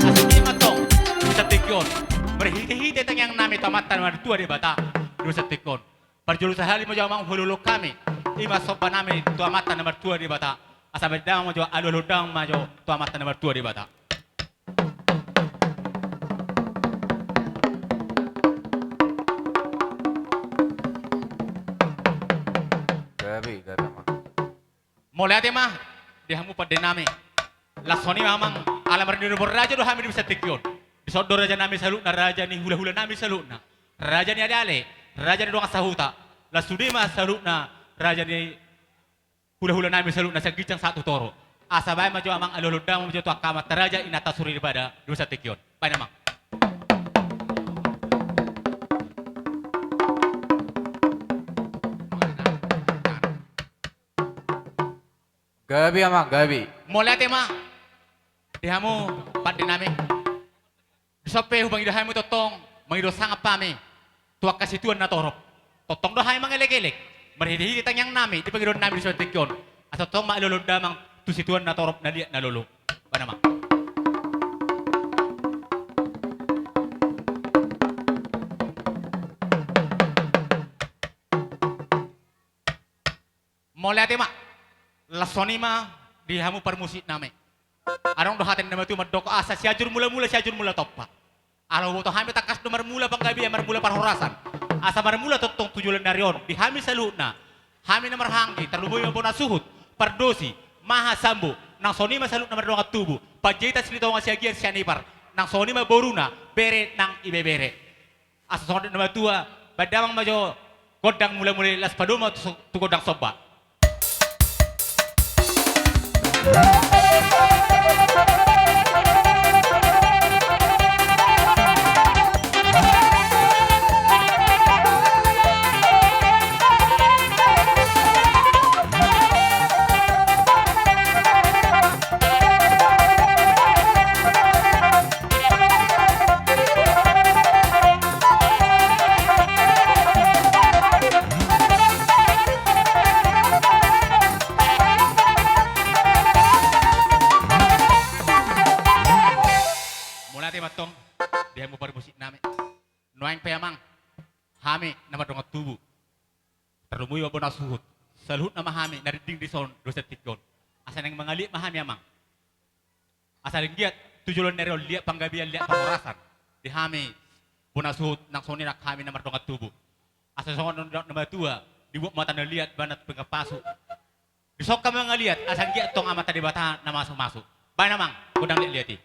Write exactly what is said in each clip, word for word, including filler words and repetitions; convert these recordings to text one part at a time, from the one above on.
Asa i ma antong di bagasan tingki on, marhitehite tangiang nami tu Amanta na martua Debata di bagasan tingki on. Parjolo sahali ma jo amang huoloi hami, i ma somba nami tu Amanta na martua Debata. Asa bahen damang ma jo, alualuhon damang ma jo tu Amanta na martua Debata. Gabe, gabe, amang. Mauliate ma di hamu pande nami. Laos songon i ma amang, ala marninodohon raja do hami di bagasan tingki on. Dison do raja nami saluhutna, raja ni hulahula nami saluhutna, raja ni aleale, raja ni dongan sahuta. Laos sude ma saluhutna raja ni hulahula nami saluhutna sian ginjang sahat tu toru. Asa bahen ma jo amang alualuhon damang ma jo tu angka amanta raja, inanta soripada di bagasan tingki on. Bahen amang. Gabe amang, gabe. Mauliate ma di hamu pande nami. Dison pe hupangido hami tongtong, mangido sangap hami tu angka situan na torop. Tongtong do hami mangelekelek, marhitehite tangiang nami di pangidoan nami di son tingki on. Asa tongtong ma alualuhon damang tu situan na torop, na liat na lolo. Bahen amang. Mauliate ma. Laos songon i ma di hamu parmusik nami. Adong do hata ni na matua mandok, asa Sianjur Mulamula, Sianjur Mula Tompa. Ala huboto hami tangkas do marmula panggabean, marmula parhorasan. Asa marmula tongtong tu joloan ni ari on di hami saluhutna, hami na marhahaanggi, tarlumobi ma bona suhut, pardosi, maha sambo, nang songon i ma saluhutna mardongan tubu, Panjaitan, Silitonga, Siagian, Sianipar, nang songon i ma boruna, bere nang ibebere. Asa songon na matua, bahen damang ma jo gondang mulamula i, laos padomu ma tu so-, tu gondang somba. Mauliate ma antong di hamu parmusik nami. Nuaeng pe amang, hami na mardongan tubu, tarlumobi ma bona suhut, saluhutna ma hami na rinding dison dohot sian tingki on. Asa naeng mangaliat ma hami amang. Asa anggiat tu joloan ni ari on liat panggabean, liat parhorasan di hami bona suhut, nang songon i nang hami na mardongan tubu. Asa songon na nidok ni na matua, dibuat mata na liat, bahen na pinggan pasu. Dison hami mangaliat, asa anggiat tong Amanta Debata na mamasumasu. Bahen amang gondang liatliat i.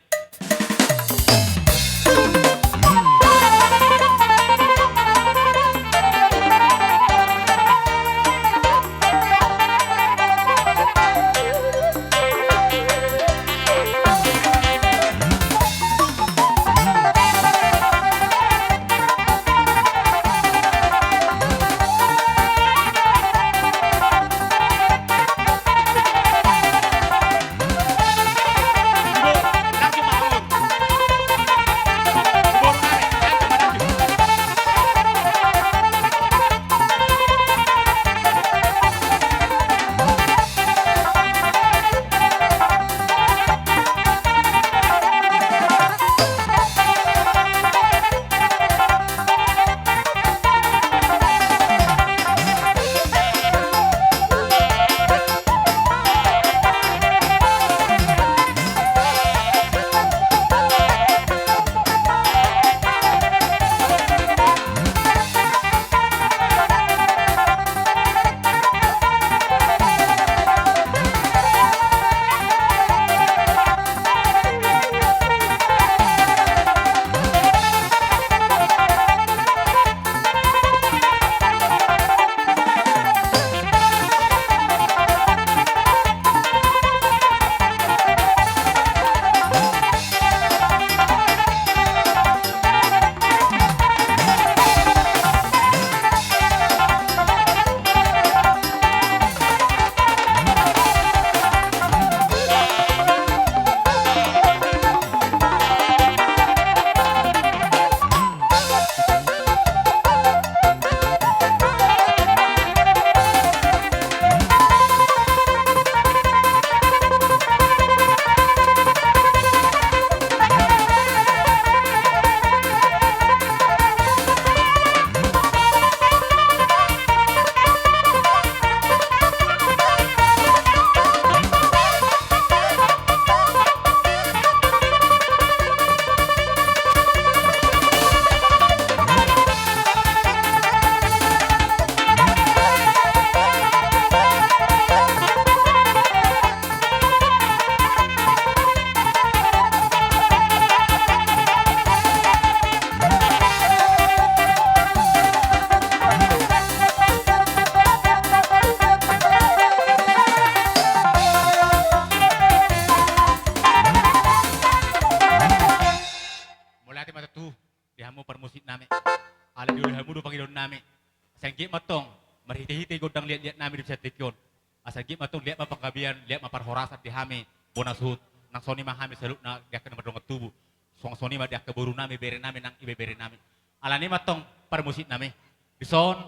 Sai anggiat ma antong marhitehite gondang liatliat nami di sian tingki on. Asa anggiat ma antong liat ma panggabean, liat ma parhorasan di hami bona suhut. Nang songon i ma hami saluhutna di angka na mardongan tubu. Songon i ma di angka boru nami, bere nami nang ibebere nami. Alani i ma antong parmusik nami. Dison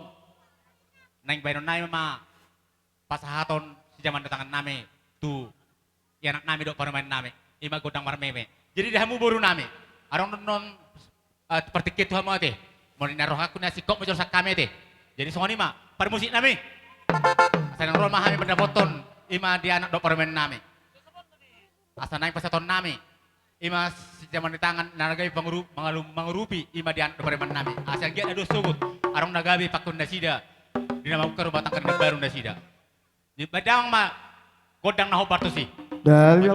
naeng baenon nami ma pasahaton sijaman ni tangan nami tu ianak nami dohot parumaen nami, i ma gondang marmeme. Jadi di hamu boru nami, adong do annon, eh, partingkian tu hamu ate. Molo ninna rohangku na singkop ma jolo sian hami ate. Jadi songon i ma parmusik nami. Asa naeng ro ma hami mandapothon i ma di anak dohot parumaen nami. Asa naeng pasahaton nami i ma sijaman ni tangan na gabe panguru-, mangalu-, mangurupi i ma di anak dohot parumaen nami. Asa anggiat na dua sogot adong na gabe pangkon nasida di na mambuka rumah tangga na baru nasida. Jadi baen damang ma gondang na hombar tusi. Dali.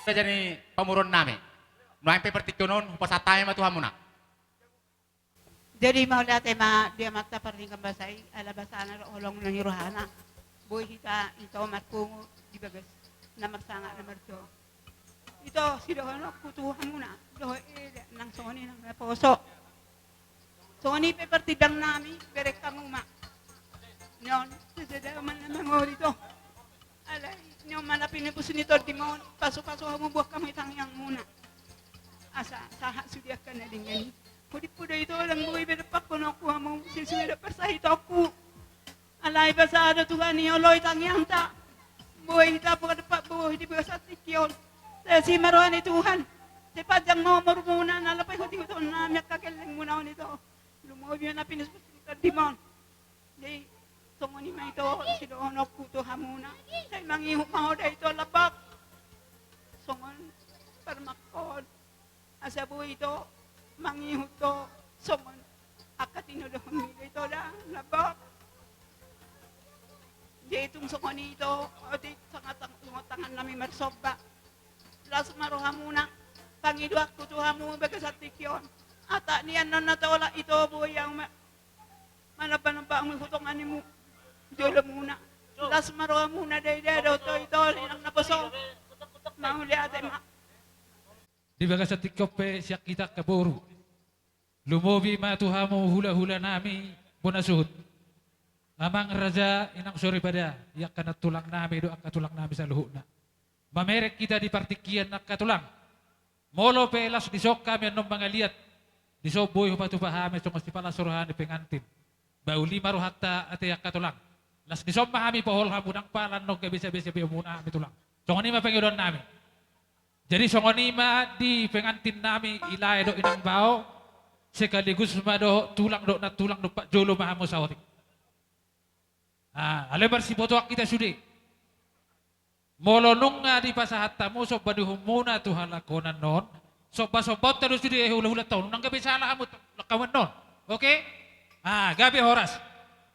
Raja ni pamoruon nami. Nuaeng pe partingkian on hupasahat hami ma tu hamuna. Jadi mauliate ma di Amanta Pardenggan Basa i, ala basana do holong na ni rohana. Boi hita ito marpungu di bagas na marsangap na marjual. Ito, sidohononku tu hamuna, dohot eda nang songon i nang naposo. Songon i pe partindang nami, bereng hamu ma. Nion, seseda ma na mangoli to. Alai nion ma na pinipus ni tondi ma on, pasupasu hamu, boan hamu i tangiangmuna. Asa sahat sude angka na denggan i. Hudippu do ito, ndang boi be dompakhononku hamu sesuai dohot parsahitonku. Alai basa do Tuhan i, oloi tangiangta. Boi hita boha dompak bohi di bagasan tingki on. Sai asi ma roha ni Tuhan. Sai panjang ma umurmuna, na laho paihutihutonnami angka gellengmuna on ito. Lumobi ma na pinipus ni tondi ma on. Jadi songon i ma ito sidohononku tu hamuna. Sai mangihut ma ho da ito, lambok. Songon parmangkon. Asa boi ito mangihut do songon angka tinodohonmi do ito da, lambok. Jadi tung songon i ito, otik, sanga tang-, sanga tangannami marsomba. Las ma rohamuna, pangidoanku tu hamu bagasan tingki on. Atak ni annon na tolap ito, boi hamu ma-, manombanomba hamu tu tonganimu jolomuna. Las ma rohamuna, daida do ito, ito inang naposo. Mauliate ma. Di bagasan tingki on pe sian hita angka boru, Lumobi ma tu hamu hula-hula nami bona suhut. Amang raja, inang soripada, i angka nantulang nami dohot angka tulang nami saluhutna. Mamereng hita di partingkian angka tulang. Molo pe las dison hami annon mangaliat, dison boi hupatupa hami songon sipalas ni roha ni pengantin. Ba uli ma rohanta ate angka tulang. Las dison ma hami pohol hamu nang pala annon gabe sesa-sesa be hamuna hami tulang. Songon i ma pangidoan nami. Jadi songon i ma di pengantin nami i lae dohot inang bao. Sekaligus ma dohot tulang dohot nantulang, dompak jolo ma hamu saotik. Ah, alai marsibotoan hita sude. Molo nunga dipasahat hamu somba ni uhumuna tu halak on annon, somba-sombaonta do sude hula-hulanta on, unang gabe sala hamu tu halak on annon. Oke? Ah, gabe horas.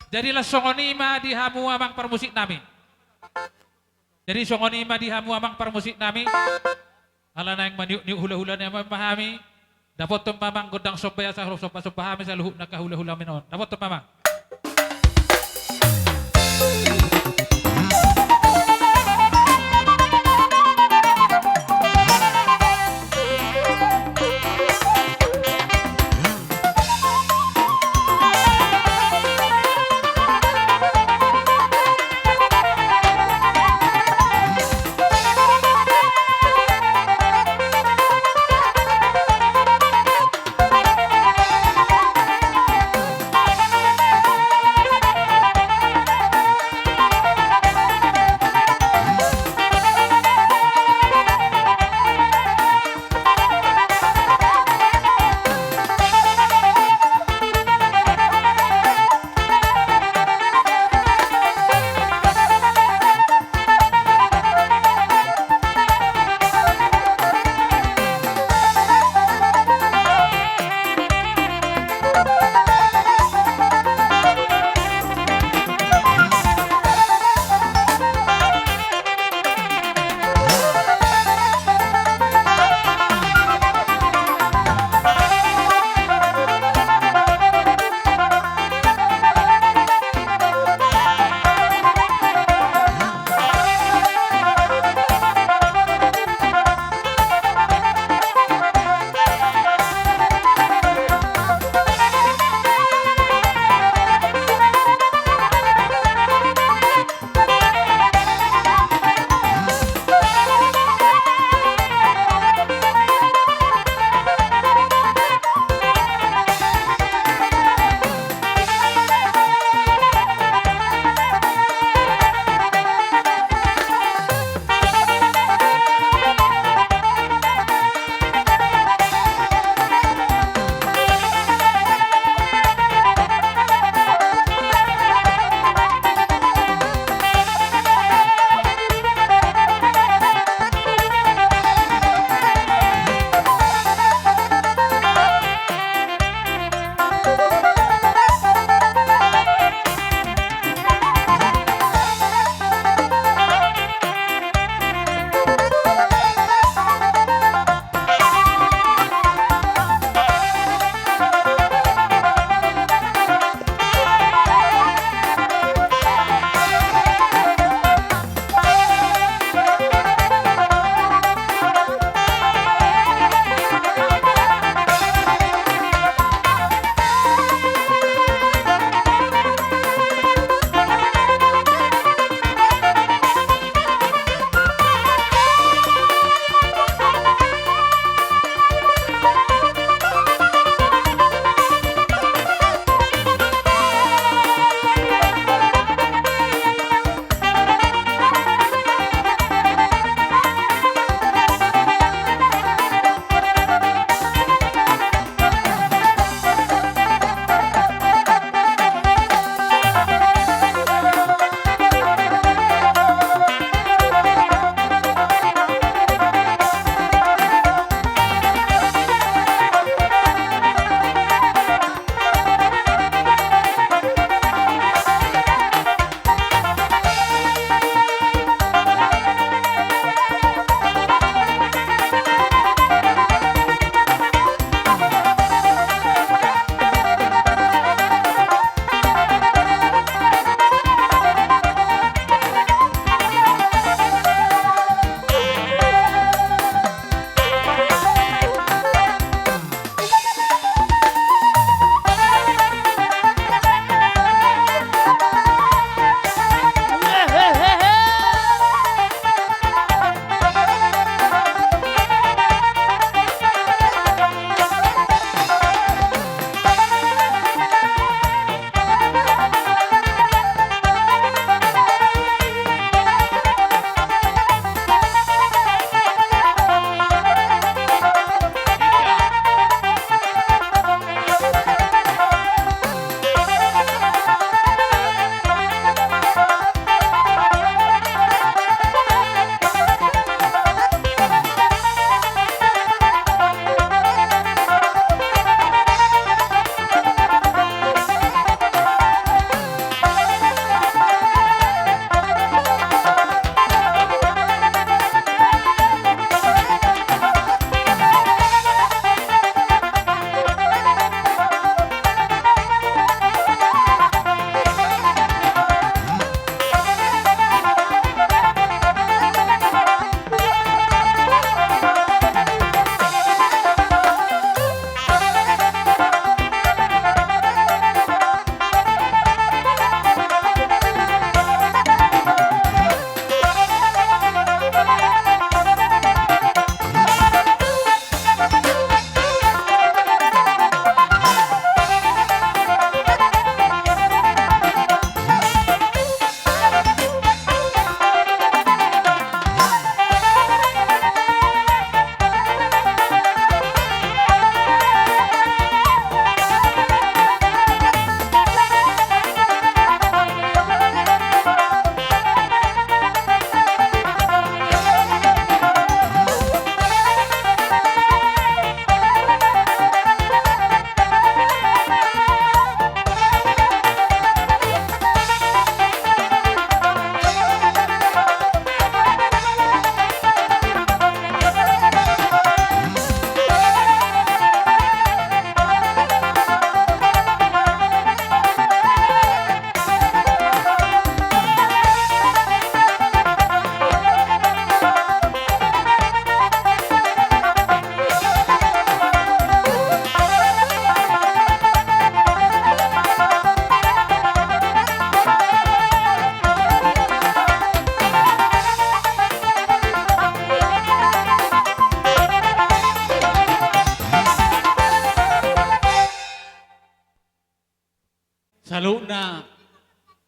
Jadi las songon i ma di hamu amang parmusik nami. Jadi songon i ma di hamu amang parmusik nami. Ala naeng maniuk-niuk hula-hula nami ma hami. Dapothon ma amang gondang somba i asa ro somba-somba hami saluhutna angka hula-hula nami on. Dapothon ma amang.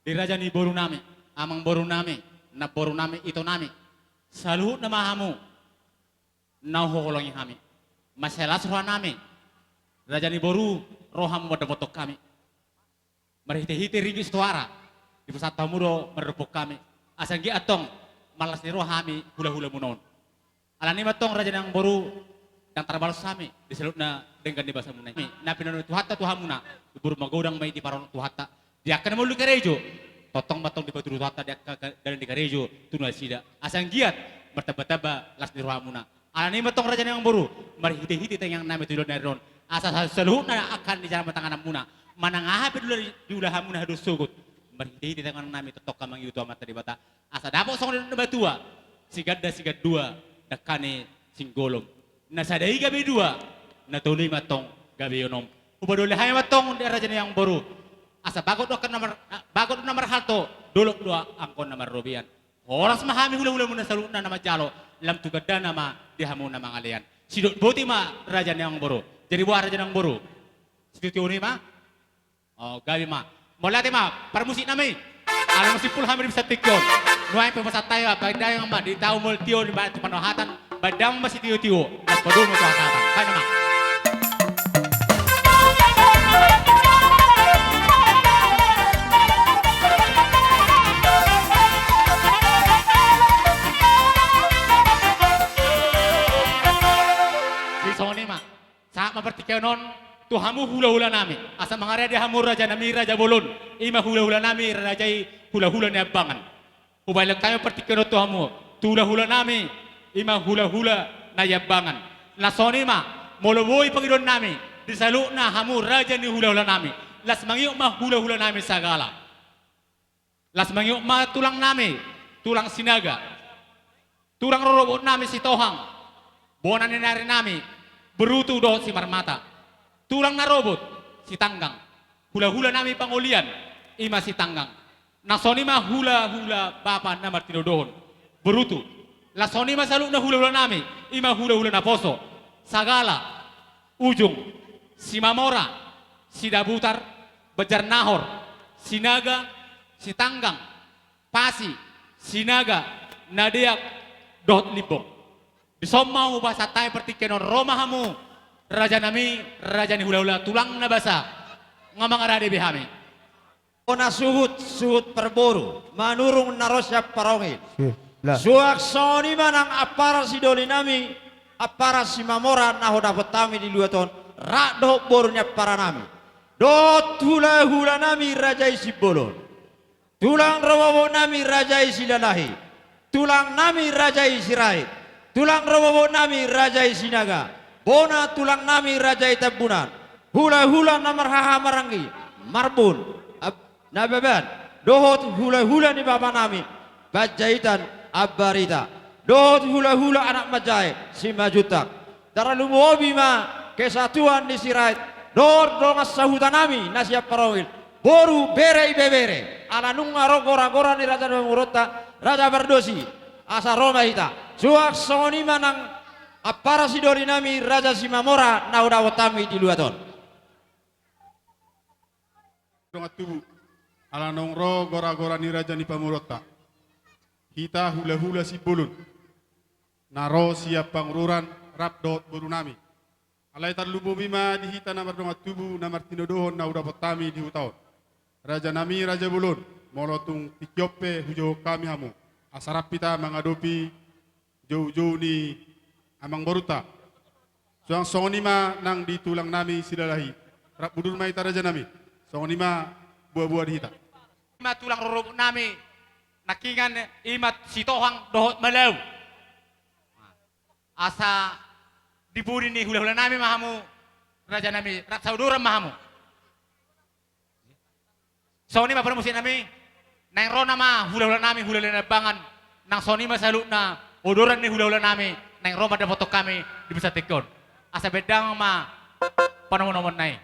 Di raja ni borunami, amangborunami, namborunami, itonami, saluhutna ma hamu na huholongi hami. Mansai las rohanami, raja ni boru, ro hamu mandapothon hami. Marhitehite ringgit sitoara, dipasahat hamu do mandophon hami. Asa anggiat antong manlas ni roha hami hulahulamuna on. Alani i ma antong raja ni amangboru, ndang tarbalos hami di saluhutna denggan ni basamuna i. Na pinanuhon ni Tuhanta tu hamuna, umur magodang ma i diparorot Tuhanta. Di angka na marhulhul karejo, tongtong ma antong dipatudu Tuhanta di angka ka-, dalan di karejo tu nasida. Asa anggiat martambatamba las ni rohamuna. Alani i ma antong raja ni amangboru, marhitehite tangiangnami tu joloan ni ari on, asa sa-, saluhutna angka na di jala pantanganmuna, manang aha pe diula, diula hamuna haduan sogot, marhitehite tangiangnami tongtong ma mangido tu Amanta Debata, asa dapot songon nidok ni natuatua, siganda sigandua, dangka ni singgolom. Na sada i gabe dua, na tolu i ma antong gabe onom. Hupadohali hami ma antong di raja ni amangboru, asa bagot do angka na mar-, bagot do na marhalto, dolok do angka na marrobean. Horas ma hami hulahulamuna saluhutna na manjalo, lam tu gandana ma di hamu na mangalean. Sidok boti ma raja ni amangboru. Jadi boha raja ni amangboru? Sitio-tio ni ma? O, gabe ma. Mauliate ma, parmusiknami. Ala nunga simpul hami di bagas tingki on. Nuaeng pe pasahat hami ma, baen damang ma, di tahu mauliate on, di baen tu pandohatan, baen damang ma sitio-tio, laos padomu tu hasahatan. Baen ma. Jadi songon i ma. Sahat ma partingkian on tu hamu hulahulanami, asa mangarade hamu rajanami raja bolon, i ma hulahulanami raja i hulahula Naimbangan. Hubaen hami partingkian on tu hamu, tu hulahulanami, i ma hulahula Naimbangan. Na songon i ma, molo boi pangidoannami, di saluhutna hamu raja ni hulahulanami, las mangihut ma hulahulanami sagala. Las mangihut ma tulangnami, tulang Sinaga. Tulang rorobotnami Sitohang, bona ni narinami, Berutu dohot Simarmata. Tulang na robot, Sitanggang. Hulahulanami pangolian, i ma Sitanggang. Na songon i ma hulahula bapa na martinodohon, Berutu. Las songon i ma saluhutna hulahulanami, i ma hulahula naposo, Sagala, Ujung, Simamora, Sidabutar, Banjarnahor, Sinaga, Sitanggang, Pasi, Sinaga, Nadeak, dohot Limbong. Dison ma hupasahat hami partingkian on, ro ma hamu, rajanami, raja ni hulahula tulang na basa, nga mangarade be hami. Bona suhut, suhut parboru, manurung na ro sian parongil. Suang songon i ma nang ampara sidolinami, ampara Simamora na hudapot hami di luat on, rap dohot boru ni amparanami. Dohot hulahulanami raja i Simbolon. Tulang rorobotnami raja i Silalahi. Tulangnami raja i Sirait. Tulang rorobotnami raja i Sinaga. Bona tulangnami raja i Tambunan. Hulahula na marhahamaranggi. Marbun. Ab-, Nababan. Dohot hulahula ni bapanami. Panjaitan Ambarita. Dohot hulahula anak manjae. Simanjuntak. Tarlumobi ma kesatuan ni Sirait, dohot dongan sahutanami na sian parongil, boru, bere, ibebere, ala nunga ro gora-gora ni raja ni pamoruonta, Raja Pardosi, asa ro ma hita. Suang songon i ma nang ampara sidolinami Raja Simamora na hudapot hami di luat on. Dongan tubu, ala naung ro gora-gora ni raja ni pamoruonta, hita hulahula Simbolon na ro sian Pangururan rap dohot borunami. Alai tarlumobi ma di hita na mardongan tubu na martinodohon na hudapot hami di huta on. Rajanami raja bolon, molo tung tingki on pe hujou hami hamu, asa rap hita mangadopi joujou ni amangborunta. Suang songon i ma nang di tulangnami Silalahi. Rap budur ma hita rajanami. Songon i ma boa-boa di hita. I ma tulang rorobotnami nangkiningan, i ma Sitohang dohot Malau. Asa di pudi ni hulahulanami ma hamu, rajanami, rap sauduran ma hamu. Songon i ma parmusiknami, naeng ro nama hulahulanami, hulahula Naimbangan, nang songon i ma saluhutna odoran ni hulahulanami, naeng ro mandapothon hami di bagas tingki on. Asa baen damang ma panomunomuna i.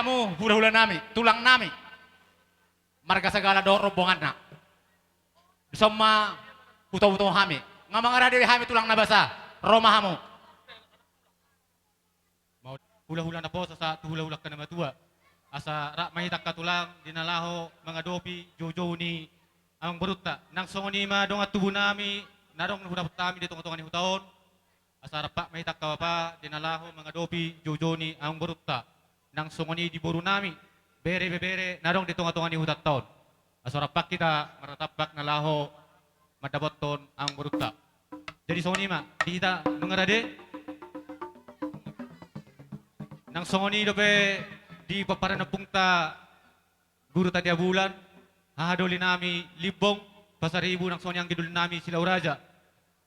Hamu hulahula nami, tulang nami, marga Sagala dohot rombonganna. Dison ma hutau-hutau hami. Nga mangarade hami tulang na basa, ro ma hamu. Hulahula na pos asa tu hulahula angka na matua. Asa rap ma hita angka tulang di na laho mangadopi joujou ni amangborunta. Nang songon i ma dongan tubu nami na adong di huta nami di tonga-tonga ni huta on. Asa rap ma hita angka bapa di na laho mangadopi joujou ni amangborunta. Nang songon i di boru nami, bere ibebere na adong di tonga-tonga ni hutanta on. Asa rap hita marnatampak na laho mandapothon amangborunta. Jadi songon i ma di hita mangarade. Nang songon i dope di pomparan ni ompungta Guru Tatea Bulan, haha doli nami Limbong, Pasaribu, nang songon i anggi doli nami Silau Raja.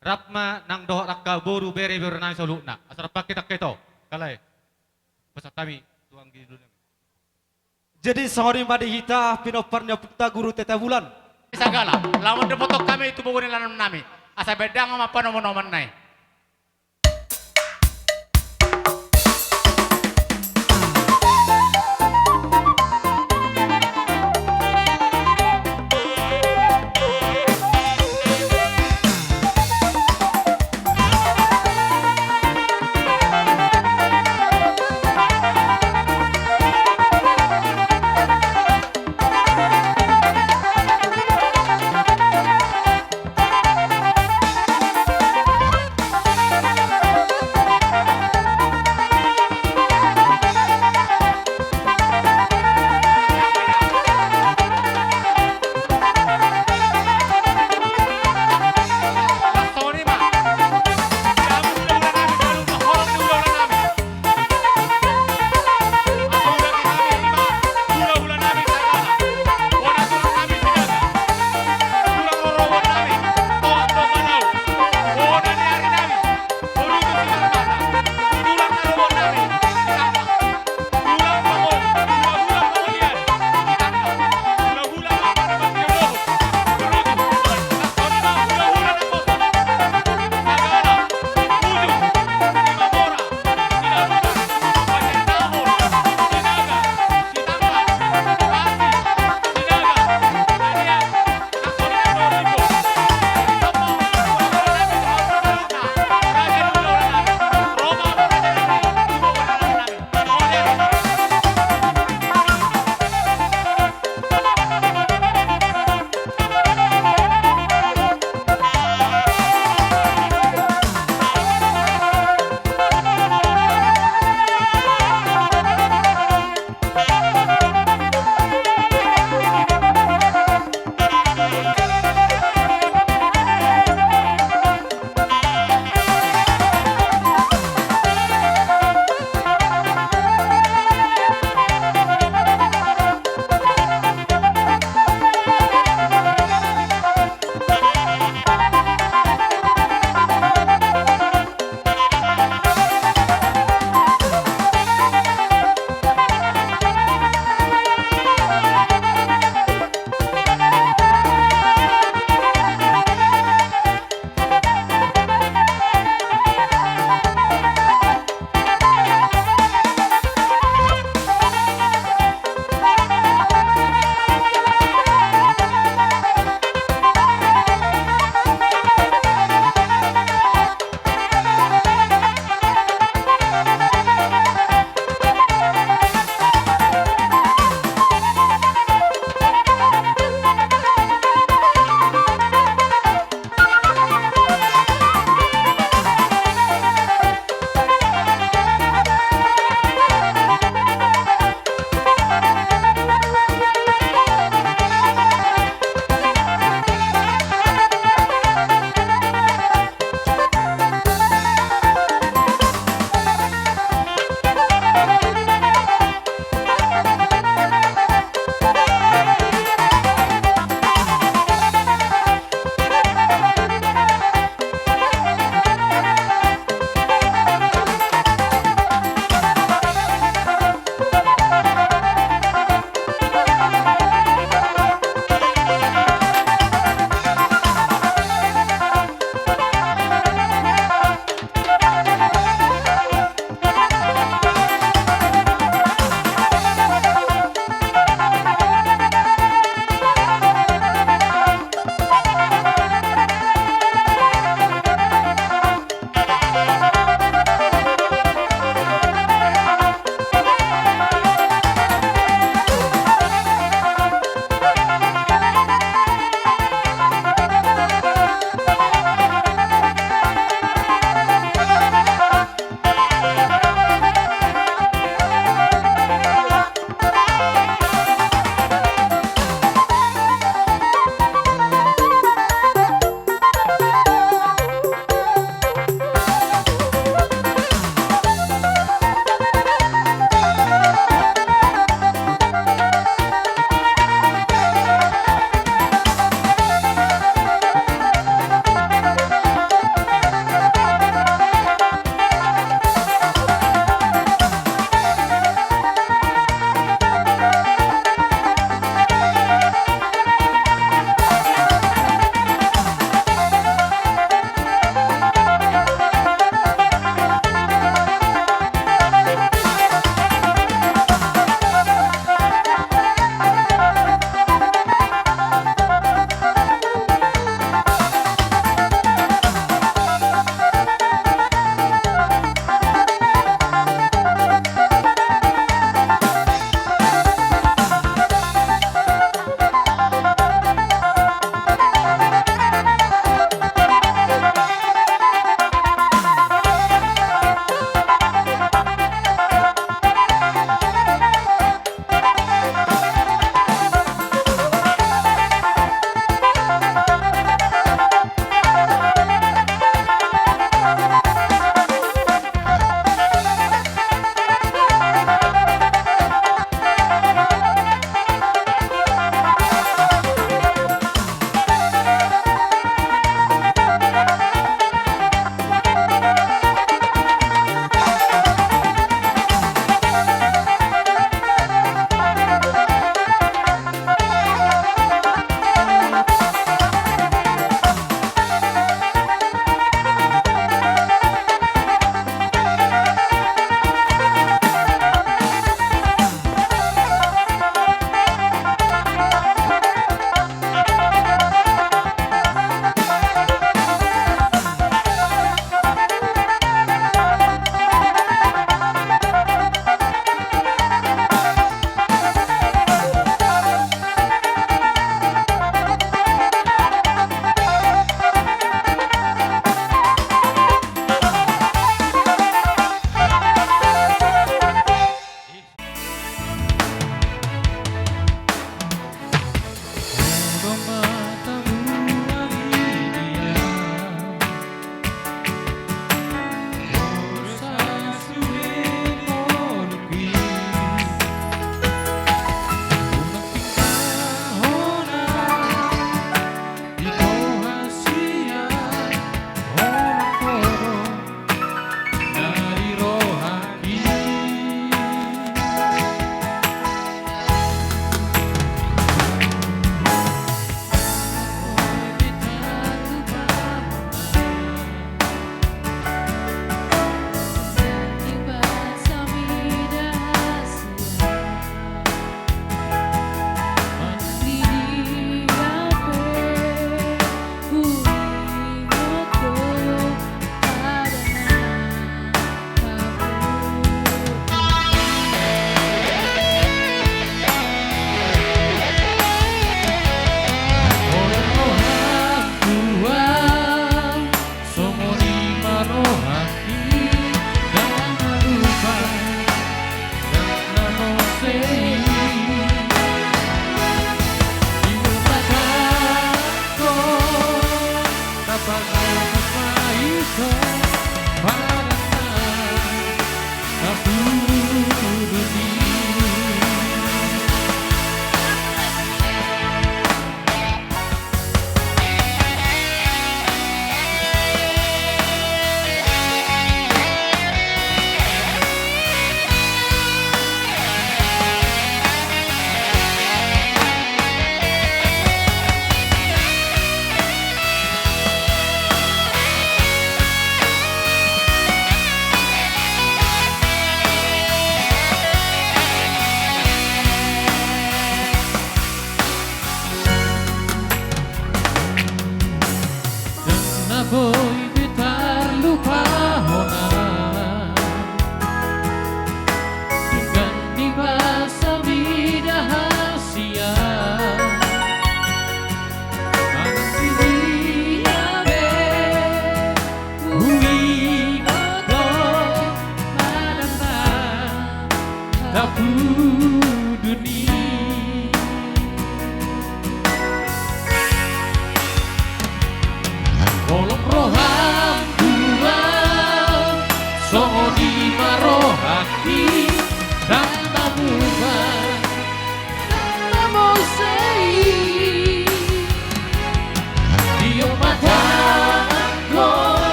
Rap ma nang dohot angka boru, bere, bere nami saluhutna. Asa rap hita angka ito, kalae. Pasahat hami tu anggi doli nami. Jadi songon i ma di hita pinompar ni ompungta Guru Tatea Bulan. Sagala, laho mandapothon hami tu boru ni alaman nami. Asa bahen damang ma panomu-nomu na i.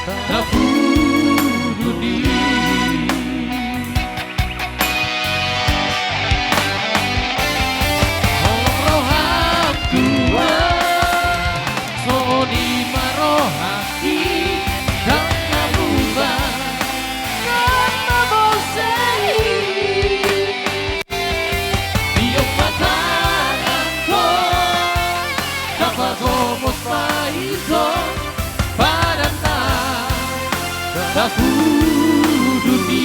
Tapudun i. Holong roham Tuhan, songon i ma rohangki, ndang na lupa. Nunga muse i. Tiop ma tanganhon, tapagomos ma ito, padanna tapudun i.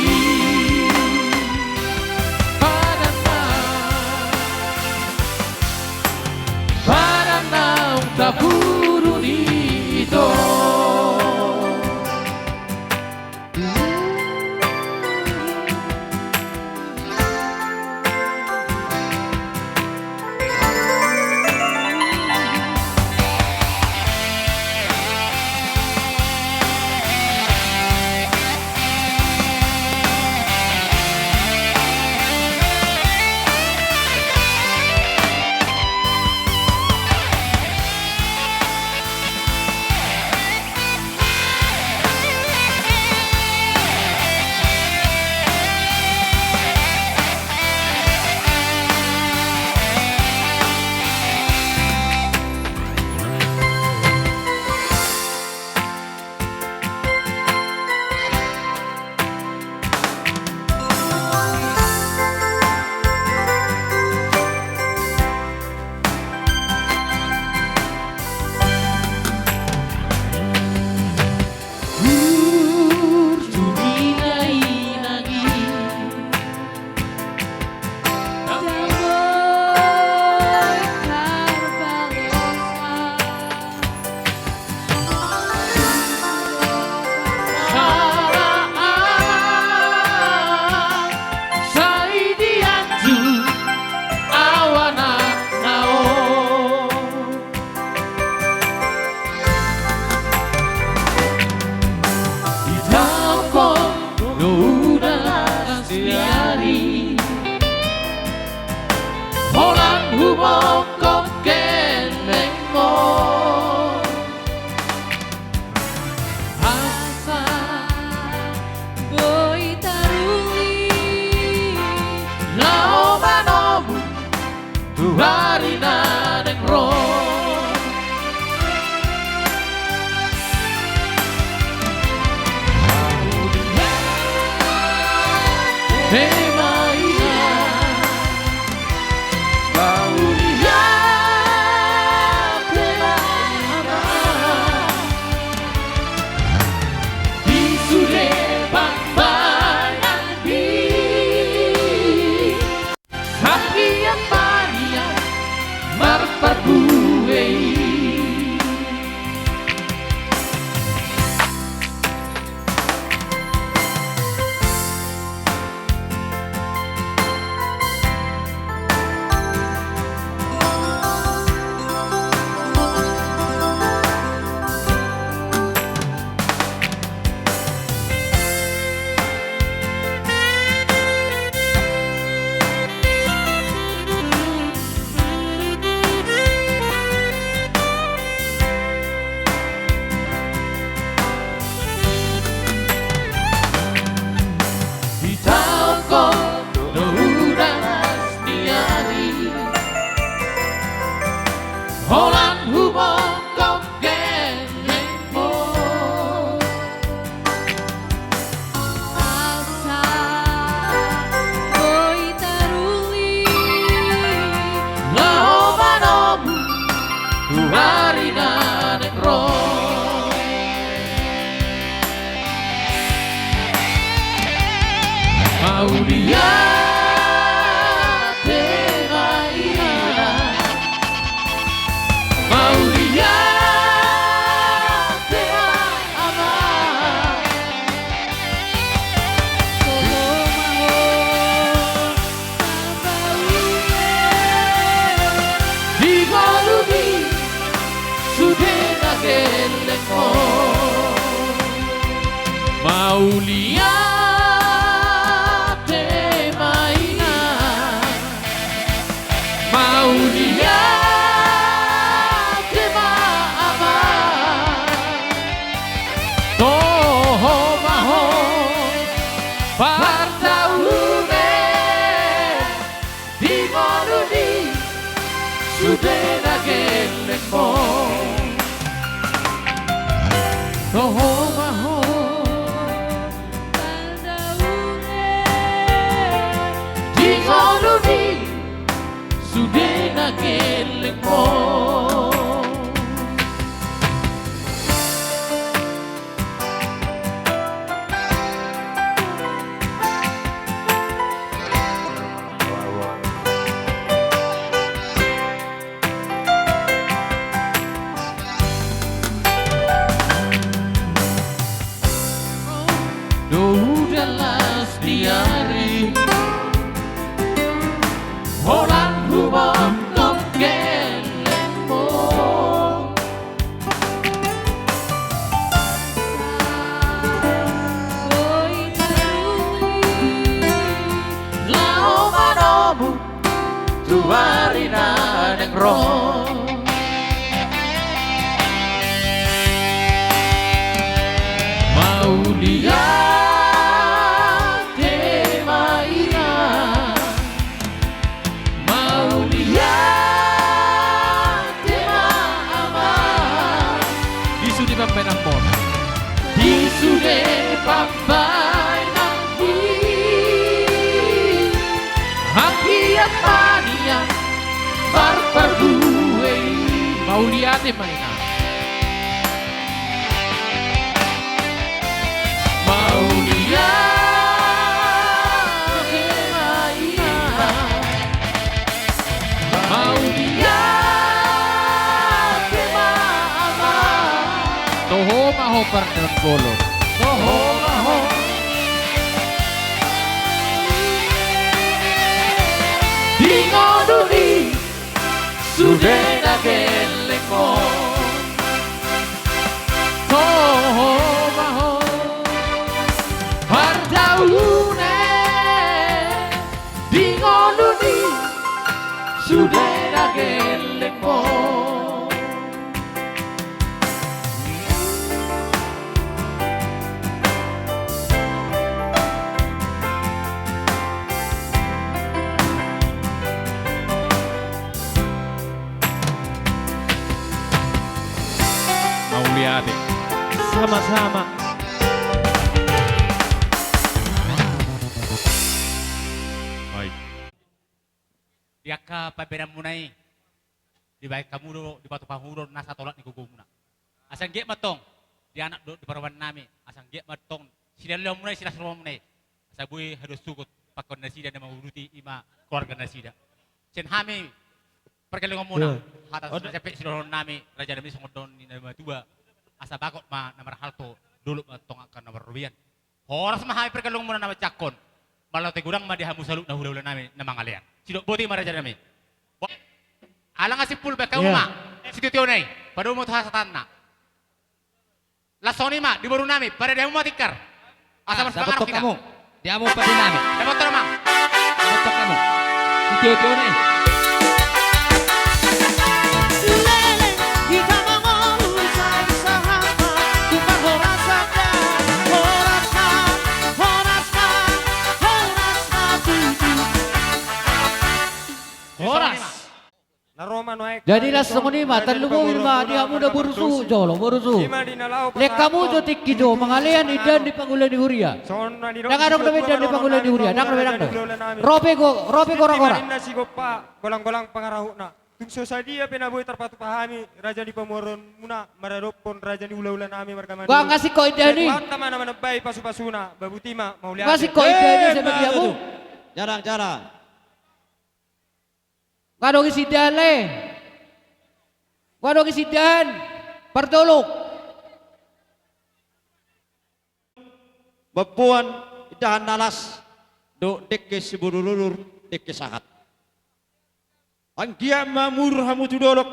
Padanna, padanna tapudun i ito. Ditaonkon do udas ni ari, holan humongkop gellengmon. Asa boi taruli laho manomu tu ari na naeng ro. Mauliate ma ina, mauliate ma ama, di sude pambahenan i. Sangiang Maria marparbue i. Ditaonkon do udas ni ari, holan humongkop gellengmon. Asa boi taruli laho manomu tu ari na naeng ro. Mauliate ma ina, mauliate ma ama. Di ngolu ni sude na gellengmon. Mauliate ma ina, mauliate ma ama. Ho. Toho ma ho. Pardaune. Di ngolu ni sude na gellengmon. Dohot las ni ari, holan huboto gellengmon. Laho manomu tu ari na naeng ro. Mauliate ma inang. Mauliate ma amang. Di sude pambahenanmuna. Di sude pambahenanmuna. Anggiat ma nian marparbue i. Mauliate ma inang. Mauliate ma inang. Mauliate ma amang. Toho ma ho pardaun bolon. Toho ma ho. Di ngolu ni sude na gellengmon. Toho ma ho. Pardaune. Di ngolu ni sude na gellengmon. Mauliate. Sama-sama. Baik. Di angka pambahenanmuna i, dibahen hamu do, dipatupa hamu do nasa tolap ni gogomuna. Asa anggiat ma antong di anak dohot di parumaennami, asa anggiat ma antong silehonmuna i, silas rohamuna i. Asa boi haduan sogot pangkaon nasida na manguduti i ma keluarga nasida. Sian hami pargellengmuna, hata na sahat pe sidohononnami, rajanami, songon dohonon ni na matua, asa bagot ma na marhalto, dolok ma antong angka na marrobean. Horas ma hami pargellengmuna na manjangkon. Mauliate godang ma di hamu saluhutna hulahulanami na mangalean. Sidok boti ma rajanami. Ala nga simpul, bahen hamu ma sitiotiona i, padomu tu hasahatanna. Laos songon i ma di borunami, parade hamu ma tikar. Asa marsipanganon hita. Di hamu padenami. Dapotan ma. Dapotan hamu. Sitiotiona i. Leleng hita mangolu sahat-sahat ma, tu parhorasan da, horas ma, horas ma, horas ma tutu. Horas. Jadi laos songon i ma, tarlumobi ma di hamu na boru suhut jolo, boru suhut. Lehon hamu jo tingki do mangalean indahan ni pangula ni huria. Ndang adong dope indahan ni pangula ni huria, ndang dope, ndang dope. Ro pe go, ro pe gora-gora. Golang-golang pangarahutna. Tung so sadia pe na boi tarpatupa hami, raja ni pamoruonmuna, maradophon raja ni hulahulanami marga Maduru. Ba nga singkop indahan i. Sai Tuhanta ma na manambai pasupasuna, ba boti ma, mauliate. Nga singkop indahan i, sai boti hamu. Jarang, jarang. Nga adong isi indahan lae. Nga adong isi indahan. Partoluk. Mamboan indahan na las dohot dengke sibururudur, dengke sahat. Anggiat ma murur hamu tu dolok,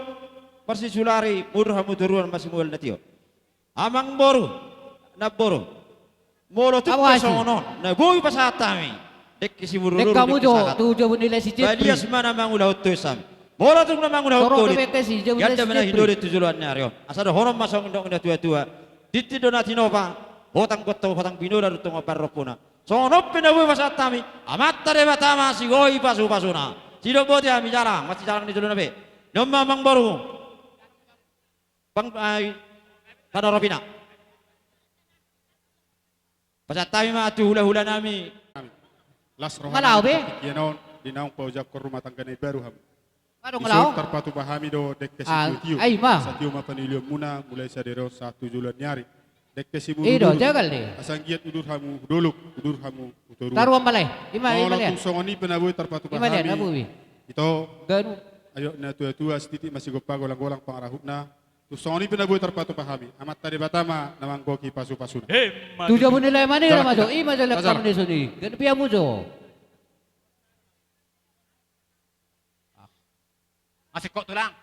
marsisulari, murur hamu tu toruan, masimual na tio. Amangboru, namboru. Molo tung pe songon on na boi pasahat hami, dengke sibururudur, dengke sahat. Balias ma na mangulahon tois hami. Molo tung na mangulahon tolit, ganda ma na hinodit tu joloan ni ari on. Asa dohonon ma songon nidok ni natuatua: Tintin do na tinopa, hotang gotong, hotang binola do tong parompuna. Songon on pe na boi pasahat hami, Amanta Debata ma sigoi pasupasuna. Sidok boti hami, jalang, masijalang ni jolona be. Nunga ma, amangboru. Bang, ai, panoropina. Pasahat hami ma tu hulahula nami. Las roha nami be. Tingki on, di naung paojak rumah tangga na imbaru hamu. Dison tarpatupa hami do dengke sitio-tio. Ai ma. Satio ma panilionmuna, mulai sadari on sahat tu joloan ni ari. Dengke simudur-udur. Asa anggiat udur hamu hu dolok, udur hamu hu toruan. Taruan balai. Ima, ima. Molo tung songon i pe na boi tarpatupa hami. Ito. Ayo na tua-tua, sititik ma sigompa, golang-golang pangarahutna. Tung songon i pe na boi tarpatupa hami, Amanta Debata ma na manggohi pasu-pasuna. Emma tutu. Tu jabu ni lae manira ma jo, ima jo lek hamu dison i. Ganup i hamu jo. Masingkop tulang.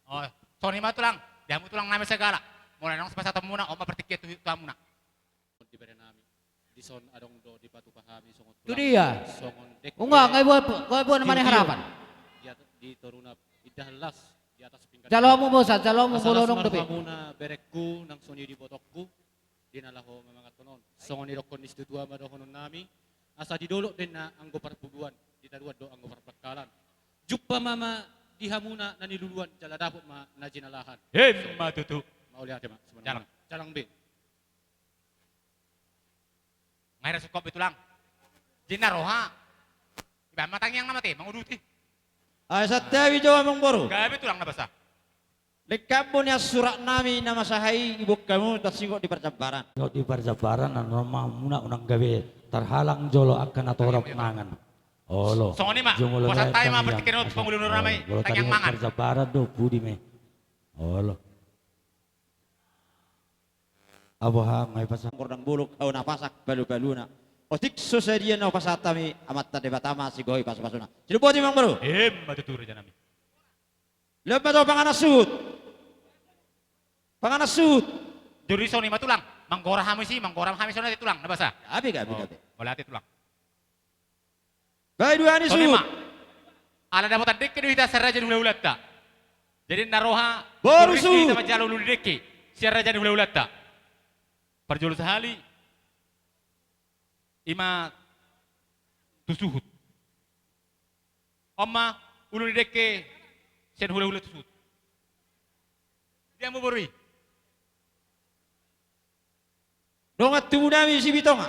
O, songon i ma tulang. Di hamu tulang nami sagala. Molo naung sipasahatonmuna, on ma partingkian tu, tu hamuna. Di bere nami. Dison adong do dipatupa hami songon tulang. Tu dia. Songon dengke. Unga, ngai buat, ngai buat na mane harapan. Di toruna indahan las di atas pinggan. Jalo hamu bosa, jalo hamu molo adong dope. Asa las ma rohamuna berengku nang songon i ibotongku. Di na laho mamangathon on. Songon i dohonon ni situa-tua ma dohonon nami. Asa di dolok do inna anggo parpuluan, di toruan do anggo parpangkalan. Jumpa ma, ma di hamuna na niluluan jala dapot ma na jinalahan. Emma tutu. Mauliate ma. Jalang. Jalang be. Ngai ra sungkop be tulang. Jinna roha. Iba ma tangiang na mate manguduti. Ai santabi jo amangboru. Gabe tulang na basa. Lengkap bo nian surat nami na masa i, iboan hamu tarsingkop di parjambaran. Singkop di parjambaran, na roha ma hamuna unang gabe tarhalang jolo angka na torop mangan. Olo. Songon i ma. Jumolo. Pasahat hami ma partingkian on tu pangulu nami. Tangiang mangan. Parjambaran do pudi me. Olo. Aboha ngai pasahat. Gordang bolok hau na pasak palu-paluna. Otik so sadia na pasahat hami, Amanta Debata ma sigohi pasu-pasuna. Sidok boti amangboru. Emma tutu raja nami. Lean ma jo panganan suhut. Panganan suhut. Jadi songon i ma tulang. Manggora hami si, manggora hami songon i tulang. Na basa. Gabe, gabe, gabe. Mauliate tulang. Bahen dua ni suhut. Songon i ma. Ala dapotan dengke do hita sian raja ni hula-hulanta. Jadi na roha. Boru suhut. Hita manjalo ulu ni dengke sian raja ni hula-hulanta. Parjolo sahali. Ima tu suhut. On ma ulu ni dengke sian hula-hula tu suhut. Dia ma boru i. Dongan tubu nami Sibitonga.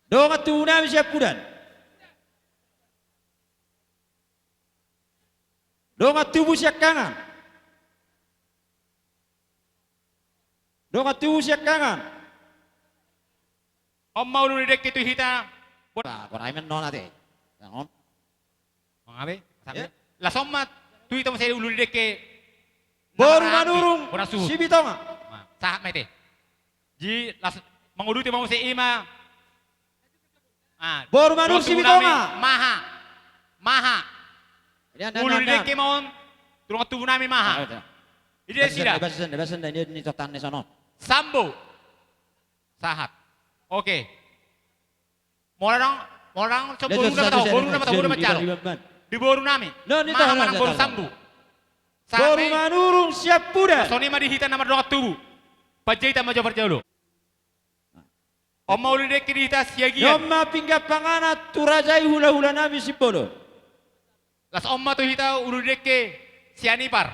Dongan tubu nami Siampudan. Dongan tubu Siangkangan. Dongan tubu Siangkangan. On ma ulu ni dengke tu hita. Bah, korai men non ate. Yang on. Mangabe? Las on ma tu hita muse ulu ni dengke. Boru Manurung Sibitonga. Sahat ma ate. Jadi las manguduti ma muse ima. Boru Manurung Sibitonga. Maha. Maha. Ulu ni dengke ma on. Dongan tubu nami Maha. Ida sida. Basen da, basen da, ini totan ni sonon. Sambo. Sahat. Oke. Molo dang, molo dang so boru na ma tahu, boru na ma tahu, boru na ma tahu. Di boru nami. Maha manang boru Sambo. Boru Manurung Siampudan. Songon i ma di hita na mardongan tubu. Panjaitan ma jo parjolo. On ma ulu ni dengke di hita Siagian. On ma pinggan panganan tu raja i hula-hula nami Simbolon. Las on ma tu hita ulu ni dengke Sianipar.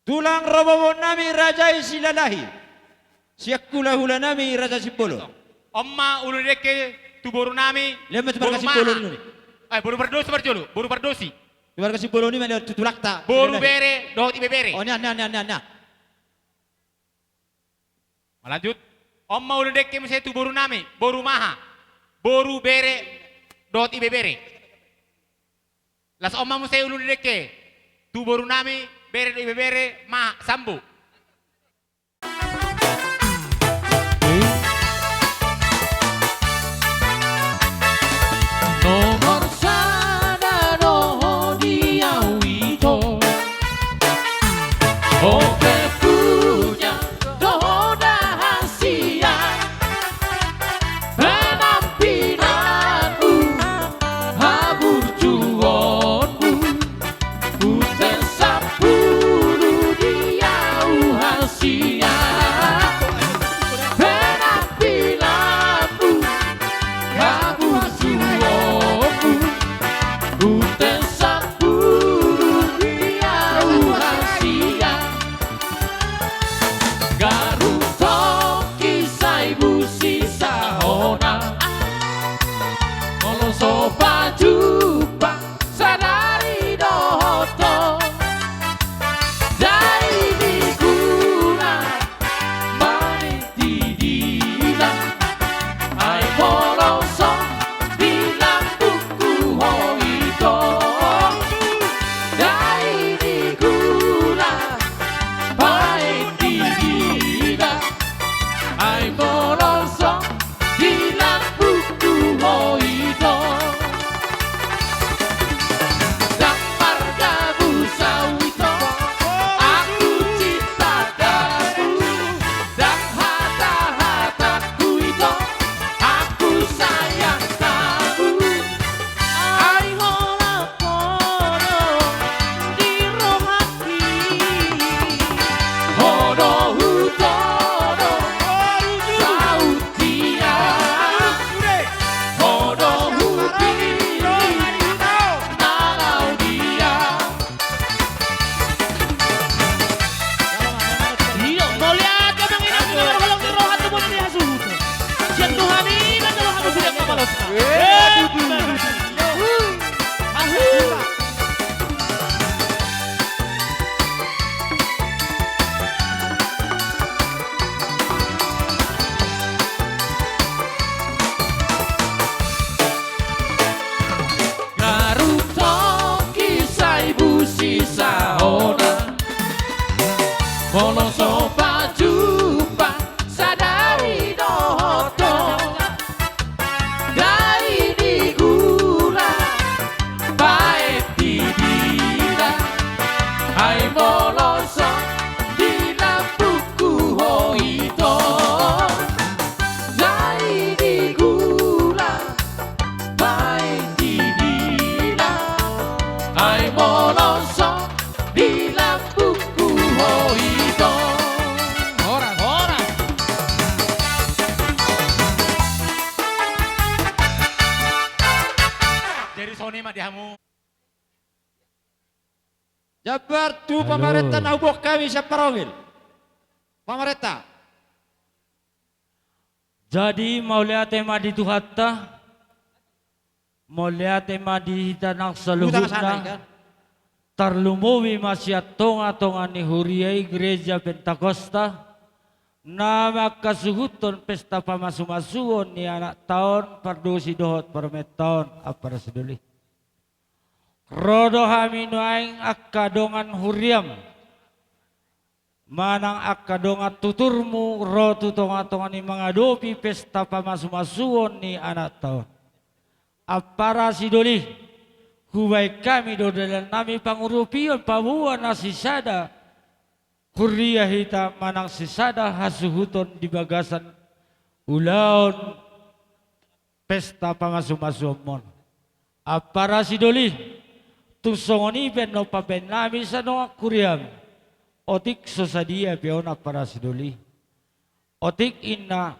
Tulang robobo nami raja i Silalahi. Sian hula-hula nami raja Simbolon. On ma ulu ni dengke tu boru nami. Lean ma tu marga Simbolon i. Ai, boru Pardosi parjolo, boru Pardosi. Tu marga Simbolon i ma lean tu tulangta. Boru bere dohot ibebere. O nian, nian, nian, nian. Malanjut. On ma ulu ni dengke muse tu boru nami, boru Maha. Boru bere dohot ibebere. Las on ma muse ulu ni dengke tu boru nami, bere dohot ibebere, Maha, Sambo. Nomor sada do ho di au ito. Oke punya do ho da hasian. Penampilanmu, haburjuonmu. Ute sampulu di au hasian. Penampilanmu, haburjuonmu. Ute Molo so pajumpang sadari dohot ho, ngai ni gula baen di dilan, ai molo so di lambungku ho ito, ngai ni gula baen di dilan, ai molo so di lambungku ho ito. Horas, horas. Jadi songon i ma di hamu. Jambar tu pamarenta na huboan hami sian Parongil. Pamarenta. Jadi mauliate ma di Tuhanta, mauliate ma di hita nang saluhutna, tarlumobi ma sian tongatonga ni huria i Gereja Pentakosta, na mangkasuhuthon pesta pamasumasuon ni anak taon, pardosi dohot parumaen taon, ampara sidoli. Ro do hami nuaeng angka dongan huriam manang angka dongan tuturmu ro tu tongatonga ni mangadopi pesta pamasumasuon ni anak taon. Ampara sidoli, hubaen hami do dalannami pangurupion paboa na sisada huria hita manang sisada hasuhuton di bagasan ulaon pesta pamasumasuonmon. Ampara sidoli, tung songon i pe annon pambaennami sadongan huriam, otik so sadia pe on ampara sidoli. Otik inna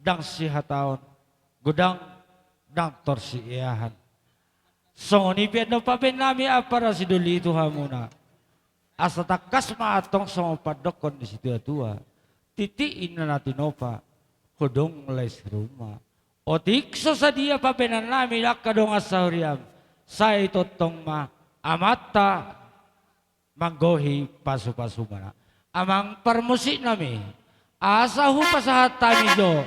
ndang sihataon, godang ndang torsiahan. Songon i pe annon pambaennami ampara sidoli tu hamuna. Asa tangkas ma antong songon pandokkon ni situatua. Tintin inna na tinopa, hodong lais ruma. Otik so sadia pambaenannami angka dongan sahuriam, sai tongtong ma Amanta manggohi pasupasuna. Amang parmusiknami, asa hupasahat hami jo.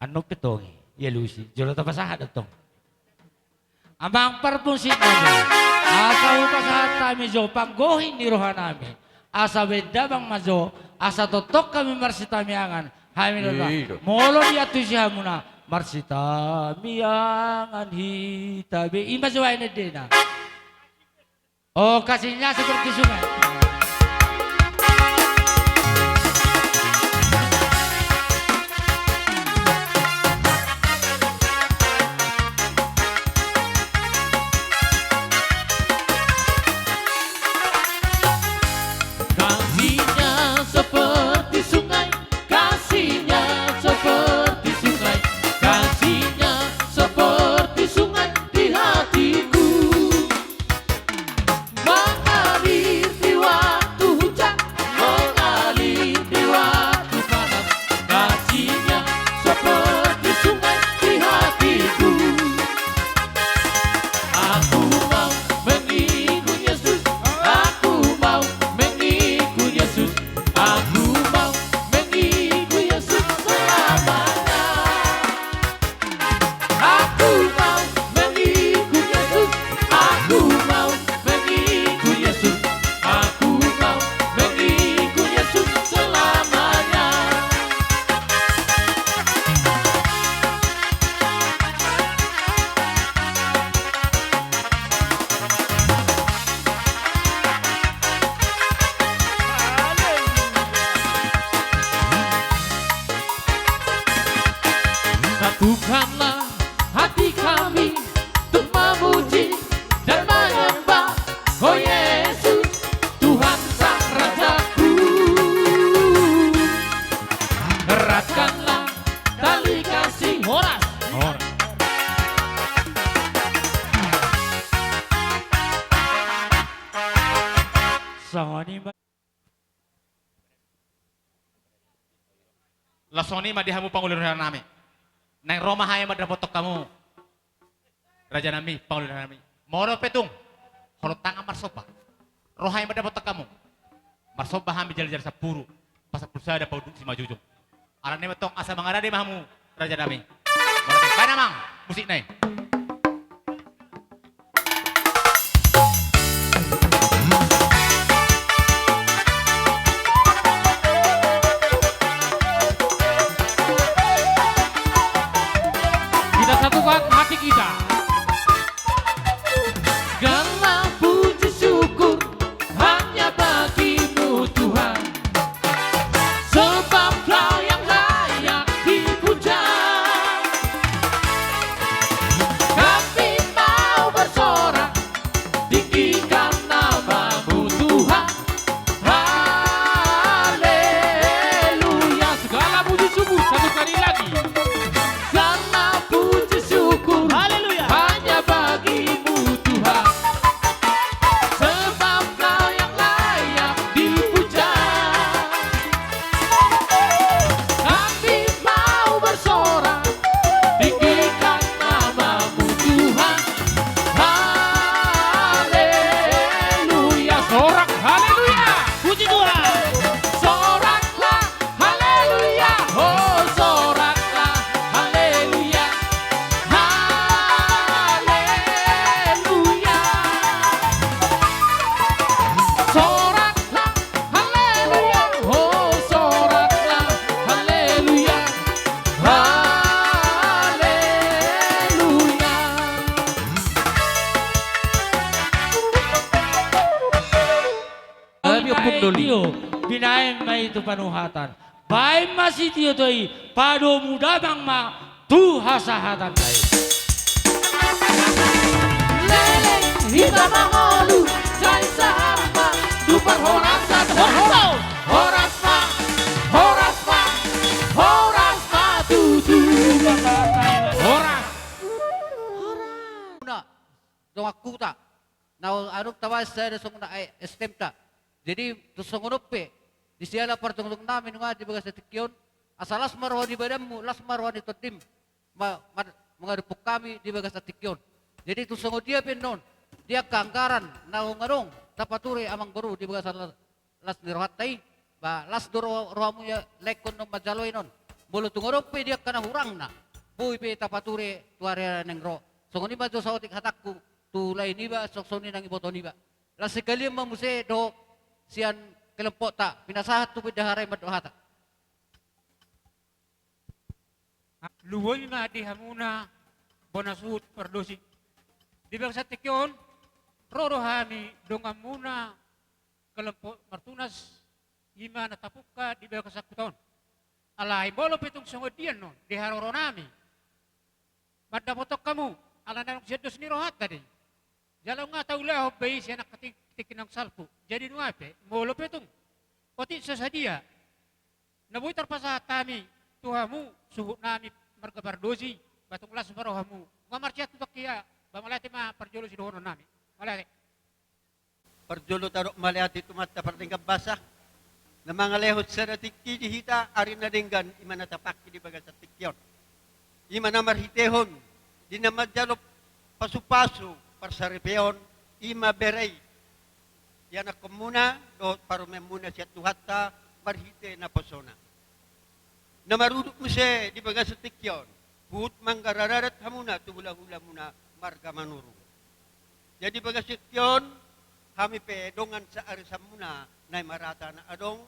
Annon pe tong i, i alusi, jolo tapasahat do tong. Amang parmusiknami, asa hupasahat hami jo panggohi ni rohanami. Asa baen damang ma jo, asa tongtong hami marsitamiangan. Hami do na. Molo diantusi hamuna, marsitamiangan hita be. I ma jo baen endena. Oh, kasihnya seperti sungai. Kasihnya seperti sungai, kasihnya seperti sungai, kasihnya seperti sungai di hatiku. Mengalir di waktu hujan, mengalir di waktu panas, kasihnya seperti sungai di hatiku. Aku mau mengikut Yesus, aku mau mengikut Yesus, aku mau mengikut Yesus selamanya. Aku mau mengikut Yesus, aku mau mengikut Yesus, aku mau mengikut Yesus selamanya. Satukanlah hati kami untuk memuji dan menyembah, oh Yesus, Tuhan Sang Rajaku. Eratkanlah tali kasih. Horas. Horas. Songon i ma. Laos songon i ma di hamu pangoli ni rohanami. Naeng ro ma hami mandapothon hamu. Rajanami, pangoli ni rohanami. Molo pe tung holong tangan marsomba, ro hami mandapothon hamu. Marsomba hami jala-jala sampulu, pasampulu sada paunduk simanjujung. Alani i ma tong asa mangarade ma hamu, rajanami. Mauliate. Baen amang musikna i. Haleluya. Puji Tuhan. Soraklah, haleluya. Oh, soraklah, haleluya. Haleluya. Soraklah, haleluya. Oh, soraklah, haleluya. Haleluya. Oi, binaen ma i tu panuhatan. Baen ma sitiotio i, padomu damang ma tu hasahatan, baen. Leleng hita mangolu, sai sahat ma tu parhorasan. Horas ma, horas ma, horas ma tutu. Horas. Horas. Dongan huta. Na adong tabaen sada songon na, eh, S T M ta. Jadi, tung songon on pe, di siala parjongjong nami nunga di bagasan tingki on, asa las ma roha ni badanmu, las ma roha ni tondim, ma-, ma-, mangadophon hami di bagasan tingki on. Jadi, tung songon dia pe annon, di angka anggaran, na adong, tapature amang boru di bagasan las, las ni rohanta i, ba, las do ro-, rohamu ia, laengkon annon manjalo i annon. Molo tung adong pe di angka na hurangna, boi pe tapature tu ari-ari naeng ro. Songon i ma jo saotik hatangku, tu lae niba, songon i nang iboto niba. Laos sekalian ma muse dohot sian kelompokta, pinasahat tu bendahara i mandok hata. Lumobi ma di hamuna bona suhut pardosi. Di bagasan tingki on, ro do hami donganmuna kelompok Martunas, i ma na tapungka di bagasan huta on. Alai molo pe tung songon dia annon, di haroro nami mandapothon hamu, ala na adong sian dos ni rohanta do i. Jala nunga taulahon be i sian angka ting-, tingki naung salpu. Jadi nunga pe, molo pe tung otik so sadia na boi tarpasahat hami tu hamu, suhut nami marga Pardosi, ba tung las ma rohamu. Nunga marsiantutan hita, ba mauliate ma parjolo sidohonon nami. Mauliate. Parjolo tadok mauliate tu Amanta Pardenggan Basa, na mangalehon sada tingki di hita ari na denggan, i ma na tapungka di bagasan tingki on. I ma na marhitehon di na manjalo pasupasu parsaripeon, i ma bere i, ianakhonmuna dohot parumaenmuna sian Tuhanta marhite naposona. Na marudut muse di bagasan tingki on, huhut mangararadat hamuna tu hulahulamuna marga Manurung. Jadi bagasan tingki on, hami pe dongan saarisanmuna Naimarata na adong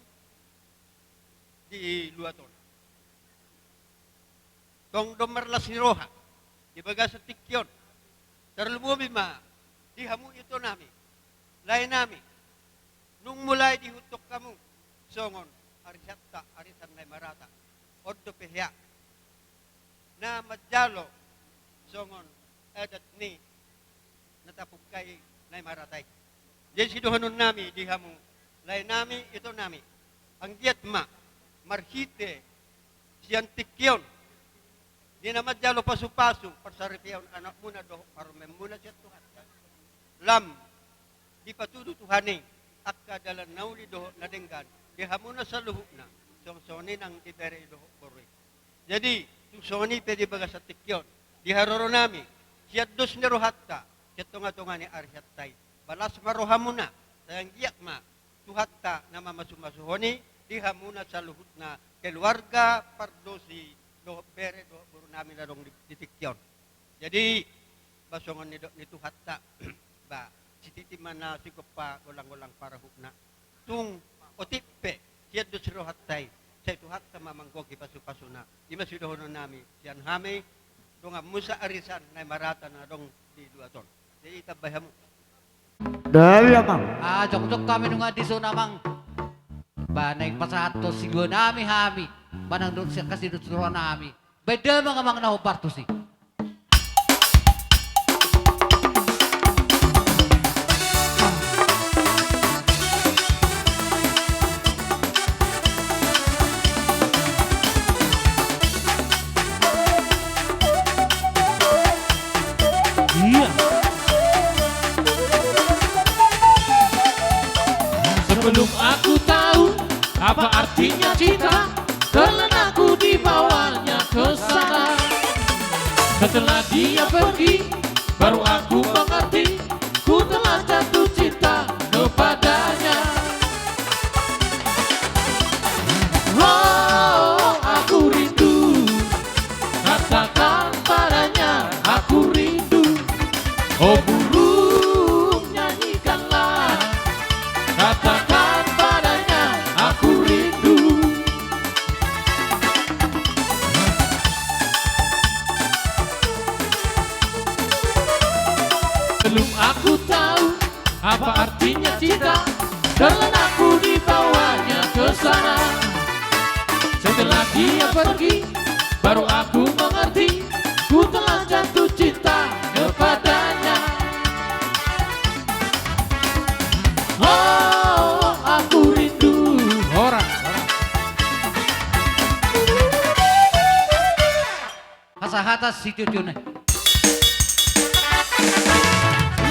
di luat on. Tong do marlas ni roha di bagasan tingki on. Tarlumobi ma di hamu itonami, laenami, nunga mulai diihuthon hamu songon arisanta, arisan Naimarata. On dope hea na manjalo songon adat ni na tapungka i Naimarata i. Jadi sidohonon nami di hamu, laenami, itonami, anggiat ma marhite sian tingki on di na manjalo pasupasu parsaripeon anakmuna dohot parumaenmuna sian Tuhanta, lam dipatudu Tuhan i angka dalan na uli dohot na denggan di hamuna saluhutna, songon i nang di bere i dohot boru i. Jadi tung songon i pe di bagasan tingki on, di haroronami, sian dos ni rohanta, sian tongatonga ni arisanta i, ba las ma rohamuna, sai anggiat ma Tuhanta na mamasumasuhon i di hamuna saluhutna keluarga Pardosi dohot bere dohot borunami na adong di, di tingki on. Jadi ba songon nidok ni Tuhanta, ba sititi ma na sigompa, golanggolangpa parahutna. Tung otik pe sian dos ni rohanta i, sai Tuhanta ma manggohi pasupasuna. I ma sidohononnami sian hami donganmu saarisan Naimarata na adong di luat on. Jadi tambai hamu. Dai amang. Ah, jongjong hami nunga dison amang. Ba naeng pasahathon sigoanami hami, manang dohot sian hasintontuonami. Baen damang amang na hombar tusi. Iya. Sebelum aku tahu apa artinya cinta, karena aku dibawanya ke sana. Setelah dia pergi, baru aku mengerti, ku telah jatuh cinta kepada padanya. Oh, aku rindu. Katakan padanya, aku rindu. Oh burung, nyanyikanlah. Katakan padanya, aku rindu. Belum aku tahu apa artinya cinta, karena aku dibawanya ke sana. Setelah dia pergi, baru aku mengerti, ku telah jatuh cinta kepadanya. Oh, aku rindu. Horas. Hasahatan situtuna.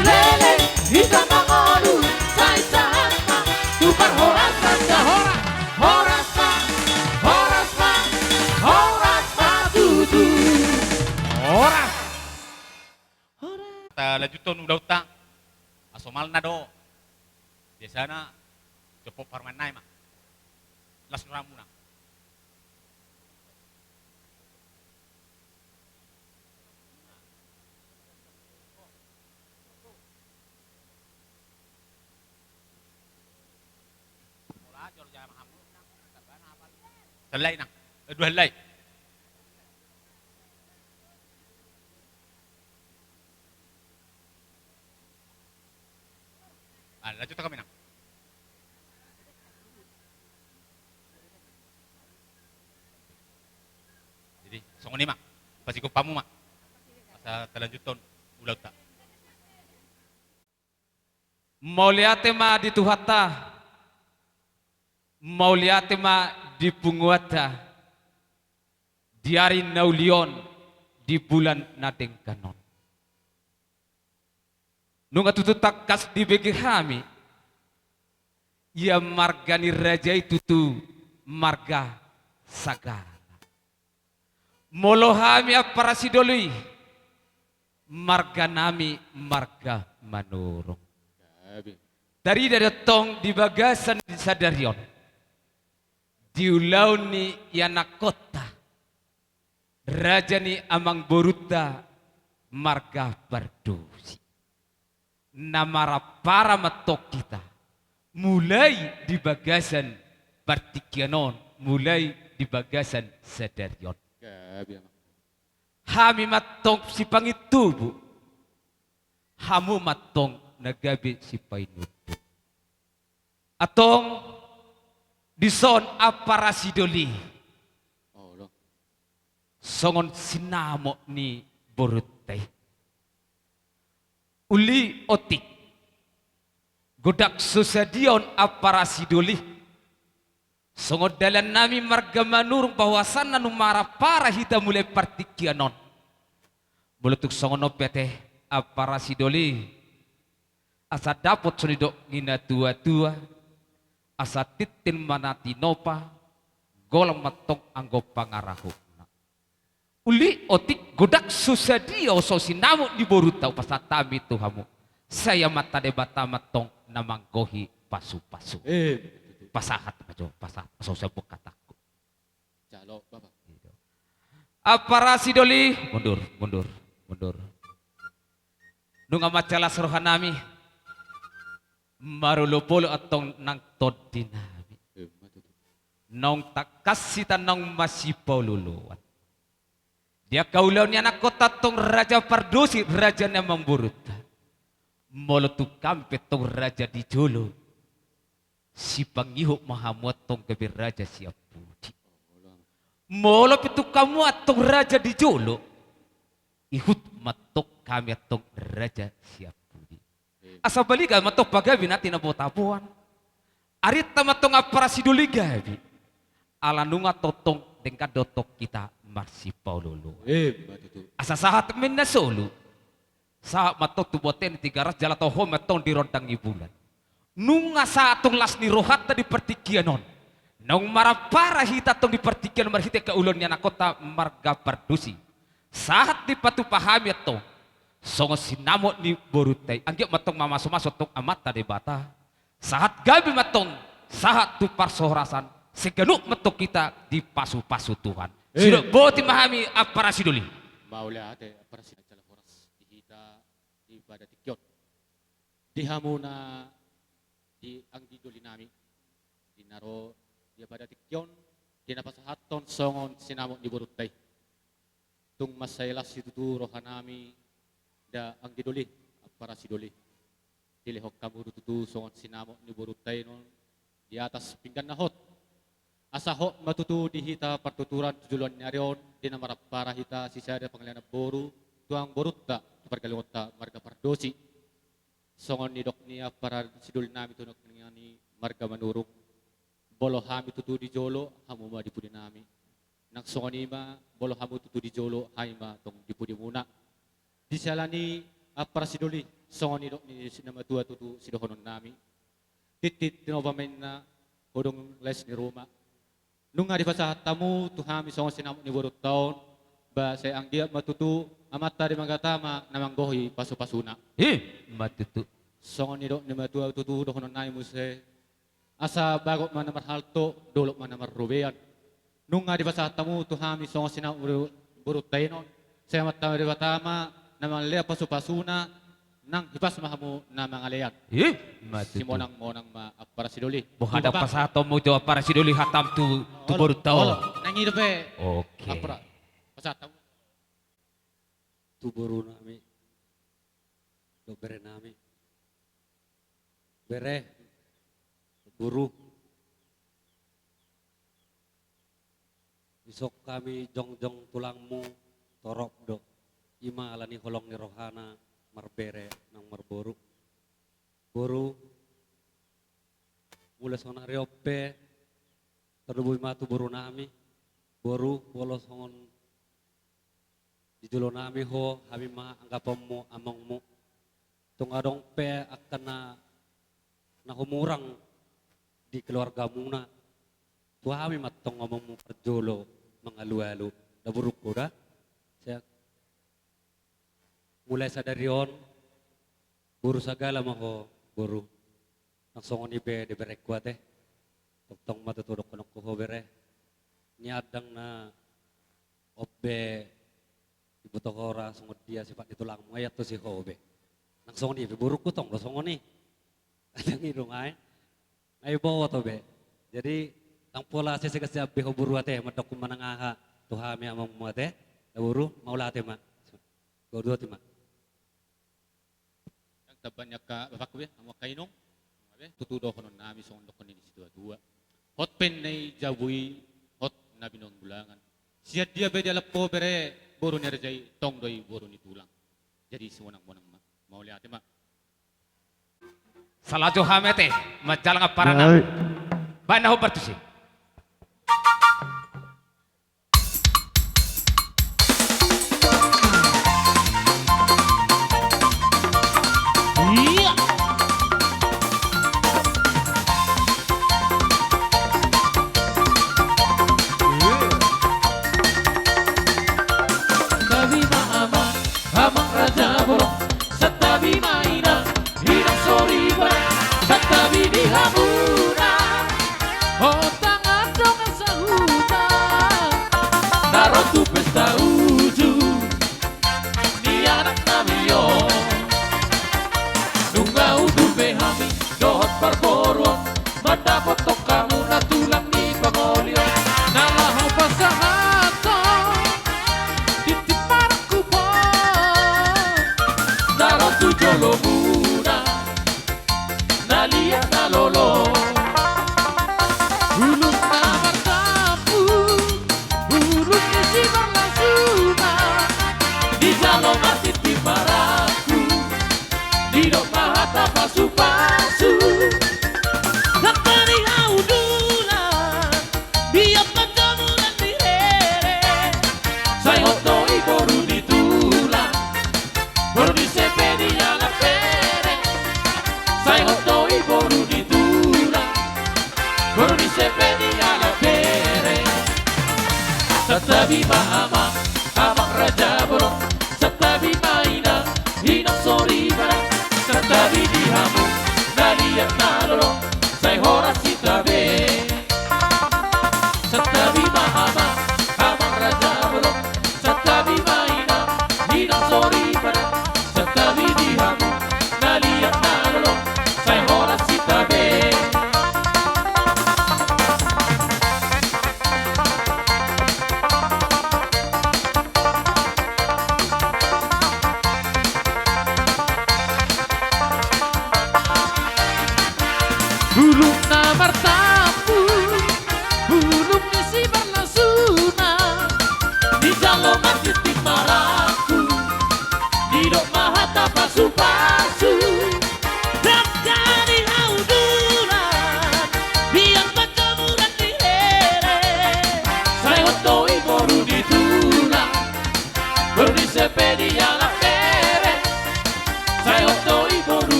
Lele, hita mangolu, sai sahat ma, tu parhorasan da. Horas. Horas ma, horas ma, horas ma tutu. Horas. Horas. Talanjuthon ulaonta, asomalna do. Biasana, jopok parumaen nai ma. Las rohamuna. Sahali nang. Eh, dua sahali. Ah, lanjut kami nang. Jadi, songon i ma. Pasigop hamu ma. Asa talanjuthon ulaonta. Mauliate ma di Tuhanta. Mauliate ma di punguanta. Di ari na uli on, di bulan na denggan on. Nunga tutu tangkas dibege hami, ia marga ni raja i tutu marga Sagala. Molo hami ampara sidoli, marga nami marga Manurung. Tarida do tong di bagasan sadari on. Di ulaon ni ianakkonta, raja ni amangborunta marga Pardosi. Na marampara ma tong hita, mulai di bagasan partingkian on, mulai di bagasan sadari on. Gabe, Amang. Hami ma tong sipangintubu, hamu ma tong na gabe sipainuntu. Antong dison ampara sidoli. Olo. Songon sinamot ni borunta i. Uli otik. Godang so sadia on ampara sidoli. Songon dalan nami marga Manurung bahwasanna nunga marampara hita mulai partingkian on. Molo tung songon on pe ate ampara sidoli. Asa dapot songon nidok ni natuatua, asa tintin ma na tinopa, golang ma tong anggo pangarahutna. Uli otik godang so sadia on songon sinamot ni borunta, hupasahat hami tu hamu. Sai Amanta Debata ma tong na manggohi pasupasu. Eh, betul, betul. Pasahat ma jo, pasahat. Asa husambung hatangku. Jalo, Bapak. Ampara sidoli, mundur, mundur, mundur. Nunga mansai las roha nami. Marolopolop antong nang tondi nami. Eh, ma tutu. Naung tangkas hita naung masipaolooloan. Di angka ulaon ni anakkonta antong Raja Pardosi, raja ni amangborunta. Molo tung hami pe antong raja di jolo. Sipangihut ma hamu antong gabe raja sian pudi. Molo pe tung hamu antong raja di jolo, ihut ma antong hami antong raja sian pudi. Asa baliga ma antong pagabe na tinabotaboan. Arinta ma antong ampara sidoli gabe. Ala nunga tongtong denggan do antong hita marsipaolooloan. Eh, ma tutu. Asa sahat ma i na solu. Sahat ma antong tu bontean ni Tigaras jala toho ma antong di rondang ni bulan. Nunga sahat antong las ni rohanta di partingkian on. Naung marampara hita antong di partingkian on marhite angka ulaon ni anakkonta marga Pardosi. Sahat dipatupa hami antong. Songon sinamot ni borunta i. Anggiat ma antong mamasumasu antong Amanta Debata. Sahat gabe ma antong, sahat tu parhorasan, sai ganup ma antong hita dipasupasu Tuhan. Eh. Sidok boti ma hami ampara sidoli. Mauliate ampara sidoli, jala horas di hita di pada tingki on. Di hamuna, di anggi doli nami, di na ro di pada tingki on, di na pasahathon songon sinamot ni borunta i. Tung mansai las situtu roha nami, da anggi doli, ampara sidoli. Dilehon hamu do tutu songon sinamot ni borunta i non di atas pinggan na hot. Asa hot ma tutu di hita partuturan tu joloan ni ari on, di na marampara hita sisada pangalean namboru, tulang borunta, tu pargalingonta marga Pardosi. Songon nidok ni ampara sidoli nami tu nangkiningan i marga Manurung. Molo hami tutu di jolo, hamu ma di pudi nami. Nang songon i ma, molo hamu tutu di jolo, hami ma tong di pudimuna. Di siala ni i ampara sidoli, songon nidok ni si na matua tutu sidohonon nami. Tintin tinopa ma inna, godang les ni ruma. Nunga dipasahat hamu tu hami songon sinamot ni borunta on, ba sai anggiat ma tutu Amanta Debata ma na manggohi pasupasuna. Ima tutu. Songon nidok ni matua tutu dohonon nami muse, asa bagot ma na marhalto, dolok ma na marrobean. Nunga dipasahat hamu tu hami songon sinamot ni borunta i non, sai Amanta Debata ma na mangalehon pasupasuna, nang hipas ma hamu na mangalean. Ima tutu. Simonangmonang ma ampara sidoli. Boha, ndang pasahatonmu jo ampara sidoli hatam tu, tu borunta on? Olo, nang i dope. Oke. Ampara, pasahat hamu. Tu boru nami dohot bere nami. Bere, boru. Dison hami jongjong tulangmu, torop do. Ima ala ni holong ni rohana marbere nang marboru. Boru, molo saonari on pe tarlumobi ma tu boru nami. Boru, molo songon di jolo nami ho, hami ma anggaponmu amongmu. Tung adong pe angka na, na humurang di keluargamuna, tu hami ma antong amongmu parjolo mangalualu. Da borungku da. Sai mulai sadari on, boru sagala ma ho, boru. Nang songon i be di berengku ate. Tongtong ma tutu dohononku ho bere. Nian ndang na on be diboto ho ra songon dia sifat ni tulangmu, ai antusi ho be. Nang songon i be borungku, tong do songon i. Ndang i do ngai. Ngai boto be. Jadi ndang pola sesegan sian be ho boru ate, mandok manang aha tu hami amongmu ate. Da boru, mauliate ma. Godang ma. Ndang tamba ni angka bapakku be, hamu angka inong. Tutu dohonon nami songon dohonon ni situatua. Hot pe na i jabu i, hot na binoan bulangan. Sian dia pe dialap ho bere, boru ni raja i, tong do i boru ni tulang. Jadi simonangmonang ma. Mauliate ma. Salajo hami ate, manjalang ampara nami. Baen na hombar tusi. Ia. Santabi ma amang, amang raja bolon. Santabi ma inang, inang soripada. Santabi di hamuna. Hotang adong sahuta, na ro tu pesta ujung ni anak nami on. Nunga udur be hami dohot parboruon, mandapothon hamuna tulang ni pangoli on. Na laho pasahathon tintin marangkup on, na ro tu jolomuna. Na liat na lolo, ulun na martampu, ulun ni simarlasuna. Dijalo ma tintin marangkup, didok ma hata pasupasu. Ndang pe di hau dulan, biar panjamuran di here. Sai hot do i boru ni tulang, boru ni sepe ni anak bere. Sai hot do i boru ni tulang, boru ni sepe ni anak bere. Santabi ma amang, amang raja bolon. Santabi ma inang, inang soripada. Santabi di hamu, na liat na lolo.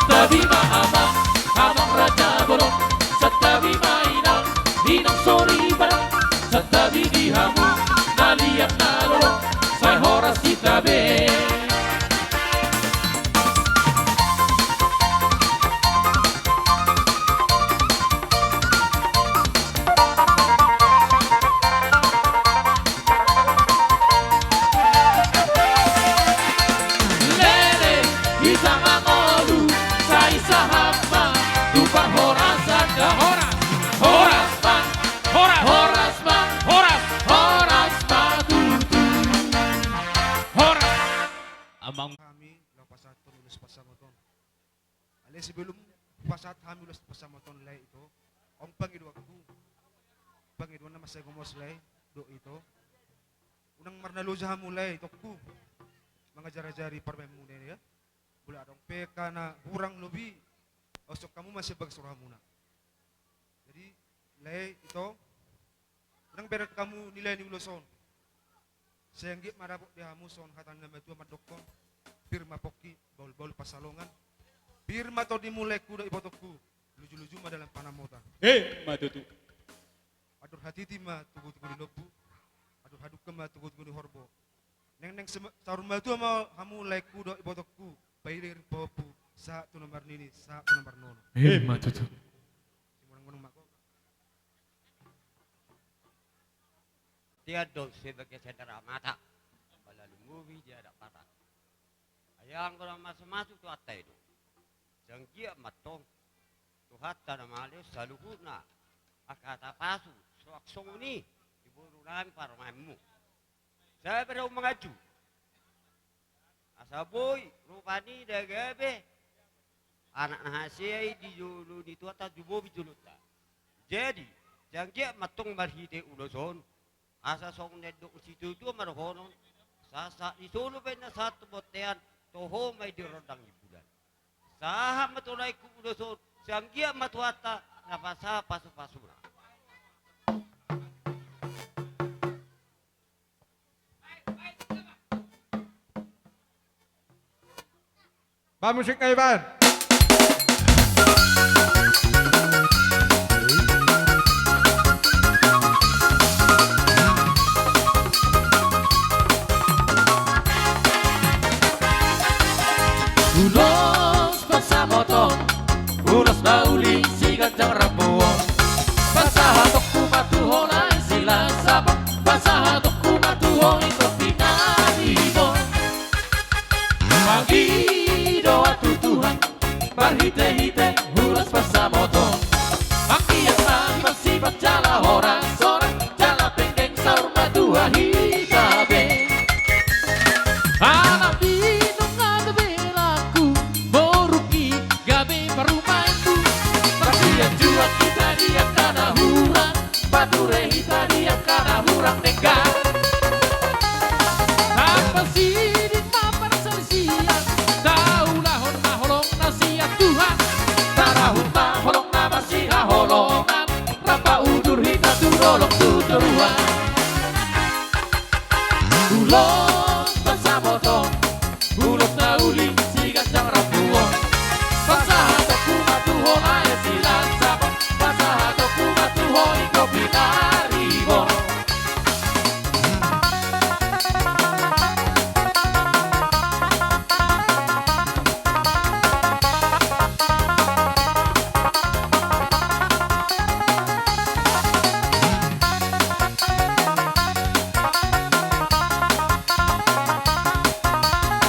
Santabi ma amang, amang raja bolon. Santabi ma inang, inang soripada. Santabi di hamu na liat na lolo, sai horas hita be. Lele, hita mangolu, sai sahat ma tu parhorasan. Horas, horas ma, horas, horas ma, horas, horas ma tutu. Horas. Amang. Hami laho pasahathon ulos pansamotan. Alai sebelum pasahat hami ulos pansamotan, lae, ito, on pangidoanku. Pangidoan na mansai gomos, lae, dohot ito. Unang marnaloja hamu, lae, itongku, mangajarajari parumaenmuna i, ya. Molo adong pe angka na hurang lobi, osok hamu ma sian bagas rohamuna. Jadi, lae, ito, unang bereng hamu nilai ni ulos on. Sai anggiat ma dapot di hamu songon hata ni natuatua mandokkon: Pir ma pongki, bahulbahul pansalongan. Pir ma tondimu, laengku dohot ibotongku, lujuluju ma dalan pansamota. Emma tutu. Andor hatiti ma togutogu ni lombu, andor hadungka ma togutogu ni horbo. Nengneng sem-, saur matua ma hamu, laengku dohot ibotongku, pairingiring pahompu sahat tu na marnini, sahat tu na marnono. Emma tutu. Simonangmonang ma ho. Tian do sebagai sendera mata, pala lumobi di adat Batak. Ai anggo na mamasu-masu Tuhanta i do. Sai anggiat ma antong Tuhanta na mangalean saluhutna angka hata pasu, suang songon i di boru nami parumaenmu. Sai bereng manganju. Asa boi rupani na gabe anak na hasea i di jolo ni Tuhanta, tumobi jolonta. Jadi, sai anggiat ma antong marhite ulos on, asa songon na nidok ni situatua ma dohonon: Sahat ni solu baen na sahat tu bontean, toho ma i di rondang ni bulan. Sahat ma tu laengku ulos on, sai anggiat ma Tuhanta na pasahat pasupasuna. Ba musikna, Iban. Ulos pansamotan, ulos na uli siganjang rambu on. Pasahatonku ma tu ho, lae Silasabon, pasahatonku ma tu ho, ito pinaribot. Mangido ma tu Tuhan marhitehite ulos pansamotan. Anggiat ma sipasipat jala horas-horas, jala penggeng saur matua hita be. Anak ninna gabe laengku, borungki gabe parumaenku. Marsianjuan hita di angka na hurang, pature hita di angka na hurang denggan. Tapasiding ma parsalisian, taulahon ma holong na sian Tuhan. Tarahut ma holong na marsihaholongan, rap paudur hita tu dolok tu toruan. Ulos pansamotan, ulos na uli siganjang rambu on. Pasahatonku ma tu ho, lae Silasabon, pasahatonku ma tu ho, ito pinaribot.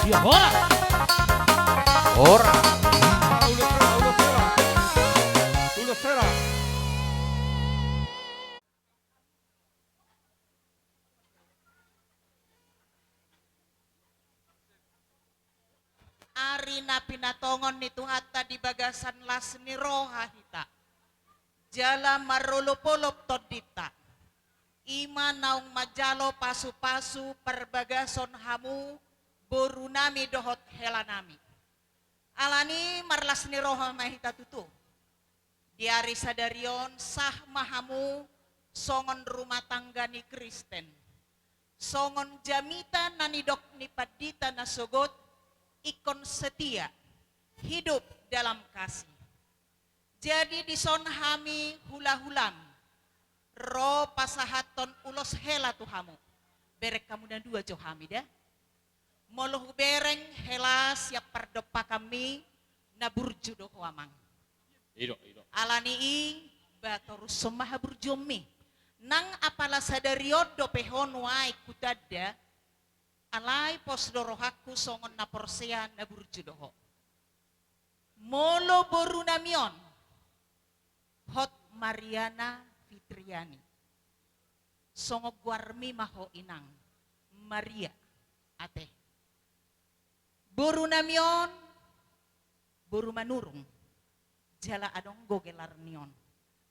Ia, horas. Horas. Ulos sera, ulos sera. Ulos sera. Ari na pinatongon ni Tuhanta di bagasan las ni roha hita, jala marolopolop tondinta, i ma naung manjalo pasupasu parbagason hamu, boru nami dohot hela nami. Alani marlas ni roha ma hita tutu. Di ari sadari on sah ma hamu songon rumah tangga ni Kristen, songon jamita na nidok ni pandita na sogot, ingkon setia, hidup dalam kasih. Jadi dison hami hulahulam ro pasahathon ulos hela tu hamu. Bereng hamu na dua jo hami da. Molo hubereng hela sian pardompakanmi, na burju do ho amang. Ido, ido. Alani i, ba torushon ma haburjuonmi. Nang apala sadari on dope ho nuaeng hutanda, alai pos do rohangku songon na porsea na burju do ho. Molo borunami on, Hot Mariana Fitriani. Songon goarmi ma ho inang, Maria, ate. Borunami on, boru Manurung. Jala adong do gelarni on.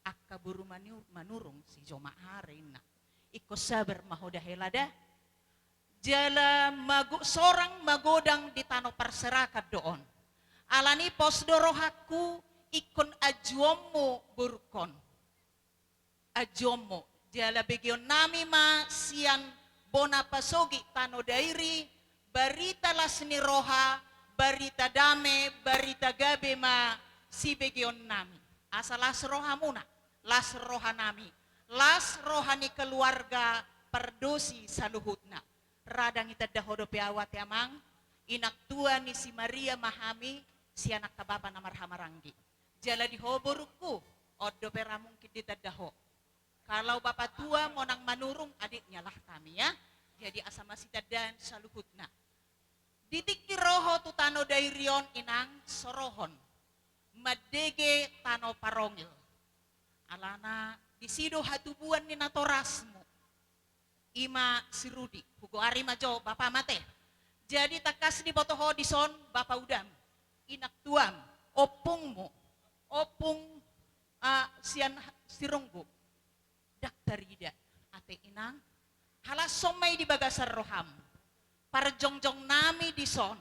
Angka boru Manu-, Manurung, si Joma Are inna. Ingkon sabar ma ho da hela da. Jala mago-, sorang magodang di tano parserakan do on. Alani pos do rohangku ingkon anjuonmu borungkon. Anjuonmu. Jala begeonnami ma sian bona pasogit Tano Dairi, barita las ni roha, barita dame, barita gabe ma sibegeonnami. Asa las rohamuna, las rohanami, las roha ni keluarga Pardosi saluhutna. Ra ndang itanda ho dope au ate amang, inang tua ni si Maria ma hami, sian angka bapa na marhahamaranggi. Jala di ho borungku, on dope ra mungkin ditanda ho. Kalau bapa tua monang Manurung, adiknya lah kami ya. Jadi asa masitandaan saluhutna. Di tingki ro ho tu Tano Dairi on inang, sorohon. Mandege tano parongil. Alana disi do hatubuan ni natorasmu. I ma si Rudi, hugoari ma jo bapam ate. Jadi tangkas diboto ho dison bapa udam, inang tuam, ompungmu, ompung, ah, sian Sirunggu. Ndang tarida ate inang, halashon ma i di bagasan roham. Parjongjongnami dison,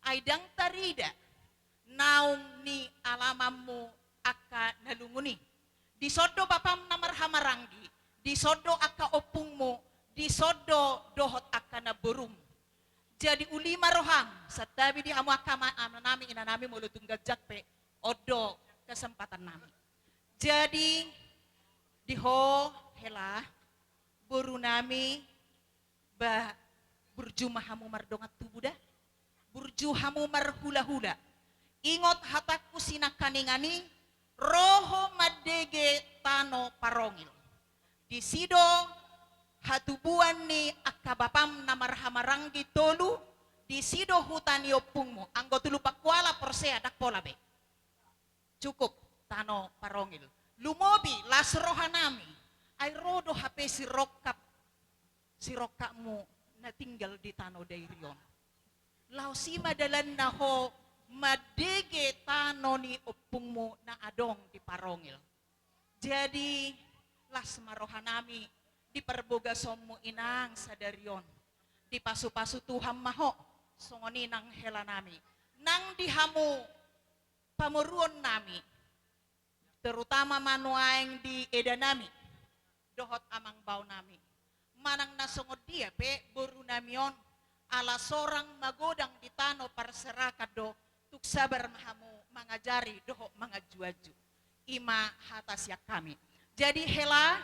ai ndang tarida naung ni alamanmu angka na lungun i. Dison do bapam na marhahamaranggi, dison do angka ompungmu, dison do dohot angka namborum. Jadi uli ma roham, santabi di hamu angka ama-, amanami, inanami, molo tung ganjang pe, on do kesempatannami. Jadi di ho hela, borunami, ba burju ma hamu mardongan tubu da. Burju hamu marhulahula. Ingot hatangku sinangkaningan i, ro ho mandege tano parongil. Disi do hatubuan ni angka bapam na marhahamaranggi tolu, disi do huta ni ompungmu, anggo tu Lumban Kuala porsea, ndang pola be. Cukup tano parongil. Lumobi las rohanami. Ai ro do hape sirongkap, sirongkapmu na tinggal di Tano Dairi on. Laos i ma dalanna ho mandege tano ni ompungmu na adong di parongil. Jadi las ma rohanami di parbogasonmu inang sadari on. Dipasupasu Tuhan ma ho, songon i nang helanami. Nang di hamu pamoruonnami, terutama ma nuaeng di edanami dohot amangbaonami. Manang na songon dia pe borunami on, ala sorang magodang di tano parserakan do, tung sabar ma hamu mangajari dohot manganjuanju. I ma hata sian hami. Jadi hela,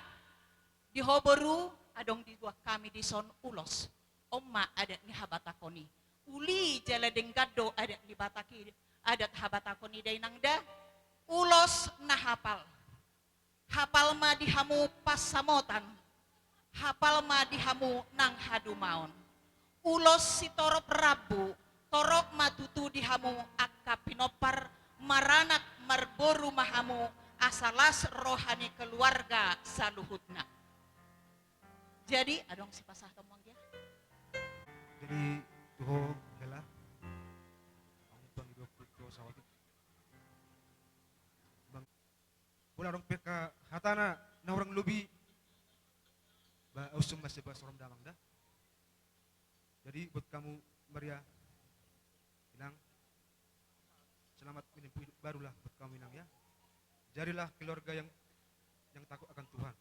di ho boru, adong dibuat hami dison ulos. On ma adat ni habatahon i. Uli jala denggan do adat ni Batak i, adat habatahon i da inang da. Ulos na hapal. Hapal ma di hamu pansamotan. Hapal ma di hamu nang hadumaon. Ulos sitorop rambu, torop ma tutu di hamu angka pinompar, maranak marboru ma hamu, asa las roha ni keluarga saluhutna. Jadi adong sipasahaton manggia. Jadi tu ho hela. Amu pangido tu sawati. Bang, molo adong pe angka hatana na hurang lobi, ba unsum ma seba sorom damang da. Jadi buat kamu Maria, inang, selamat menempuh hidup barulah buat kamu inang ya. Jadilah keluarga yang, yang takut akan Tuhan.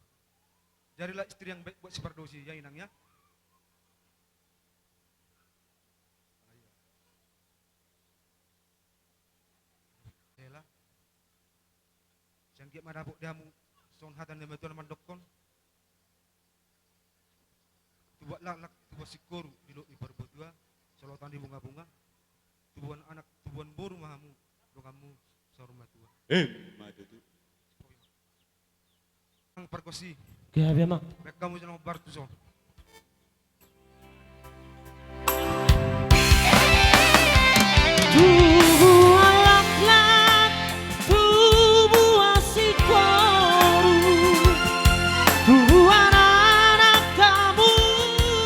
Jadilah istri yang baik buat si Pardosi ya inang ya. Anggiat ma dapot di hamu songon hata ni natuatua na mandokkon: Tubuan laklak, tubuan singkoru, di dolok ni parbotua, solotan ni bungabunga, tubuan anak, tubuan boru ma hamu, donganmu saur matua. Emma tutu. Nang pargonsi. Gabe, Amang. Baen hamu jolo bartu son. Tubuan laklak, tubuan singkoru, tubuan anak hamu,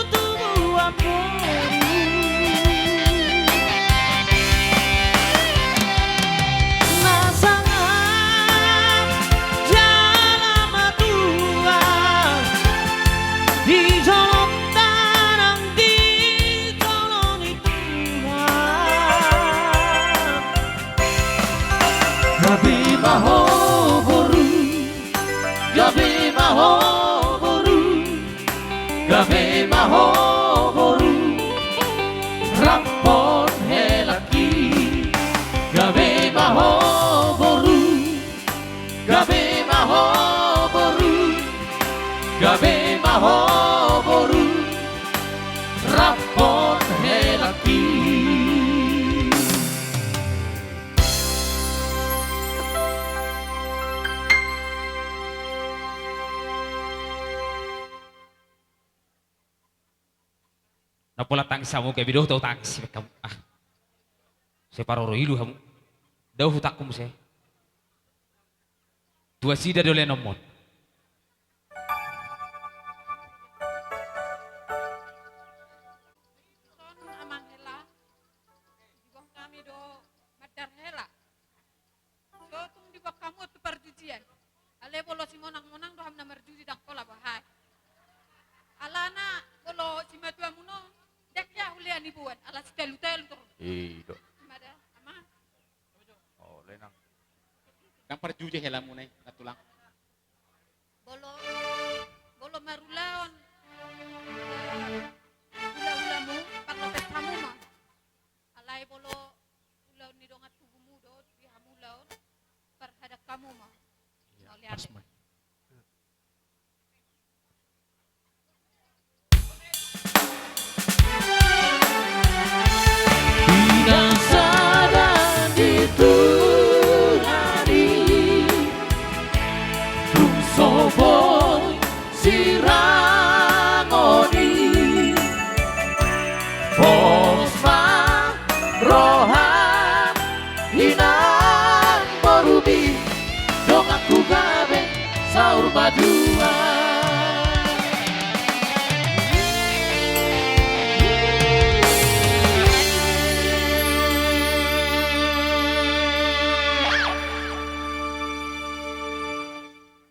tubuan boru. Na sangap jala matua di jolo tanang, di jolo ni Tuhan. Gabe ma ho boru, gabe ma ho boru, gabe ma ho boru, rap dohot helangki. Gabe ma ho boru, gabe ma ho boru, gabe ma ho boru, rap dohot helangki. Na pola tangis hamu, gabe do hutangis hamu. Ah. Sai paroro ilu hamu. Dao hutangku muse. Tu nasida do lehonon. Son, Amang Hela, diboan hami do mandar hela. So tung diboan hamu tu parjujian. Alai molo simonang-monang do hamu na marjuji, ndang pola, boha i. Alana molo simatuamuna on, ndang hea hulehon iboan, ala sitalutalu torus. I do. Ima da, Amang. O, lenang. Ndang parjuji helamuna i, na tulang. Molo, molo marulaon, eh, ulaulamu, parlopes hamu ma. Alai molo ulaon ni dongan tubumu do di hamu ulaon, parhadang hamu ma. Ia, mauliate. Pas ma. Di na sada di turani, dung so boi sirangoni, pos ma roha inang borumi, donganku gabe saur matua.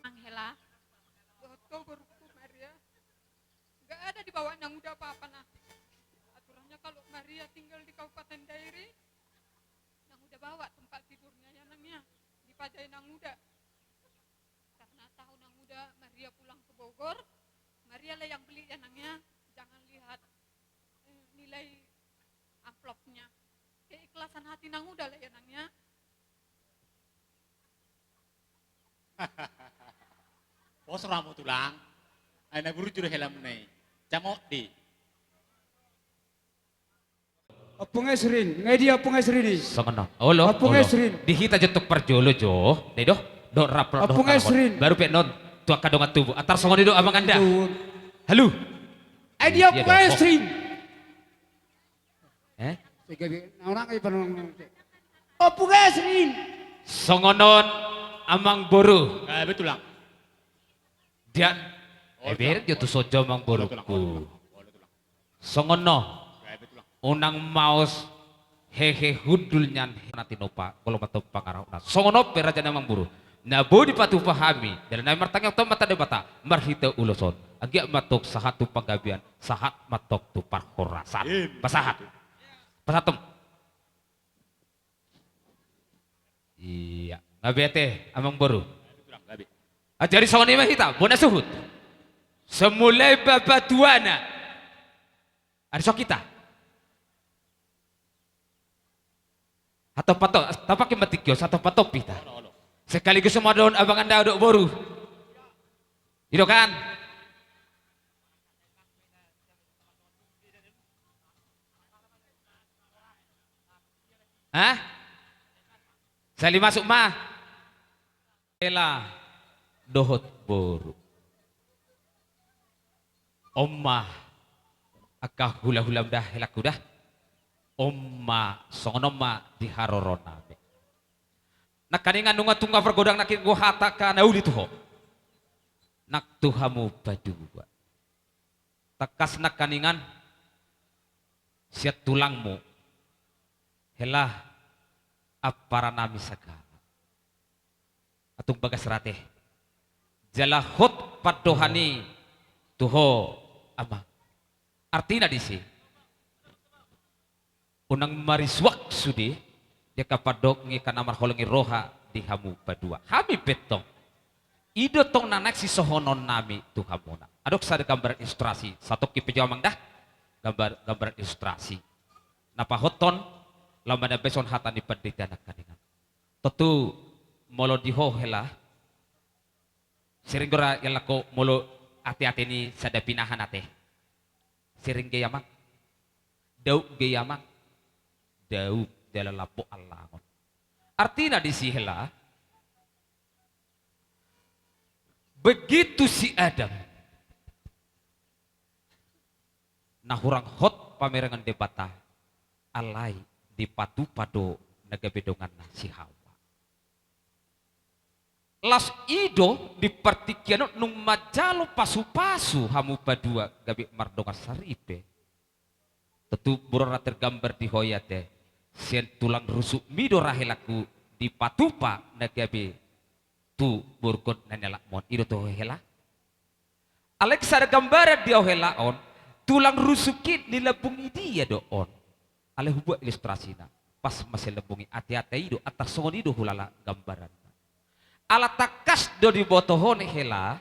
Amang Hela, dohot ho borungku Maria. Nggak ada dibawa Nang Uda apa-apa, nah. Aturannya kalau Maria tinggal di Kabupaten Dairi, Nang Uda bawa tempat tidurnya ya, Nang, ya. Dipajai Nang Uda. Karena tahu Nang Uda Maria pulang ke Bogor, Maria lah yang beli ya, Nang, ya. Jangan lihat, eh, nilai amplopnya. Keikhlasan hati Nang Uda lah ya, Nang, ya. Pos rohamu, tulang. Ai na burju do helamuna i. Camot di. Ompung Esrin, nga dia Ompung Esrin i? Songon on. Olo, Ompung Esrin. Di hita jo tuk parjolo jo. Dai do. Do rap, do Ompung Esrin. Baru pe non tu angka dongan tubu. Antar songon i do, Amang Anda. Halo. Ai dia Ompung Esrin? Eh? Ompung Esrin. Songon on, Amang Boru. Eh, betul, Lang. Dian. Eh, bereng jo tu son jo, Amang Boru. Songon on. Unang maos hehe hundul nian na tinopa, molo mantong pangarahutna. Songon on pe raja ni Amang Boru. Na boi dipatupa hami, dalan nami martangiang tu Amanta Debata marhite ulos on. Anggiat mantong sahat tu panggabean, sahat mantong tu parhorasan. Pasahat. Pasahat, Om. Ia, gabe ate, Amang Boru. Ajari songon i ma hita, bona suhut. Semulai bapa tuana. Ari so hita. Hatop pato, tapakke ma tingki on, hatop pato hita. Sekaligus ma dohot abang anda dohot boru. I do kan? Hah? Sali masuk ma. Hela dohot boru. On ma angka hulahulam da, helangku da. On ma, songon on ma di haroronami. Nangkaningan nunga tung margodang nangkin do hata angka na uli tu ho. Nang tu hamu padua. Tangkas nangkaningan sian tulangmu, hela, amparanami sagala. Atung bagas rate. Jala hot pandohan i tu ho, amang. Artina disi, unang marisuak sude di angka pandok ni angka na marholong ni roha di hamu padua. Hami pe tong, i do tong na naeng sisohononnami tu hamuna. Adong sada gambaran ilustrasi, satongkin pe jo amang da. Gambar, gambaran ilustrasi na pahothon laho manambahon hata ni pandita nangkaningan. Tontu molo di ho, hela, sering do ra ialap ho molo ateate ni sada pinahan ate. Sering ge i, amang? Dao ge i, amang? Dao, jala lambok allangon. Artina disi, hela, begitu si Adam na hurang hot pamerengon Debata, alai dipatupa do na gabe donganna si Hawa. Laos i do di partingkian on nunga manjalo pasupasu hamu padua gabe mardongan saripe. Tontu molo ra tergambar di ho i ate, sian tulang rusukmi do ra, helangku, dipatupa na gabe tu borungkon na nialapmu on. I do tu ho, hela? Alai sada gambaran di ahu, hela, on, tulang rusuk i nilambungi dia do on. Alai hubuat ilustrasina, pas ma silambungi ateate i do, antar songon i do hulala gambaranna. Ala tangkas do diboto ho, hela,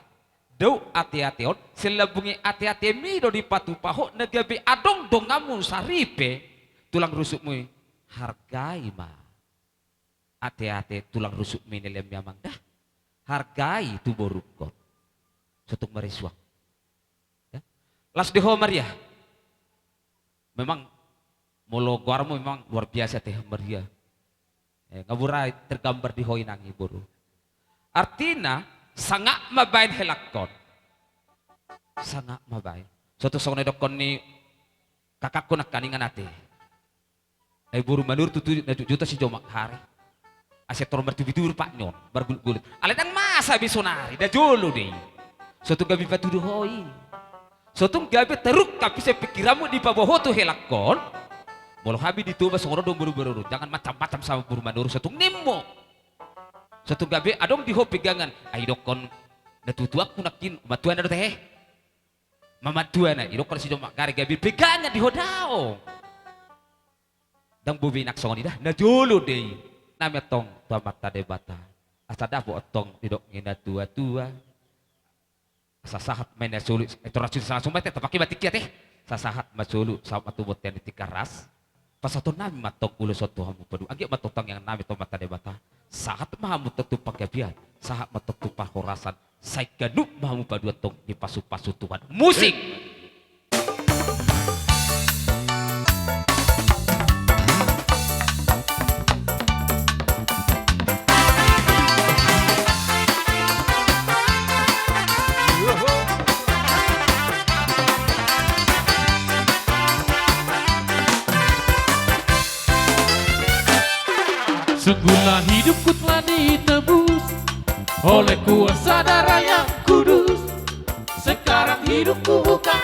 dao ateate on, silambungi ateatemi do dipatupa ho na gabe adong donganmu saripe, tulang rusukmu i, hargai ma ateate tulang rusukmi na nialahi, amang, da. Hargai tu borungkon. Sotung marisuang. Ya. Laos di ho, Maria. Memang molo goarmu memang luar biasa ate, Maria. Eh, nga boi ra tergambar di ho inang i, boru. Artina, sangap ma baen, helangkon. Sangap ma baen. Sotung songon na nidokkon ni kakakku nangkaningan ate. Ai boru Manuruk tutu na jotjot sijomak hare. Asa tor martubitubir pat ni on, margulutgulut. Alai ndang masa be sonari, nda jolo do i. Sotung gabe patudu ho i. Sotung gabe terungkap sian pingkiranmu, dipaboa ho tu helangkon. Molo hami di Toba songon on do, boru, boru, jangan macam-macam sama boru Manuruk, sotung nimmu. Sotung gabe adong di ho pegangan. Ai didokkon natuatuangku nangkin, matuana do ate. Mamatuana, didokkon sijomak hare, gabe pegangan di ho, daong. Ndang boi be inang songon i da, na jolo do i. Nami antong tu Amanta Debata, asa dapot antong didok ni natuatua. Asa sahat ma i na solu, eh, tor solu, asa langsung ma i ate, tapake ma tingki ate. Asa sahat ma solu, sahat ma tu bontean ni Tigaras. Pasahaton nami ma antong ulos on tu hamu padua. Anggiat ma antong tangiangan nami tu Amanta Debata, sahat ma hamu antong tu panggabean, sahat ma antong tu parhorasan. Sai ganup ma hamu padua antong dipasupasu Tuhan. Musik. Sungguhlah hidupku telah ditebus oleh kuasa darah yang kudus. Sekarang hidupku bukan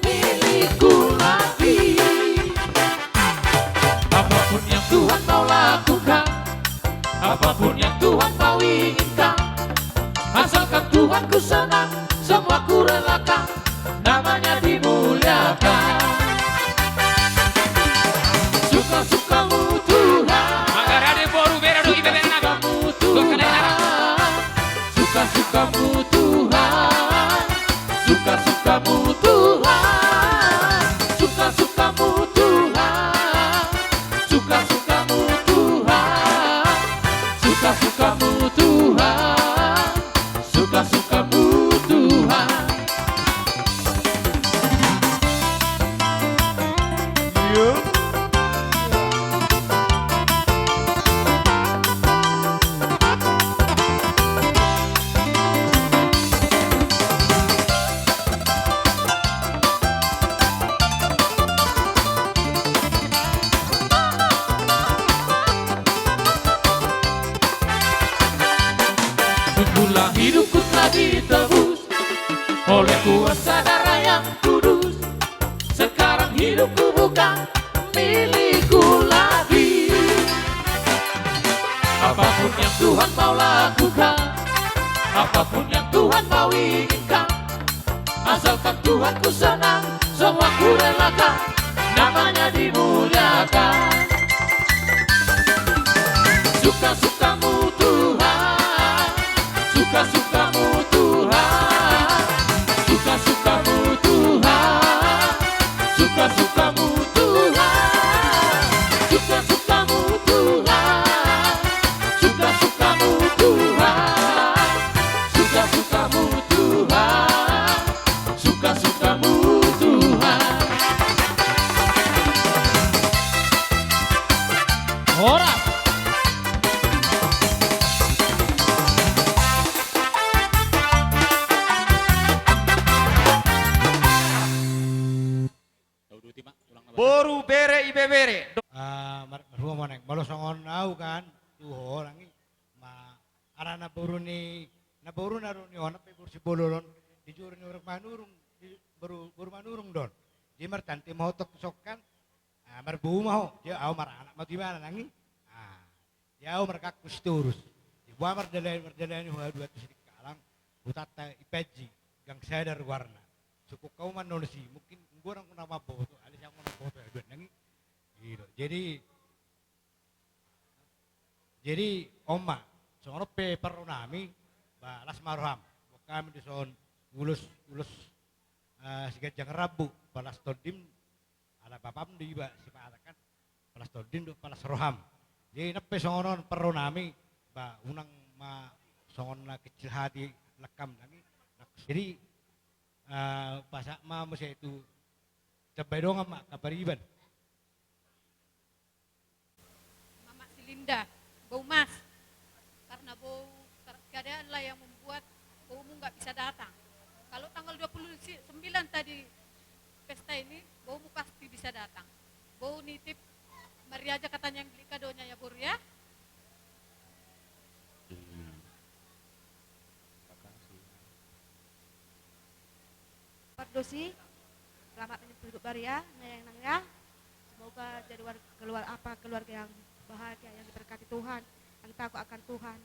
milikku lagi. Apapun yang Tuhan mau lakukan, apapun yang Tuhan mau inginkan, asalkan Tuhanku senang, semua kurelakan. Namanya dimuliakan. Suka-sukamu Tuhan. Manggarade boru bere do ibe bere nami. Suka-sukamu Tuhan. Suka-sukamu Tuhan. Suka-sukamu Tuhan. Suka-sukamu Tuhan. Suka-sukamu Tuhan. Suka Suka-sukamu Tuhan, suka-sukamu Tuhan. Iya. Sungguhlah hidupku telah ditebus oleh kuasa darah yang kudus. Sekarang hidupku bukan milikku lagi. Apapun yang Tuhan mau lakukan, apapun yang Tuhan mau inginkan, asalkan Tuhanku senang, semua kurelakan, namanya dimuliakan. Suka-sukamu Tuhan, suka-sukamu Tuhan, suka-sukamu Tuhan, suka-sukamu Tuhan, suka-sukamu Tuhan, suka-sukamu Tuhan, suka-sukamu Tuhan, suka-sukamu Tuhan. Horas. Boru, bere, ibebere. Ah, mar-, marhua ma nang. Molo songon au kan, tu ho nang i. Ma, ala na boru ni, na boru na do ni on, na pe boru Sibolon on, di juru ni orang Manurung, di boru, boru Manurung do on. Jadi martanti ma ho tu son kan, ah, marbou ma ho, jadi au maranak ma tu ibana nang i. Ah, jadi au marganggu Sitorus. Jadi boha mardalani, mardalani ho haduan tu Sidikalang, hutanta i Panji, Gang Sadar goarna. Sungkun hamu ma annon si, mungkin anggo na mamboto, alai sian anggo na mamboto haduan nang i. I do. Jadi, Jadi, on ma, songon on pe parro nami, ba, las ma roham. Buat hami do son ulos, ulos, eh, siganjang rambu, palas tondim, ala bapam do iba, sipata kan, palas tondim do, palas roham. Jadi, nang pe songon on parro nami, ba, unang ma songon na kecil hati langkam nami. Jadi, eh, pasahat ma muse tu jambai dongan ma, angka pariban. Mamak si Linda, Bou Mas, karena bou ter-, keadaanlah yang membuat boumu nggak bisa datang. Kalau tanggal dua puluh sembilan tadi pesta ini, boumu pasti bisa datang. Bou nitip, mari aja katanya yang beli kadonya ya, Boru, ya. Pardosi, selamat menyambut baru ya, Nayang Nang ya. Semoga jadi war-, keluar apa, keluarga yang bahagia, yang diberkati Tuhan, yang takut akan Tuhan.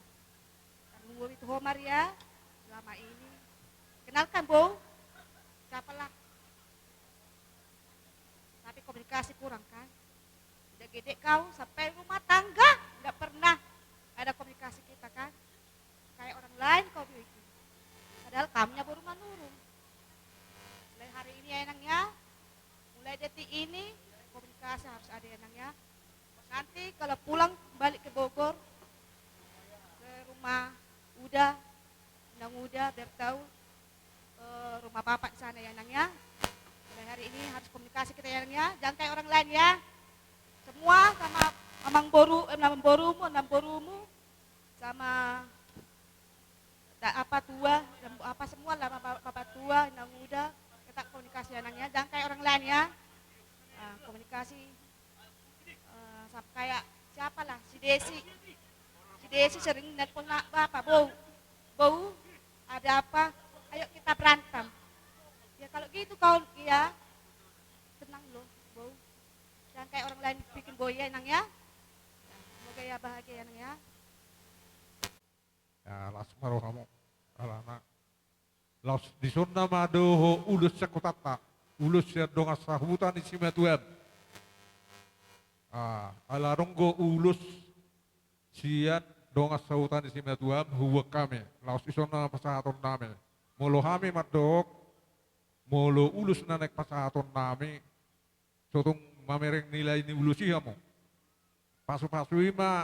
Tarlumobi tu ho Maria, selama ini. Kenalkan, Bou, siapalah. Tapi komunikasi kurang kan? Udah gede kau, sampai rumah tangga nggak pernah ada komunikasi kita kan? Kayak orang lain kau bikin. Padahal kamunya baru menurun. Mulai hari ini ya, Nang ya, mulai detik ini komunikasi harus ada ya, Nang ya. Nanti kalau pulang balik ke Bogor, ke rumah Uda, Nang Uda, Bertaul, ke rumah bapak di sana ya, Nang ya. Mulai hari ini harus komunikasi kita ya, Nang ya. Jangan kayak orang lain ya. Semua sama amang boru, eh, amang borumu, amang borumu, sama tak apa tua, dan apa semua lah, bapak, bapak tua, Nang Uda, tetap komunikasi ya, Nang ya. Jangan kayak orang lain ya. Ah, komunikasi. Eh, sam-, kayak siapalah, si Desi. Si Desi sering nelpon na-, bapak, "Bou, Bou, ada apa? Ayo kita berantem." Ya, kalau gitu kau, ya, tenang loh, Bou. Jangan kayak orang lain bikin Bou ya, Nang ya. Semoga ya bahagia ya, Nang ya. Ya, las ma rohamu. Alana. Laos dison nama dohot ulos sian hutanta. Ulos sian dongan sahuta ni simatuam. Ah, ala adong do ulos sian dongan sahuta ni simatuam huboan hami. Laos dison nama pasahaton nami. Molo hami mandok, molo ulos na naeng pasahaton nami, so tung mamereng nilai ni ulos i hamu. Pasu-pasu i ma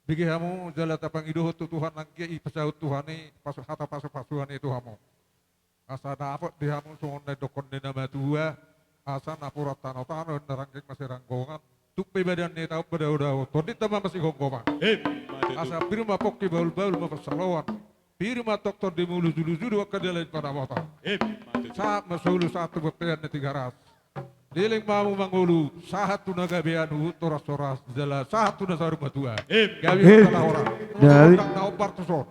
Bege hamu jala tapangidohon tu Tuhan, nangkin dipasaut Tuhan i, pasu-, hata pasu-pasuan i tu hamu. Asa dapot di hamu songon na nidokkon ni na matua, asa napuran tano-tano, na rangging masiranggongan, tung pe badan ni taon madao-dao, tondinta ma masigomgoman. Emma tutu. Asa pir ma pongki, bahul-bahul ma pansalongan, pir ma tongtong di mulu-julu-julu angka dalan padapotan. Emma tutu. Sahat ma solu sahat tu bontean ni Tigaras. Leleng ma hamu mangolu, sahat tu na gabean huhut horas-horas, jala sahat tu na saur matua. Emma. Gabe. Emma. Jala horas. Gabe. Ndang na hombar tuson.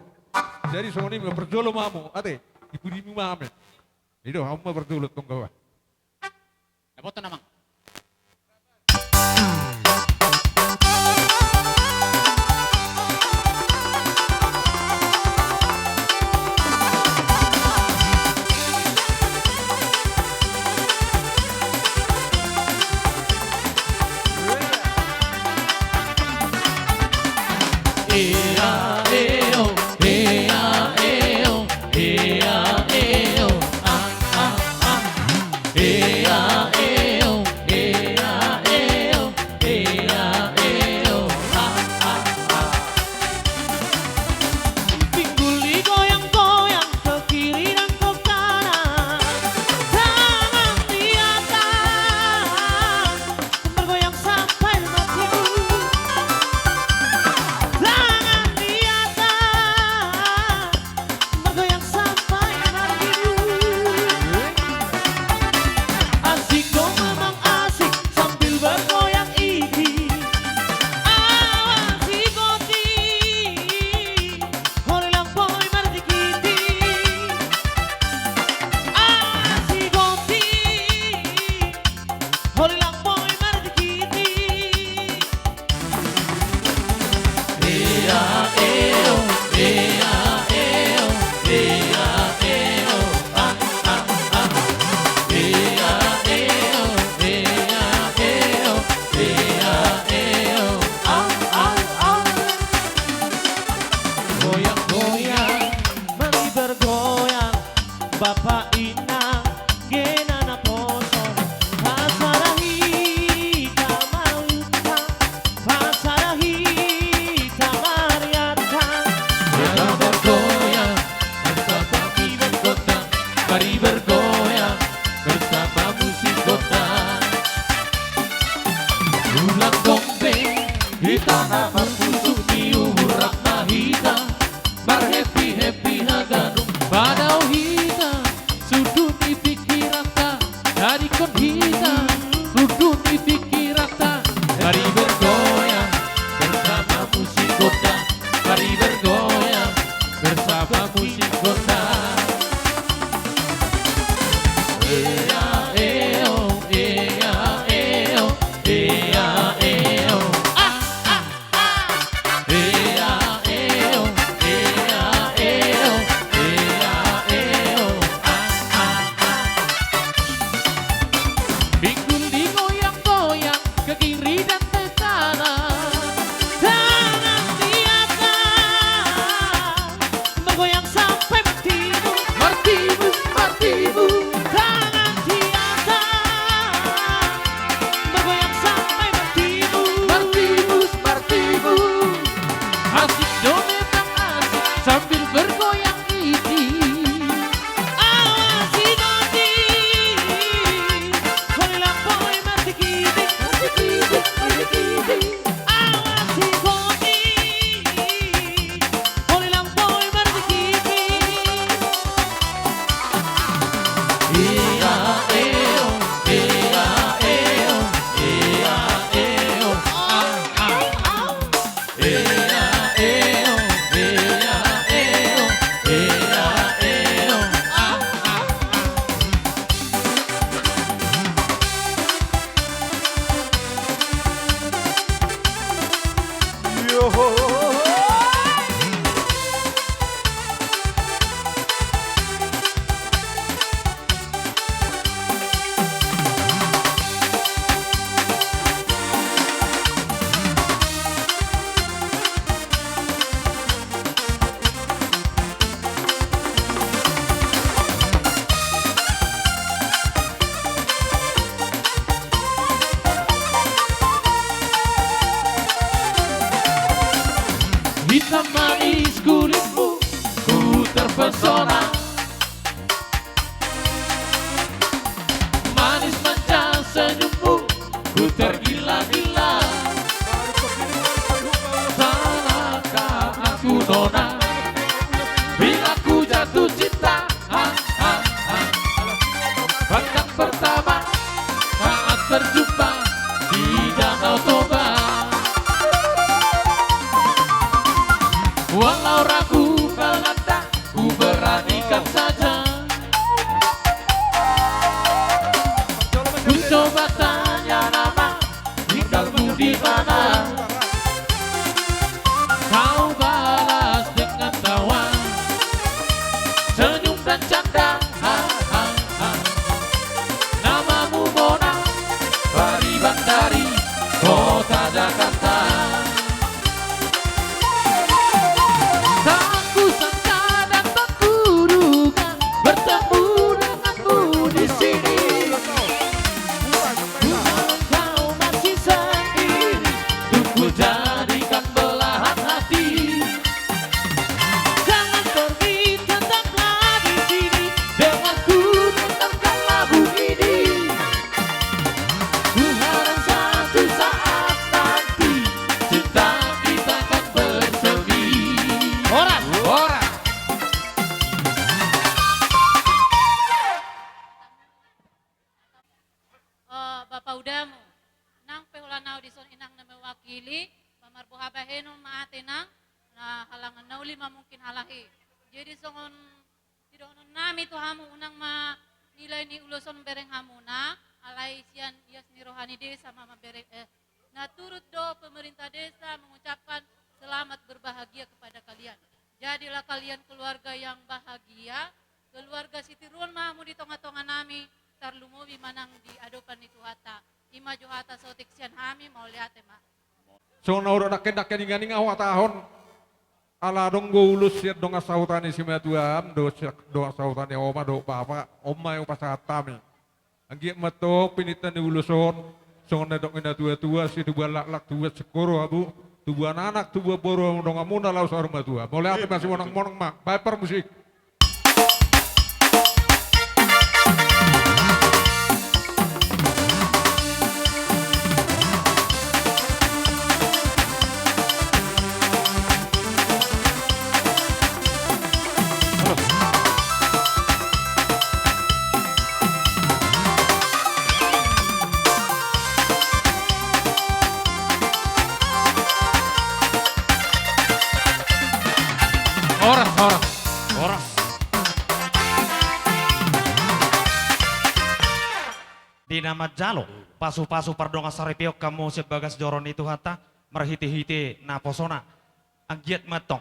Jadi songon i ma, parjolo ma hamu, ate, di pudimu ma hami. I do, hamu ma parjolo, tong gawa. Dapotan, amang. Ea, eo, ea, eo. Ea, eo, a, a, a. Ea, eo, ea, eo, ea, eo, a, a, a. Pinggul digoyang-goyang, ke kiri dan ke kanan, tangan di atas. Margoyang sampai mati. Tangan di atas. Margoyang sampai mati. Asik do mamang asik sambil bergoyang iti. Awas i goti. Horilang boi marjikiti. Awas i goti. Horilang boi marjikiti. Ea, eo, ea, eo, ea, eo, a, a, a. Ea, eo, ea, eo, ea, eo, a, a, a. Goyang-goyang, mari bergoyang, bapa inang, gena naposo, pasada hita maluntang, pasada hita mariatang. Mari bergoyang bersama musik gondang, mari bergoyang bersama musik gondang. Ulang dong be, hita na marpunsu di uhur rap na hita, marhappy-happy haganup padao hita. Hitam manis kulitmu, ku terpesona. Manis manja senyummu, ku tergila-gila. Salahkah aku, Nona, bila ku jatuh cinta? Ha, ha, ha. Pandang pertama saat berjumpa di Danau Toba. Walau ragu melanda, ku beranikan saja. Ku coba tanya nama, tinggalmu di mana? Kau balas dengan tawa, senyum dan canda. Ha, ha, ha. Namamu Mona, pariban dari kota Jakarta. Tak kusangka dan tak kuduga bertemu denganmu di sini. Ku tahu kau masih sendiri, untuk ku jadikan belahan hati. Jangan pergi, tetaplah di sini, dengarku, dengarkan lagu ini. Ku harap satu saat nanti cinta kita akan bersemi. Horas, horas. Eh, Bapa Udamu, nang pe holan au dison inang na mewakili, pamarboha bahenon ma ate nang, na halangan na uli ma mungkin halahi. Jadi songon sidohononnami tu hamu, unang ma nilai ni ulos on bereng hamuna, alai sian ias ni roha ni desa ma, ma bereng, eh, na turut do pemerintah desa mengucapkan selamat berbahagia kepada kalian. Jadilah kalian keluarga yang bahagia, keluarga sitiruon ma hamu di tonga-tonga nami, tarlumobi manang di adopan ni Tuhanta. I ma jo hata saotik sian hami, mauliate ma. Songon na hudok nangkin, nangkin ingan-ingan huhatahon, ala adong do ulos sian dongan sahuta ni simatuam, do sian dongan sahuta ni oma dohot bapa, on ma hupasahat hami. Anggiat ma tong pinta ni ulos on, songon na nidok ni natua-tua, sai tubuan laklak, tubuan singkoru hamu, tubuan anak, tubuan boru donganmuna laho saur matua. Mauliate ma, simonang-monang ma, baen parmusik. Horas, horas. Horas. Di na manjalo pasu-pasu pardongan saripeon hamu sian bagas joro ni Tuhanta, marhite-hite naposona. Anggiat ma tong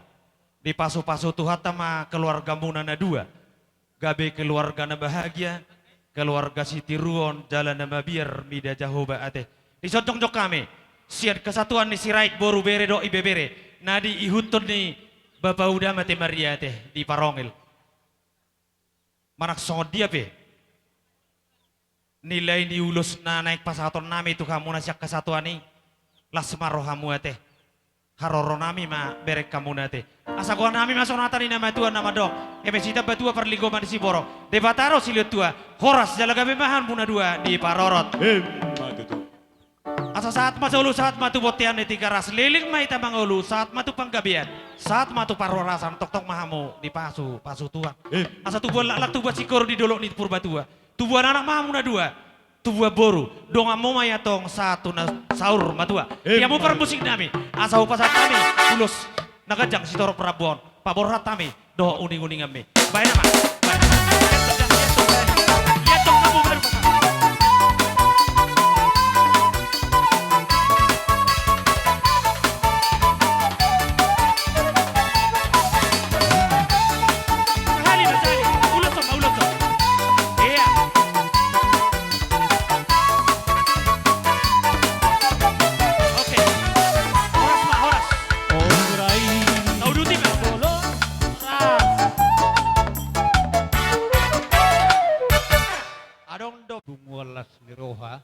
dipasupasu Tuhanta ma keluargamuna na dua, gabe keluarga na bahagia, keluarga sitiruon jala na mabiar mida Jahowa ate. Dison jongjong hami sian kesatuan ni Sirait, boru, bere dohot ibebere, na diihuthon ni Bapa Uda ma ate, Maria ate, di Parongil. Manang songon dia pe nilai ni ulos na naeng pasahatonnami tu hamuna sian kesatuan i, las ma rohamu ate. Haroronami ma bereng hamuna ate. Asa goarnami ma songon hata ni na matua na mandok: Eme sitamba tua parlinggoman ni siborok, Debata do silehon tua. Horas jala gabe ma hamuna dua diparorot. Emma tutu. Asa sahat ma solu, sahat ma tu bontean ni Tigaras, leleng ma hita mangolu, sahat ma tu panggabean, sahat ma tu parhorasan, tongtong ma hamu dipasupasu Tuhan. Emma. Asa tubuan laklak, tubuan singkoru di dolok ni Purbatua, tubuan anak ma hamu na dua, tubuan boru, donganmu ma i antong sahat tu na saur matua. Emma. Ia mu parmusiknami, asa hupasahat hami ulos na ganjang sitorop rambu on, paborhat hami dohot uning-uninganmi. Baen ma. Baen ma. Ia tong, ia tong, ia tong, ia tong, ia tong, ia tong. Sahali ma, sahali. Ulos on ma, ulos on. Ia. Oke. Horas ma, horas. Horas. Adong do punguan las ni roha.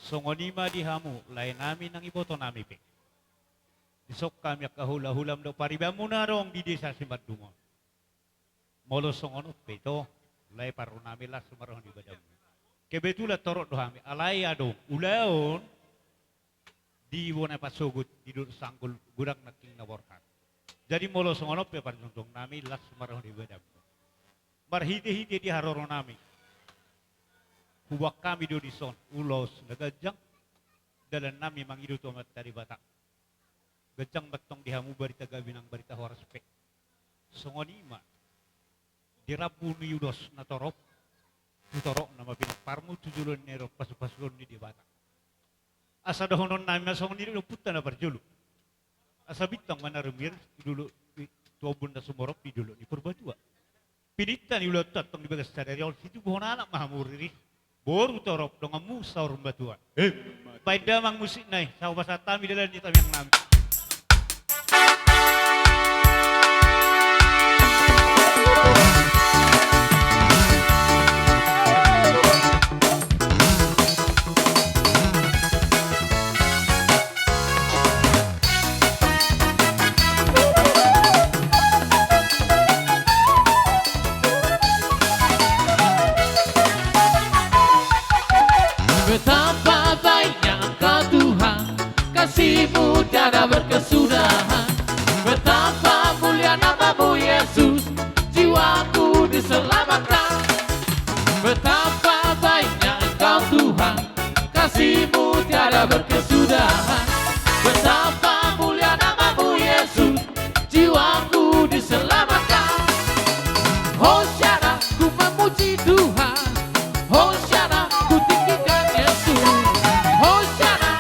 Songon i ma di hamu, laenami nang ibotonami pe. Dison hami angka hula-hula dohot paribanmuna adong di desa Simandung on. Molo songon on pe ito, lae parro nami las ma roha ni badanmu. Kebetulan torop do hami, alai adong ulaon di bona pasogot di Dolok Sanggul, godang nangkin na borhat. Jadi molo songon on pe parjongjong nami, las ma roha ni badanmu. Marhite-hite di haroro nami, huboan hami do dison ulos na ganjang, dalan nami mangido tu Amanta Debata. Ganjang ma antong di hamu barita gabe nang barita horas pe. Songon i ma di rambu ni ulos na torop, tu toropna ma pinamparmu tu joloan ni ari on pasu-pasuon ni Debata. Asa dohonon nami ma songon i di ompunta na parjolo. Asa bintang ma na rumiris tu dolok, tu ombun na sumorop di dolok ni Purbatua. Pinangido ni ulaonta antong di bagas sadari on, situbuhon anak ma hamu riris, boru torop donganmu saur matua. Emma tutu. Baen damang musikna i, sai pasahat hami dalan ni tamiang nami. Betapa baiknya Engkau Tuhan, kasih-Mu tiada berkesudahan. Betapa mulia nama-Mu Yesus, jiwaku diselamatkan. Betapa baiknya Engkau Tuhan, kasih-Mu tiada berkesudahan. Betapa mulia nama-Mu Yesus, jiwaku diselamatkan. Hosiana, ku memuji Tuhan. Hosiana, ku tinggikan Yesus. Hosiana,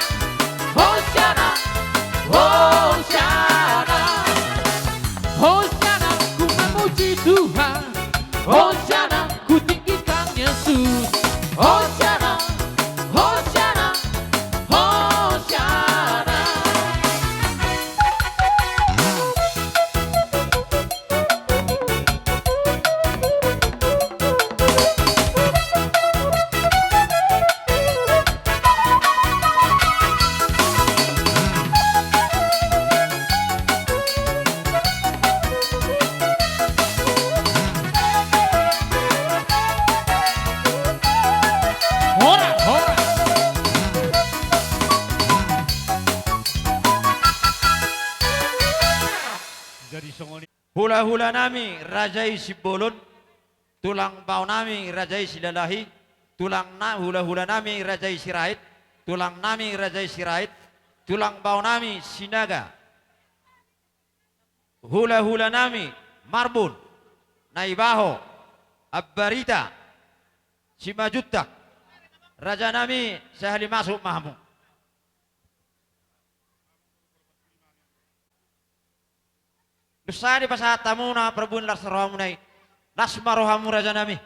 Hosiana, Hosiana. Hosiana, ku memuji Tuhan. Hosiana, ku tinggikan Yesus. Hosiana, Hosiana, Hosiana. Hora, hora. Jadi songon i. Hula-hula nami raja i Simbolon, tulang bao nami raja i Silalahi, tulang na, hula-hula nami raja i Sirait, tulang nami raja i Sirait, tulang bao nami Sinaga. Hula-hula nami Marbun, Naibaho, Ambarita, Simanjuntak. Raja nami, sahali masuk ma hamu. Dung sae dipasahat hamuna parbue las ni rohamuna i. Las ma rohamu raja nami.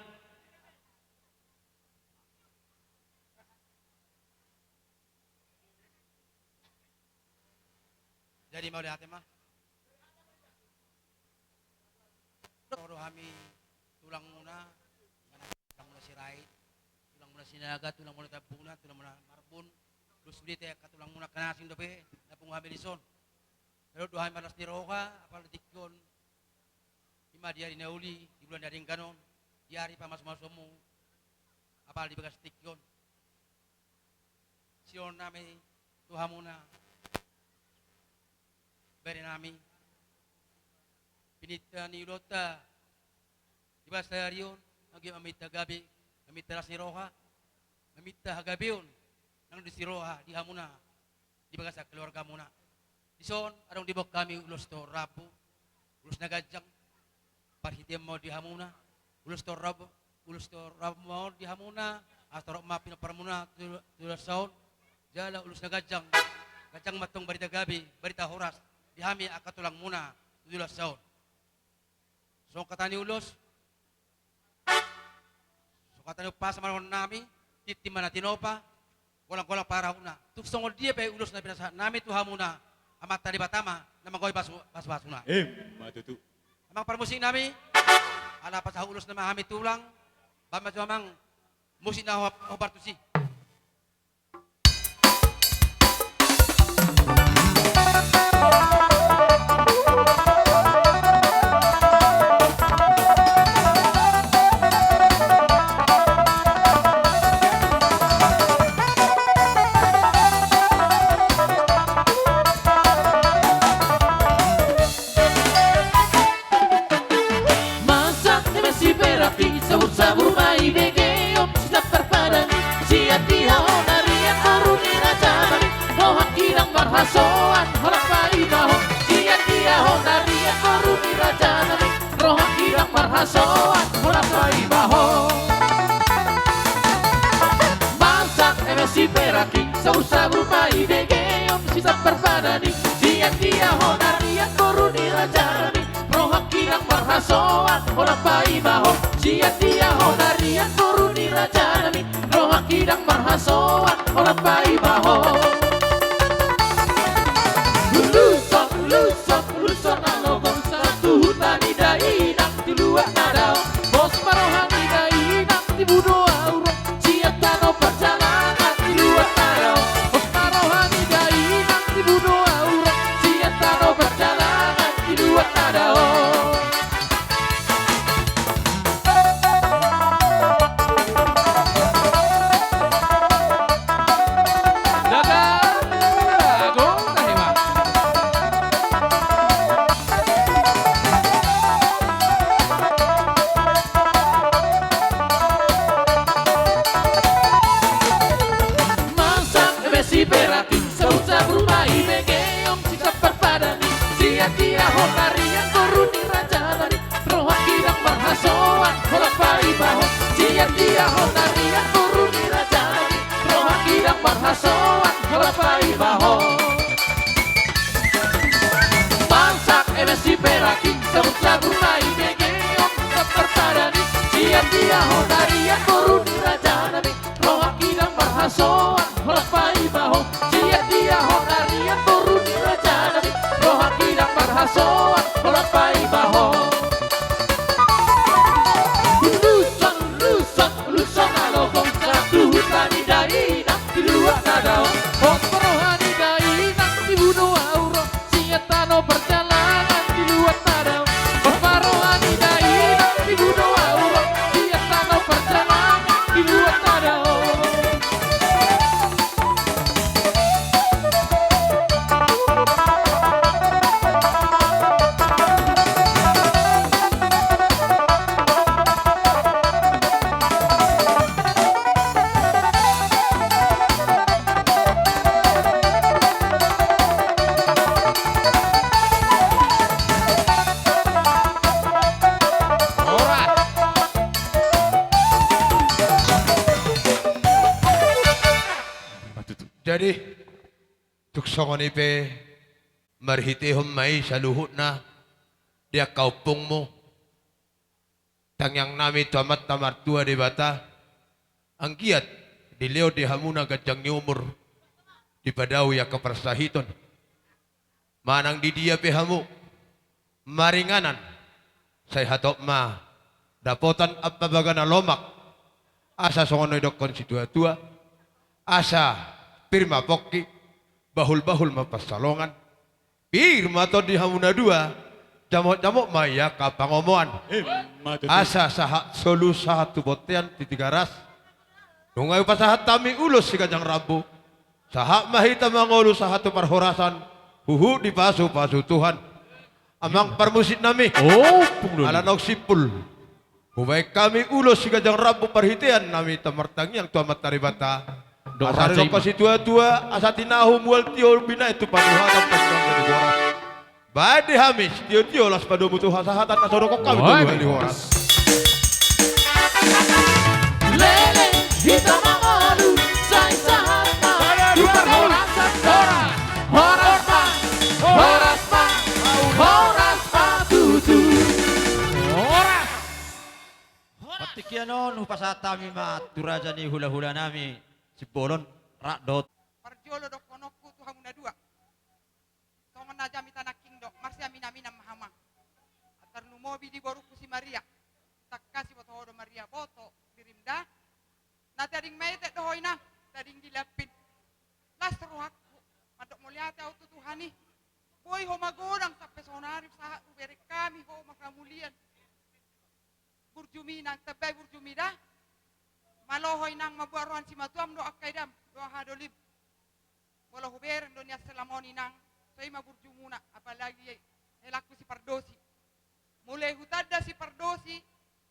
Jadi mauliate ma. Ro do hami tulangmuna, tulangmuna Sirait, tulangmuna Sinaga, tulangmuna Tambuna, tulangmuna Marbun. Dos sude te angka tulangmuna, angka na asing dope na pungu hami dison. Ro do hami marlas ni roha, apala di tingki on. Ima di ari na uli, di bulan na denggan on, di ari pamasumasuonmu, apala di bagas tingki on. Sidohonon nami tu hamuna, bere nami, pinangido ni ulaonta di bagas sadari on, anggiat maminta gabe, maminta las ni roha, maminta hagabeon nang disi roha di hamuna, di bagasan keluargamuna. Dison adong diboan hami ulos torop rambu, ulos na ganjang, parhitean ma on di hamuna, ulos torop rambu, ulos torop rambu ma on di hamuna, asa torop ma pinomparmuna tu, tu dolok sa on, jala ulos na ganjang, ganjang ma antong barita gabe, barita horas di hami angka tulangmuna tu dolok sa on. Songon hata ni ulos, songon hata ni umpasa ma dohonon nami, tintin ma na tinopa, golang-golang pangarahutna. Tung songon dia pe ulos na pinasahat nami tu hamuna, Amanta Debata ma na manggohi pasu-, pasu-pasuna. Emma tutu. Amang parmusik nami, ala pasahat ulos nama hami tulang, baen ma jo amang musik na ho-, hombar tusi. Dia ho na rian boru ni raja nami, rohangki ndang marhasoan, holan paima ho. Sian dia ho na rian boru ni raja nami, rohangki ndang marhasoan, holan paima ho. Uluson, uluson, uluson na logong, sahat tu huta ni dainang, tu luat na dao. Pos ma roha ni dainang, tibu do au ro, sian tano parjalangan, tu luat na dao. Pos ma roha ni dainang, tibu do au ro, sian tano parjalangan, tu luat na dao. Masak eme si Peraki, sabut sabur ma i begeong, si Sampar Padani, sian dia ho na rian boru ni raja nami, rohangki ndang marhasoan, holan paima ho. Sian dia ho na rian boru ni raja nami, rohangki ndang marhasoan, holan paima ho. Masak eme si Peraki, sabut sabur ma i begeong, si Sampar Padani, sian dia ho na rian boru ni raja nami, rohangki ndang marhasoan, holan paima ho. Sian dia ho na rian boru ni raja nami, rohangki ndang marhasoan, holan paima ho. Uluson, uluson, uluson na logong, sahat tu huta ni dainang, tu luat na dao. Pos ma roha ni dainang, tibu do au ro, sian tano parjalangan, tu luat na dao. Pos ma roha ni dainang, tibu do au ro, sian tano parjalangan, tu luat na dao. Jadi, tung songon i pe marhitehon ma i saluhutna di angka ompungmu, tangiang nami tu Amanta Martua Debata, anggiat dilehon di hamuna ganjang ni umur, dipadaui angka parsahiton. Manang di dia pe hamu maringanan, sai hatop ma dapotan ampabagana lomak. Asa songon na nidokkon situatua, asa pir ma pongki, bahulbahul ma pansalongan, pir ma tondi hamu na dua, jamotjamot ma i angka pangomoan. Ima tutu. Asa sahat solu sahat tu bontean di Tigaras. Nunga hupasahat hami ulos siganjang rambu, sahat ma hita mangolu sahat tu parhorasan, huhut dipasupasu Tuhan. Amang parmusik nami. Ompung do. Ala naung simpul, hubaen hami ulos siganjang rambu parhitean nami tamartangiang tu Amanta Debata. Asa didok hami situatua, asa tinahu mual tio binaen tu panuhatan panjang jadi boras. Baen di hami sitiotio las padomu tu hasahatan na so didok hami tu hali horas. Leleng hita mangolu, sai sahat ma tu parhorasan. Horas, horas ma, horas ma, horas ma tutu. Horas. Partingkian on hupasahat hami ma tu raja ni hulahula nami Simbolon, rap dohot. Parjolo dohononku tu hamu na dua. Songon na jamita nangkin do, marsiaminaminan ma hamu. Antar lumobi di borungku si Maria. Tangkas diboto ho do Maria, boto dirimda. Na tading ma etek do ho inang, tading di lampin. Las rohangku, mandok mauliate ahu tu Tuhan i. Boi ho magodang sampe saonari sahat hubereng hami ho manghamulian. Burjumi inang, tambai burjumi da. Malo ho inang mamboan roha ni simatuam dohot angka edam dohot hadolim. Molo hubereng do nian selama on inang, so i ma burjumuna, apalagi helangku si Pardosi. Molo hutanda si Pardosi,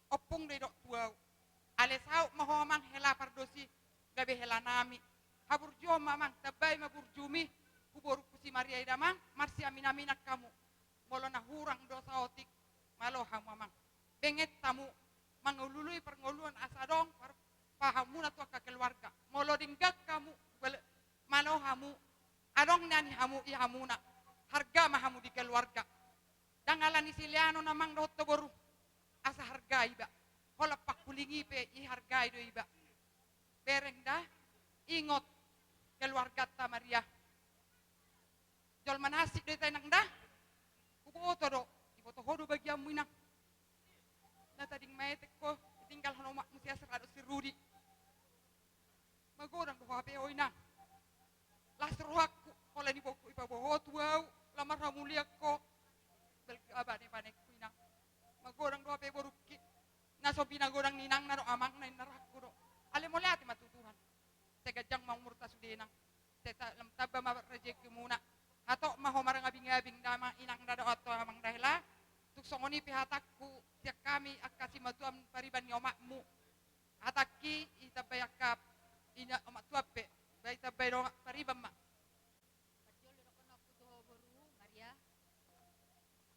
ompung do didok tu ahu. Alai saut ma ho amang hela Pardosi, gabe hela nami. Haburjuhon ma amang, tambai ma burjumi, tu borungku si Maria i damang, marsiaminaminan hamu. Molo na hurang do saotik, malo hamu amang. Benget hamu, mangulului parngoluan asa adong par-, pahamuna tu angka keluarga. Molo denggan hamu, bale-, malo hamu, adong nian i hamu, i hamuna. Harga ma hamu di keluarga. Ndang ala ni sileanon amang dohot ho boru. Asa harga iba. Holan pangkuling i pe ihargai do iba. Bereng da, ingot keluarganta Maria. Jolma na hansit do hita inang da. Huboto do, diboto ho do bagianmu inang. Na tading maetek ho, ditinggalhon omakmu si Asra dohot si Rudi. Magodang do ho hape ho inang. Las rohangku, holan diboto ho, dipaboa ho tu ahu, lam marhamulian ho. Bal-, abane-banengku inang. Magodang do hape borungki. Na so binagodang ni inangna dohot amangna inna rohangku do. Alai mauliate ma tu Tuhan. Sai ganjang ma umurta sude inang. Sai ta-, lam tamba ma rejekimuna. Hatop ma ho marngabing-abing da amang inang da dohot ho amang da hela. Tung songon i pe hatangku, sian hami angka simatuam pariban ni omakmu. Hatangki ditambai angka ina omak tuam pe. Ba ditambai do pariban ma. Parjolo dohononku tu ho boru Maria.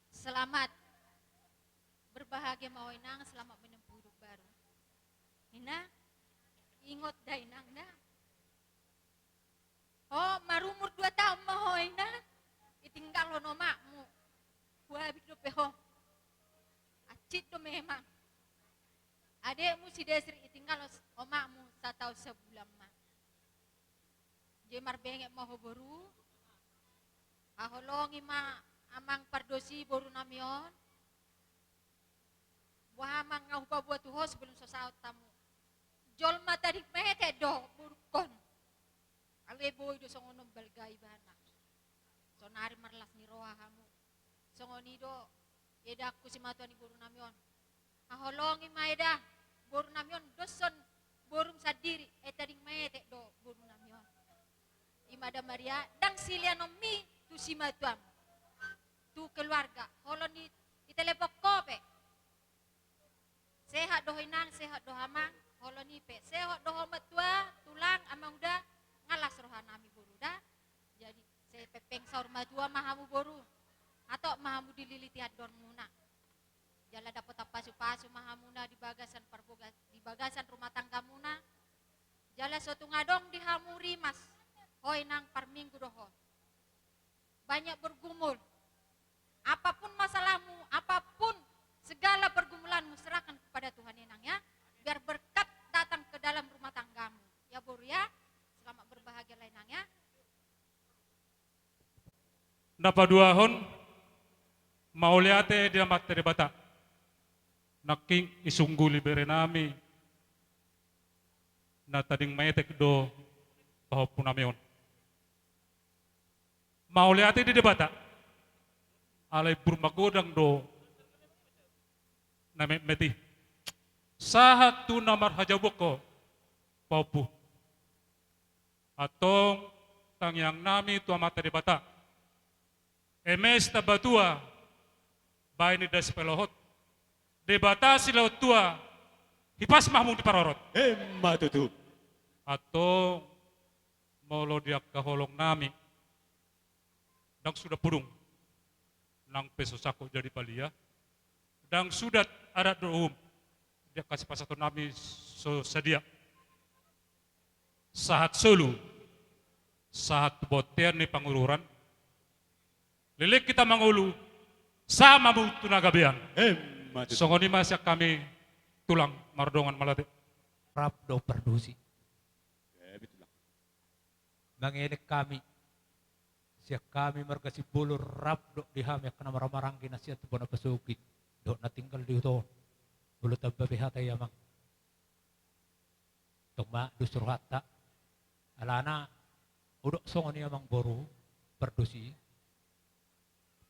Selamat berbahagia ma ho inang, selamat menempuh hidup baru. Inang, ingot da inang da. Ho marumur dua taon ma ho inang, ditinggalhon omakmu. Huabit dope ho. Hansit do memang. Adekmu si Desri ditinggal os-, omakmu sataon sabulan ma. Jadi marbenget ma ho boru. Haholongi ma amang pardosi borunami on. Boha ma nga hupaboa tu ho sebelum so saut hamu. Jolma tading maetek do borungkon. Alai boi do songon on balga ibana. Sonari marlas ni roha hamu. Songon i do edangku simatua ni borunami on. Haholongi ma eda borunami on, doshon borum sandiri, ai tading maetek do borunami on. I ma da Maria, ndang sileanonmi tu simatuam, tu keluarga, holan i, ditelepon ho pe. Sehat do ho inang, sehat do ho amang, holan i pe. Sehat do ho matua, tulang, amang uda, nga las rohanami boru da. Jadi, sai pengpeng saur matua ma hamu boru. Hatop ma hamu dililiti andormuna. Jala dapotan pasu-pasu ma hamuna di bagasan parboga-, di bagasan rumah tanggamuna. Jala so tung adong di hamu rimas, ho inang parminggu do ho. Banyak bergumul. Apapun masalahmu, apapun segala pergumulanmu, serahkan kepada Tuhan inang ya. Biar berkat datang ke dalam rumah tanggamu. Ya boru ya. Selamat berbahagia lah inang ya. Na paduahon, mauliate di Amanta Debata. Nangkin disungguli berenami, na tading maetek do pahompunami on. Mauliate di Debata, alai burmagodang do na metmet i. Sahat tu na marhajabuan ho, pahompu. Antong tangiangnami tu Amanta Debata. Eme sitamba tua, bahen inda sipalohot. Debata silehon tua, hipas ma hamu diparorot. Emma tutu. Antong molo di angka holongnami, ndang suda pudung, nang pe so sangkot jadi palia, ndang suda adat dohot uhum, di angka sipasahatonnami so sadia. Sahat solu, sahat tu bontean ni Pangururan, leleng hita mangolu, sahat ma hamu tu na gabean. Emma tutu. Songon i ma sian hami tulang mardongan mauliate. Rap do pardosi. Mangelek hami, sian hami marga Simbolon rap dohot di hami angka na marhahamaranggi na sian tu bona pasogit dohot na tinggal di huta on. Molo tamba be hata i amang, tong ma dos rohanta. Alana hudok songon i amang boru pardosi,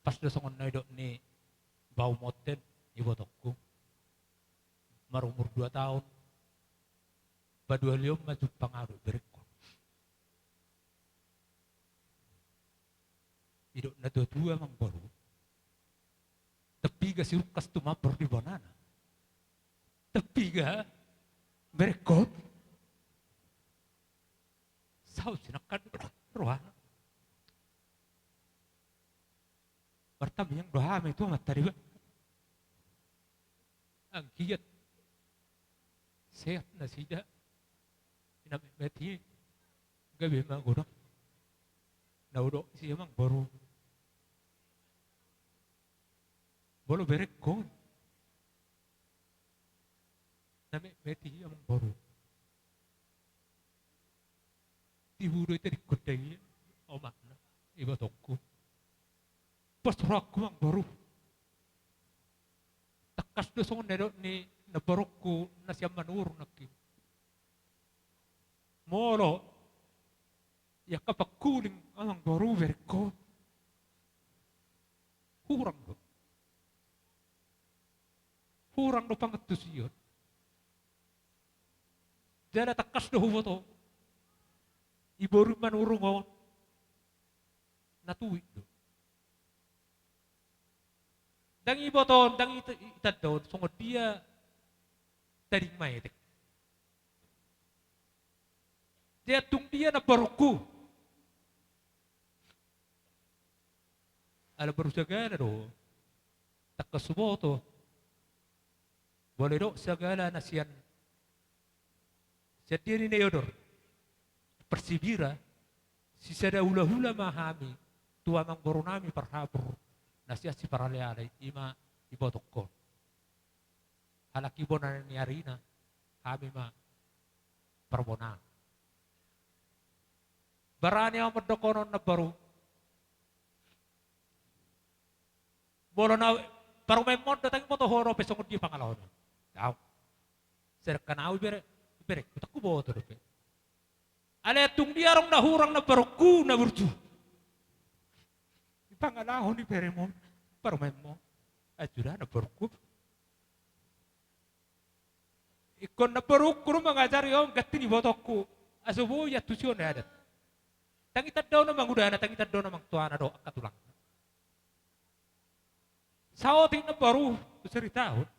pas do songon na nidok ni Mbah Monten ibotongku. Marumur dua taon, paduahalion ma jumpang ahu dohot berengkon. Didok na tuatua amang boru, tempiga sirungkas tumambor di bonana, tempiga berengkon. Saut sinangkan rohana. Martamiang do hami tu Amanta Debata. Anggiat sehat nasida, i na metmet i, gabe magodang. Na hudok i amang boru, Molo berengkon na metmet i, amangboru, tibu do i tadingkon daging omakna, ibotongku. Pos rohangku, amangboru. Tangkas do songon na nidok ni namborungku na sian Manurung nangkin. Molo i angka pangkuling, amangboru, berengkon, hurang do. Hurang do pangantusion. Jala tangkas do huboto, i boru Manurung on na tuit do. Ndang iboto, ndang ita-, itandaon songon dia tading maetek. Dia tung dia, namborungku. Ala boru sagala do. Tangkas huboto. Molo didok sagala na sian, sian dia ninna i, odor, parsibira, sisada hulahula ma hami tu amangborunami parhabur na sian Siparalealai, i ma ibotongkon. Halak i bona ni arina, hami ma parbonaan. Barani ahu mandokhon on, namboru. Molo na parumaenmon do, ndang iboto ho dope songon dia pangalaho ni. Daong. Sedangkan ahu ibere, iberengku, ndang huboto dope. Alai tung dia adong na hurang, namborungku, na burju, di pangalaho ni iberemon, parumaenmon. Ai suda, namborungku. Ingkon namborungku do mangajari on, ganti ni ibotongku. Asa boi antusion adat. Ndang itandaon amangudana, ndang itandaon amangtuana dohot angka tulangna. Saotik, namboru, husaritahon.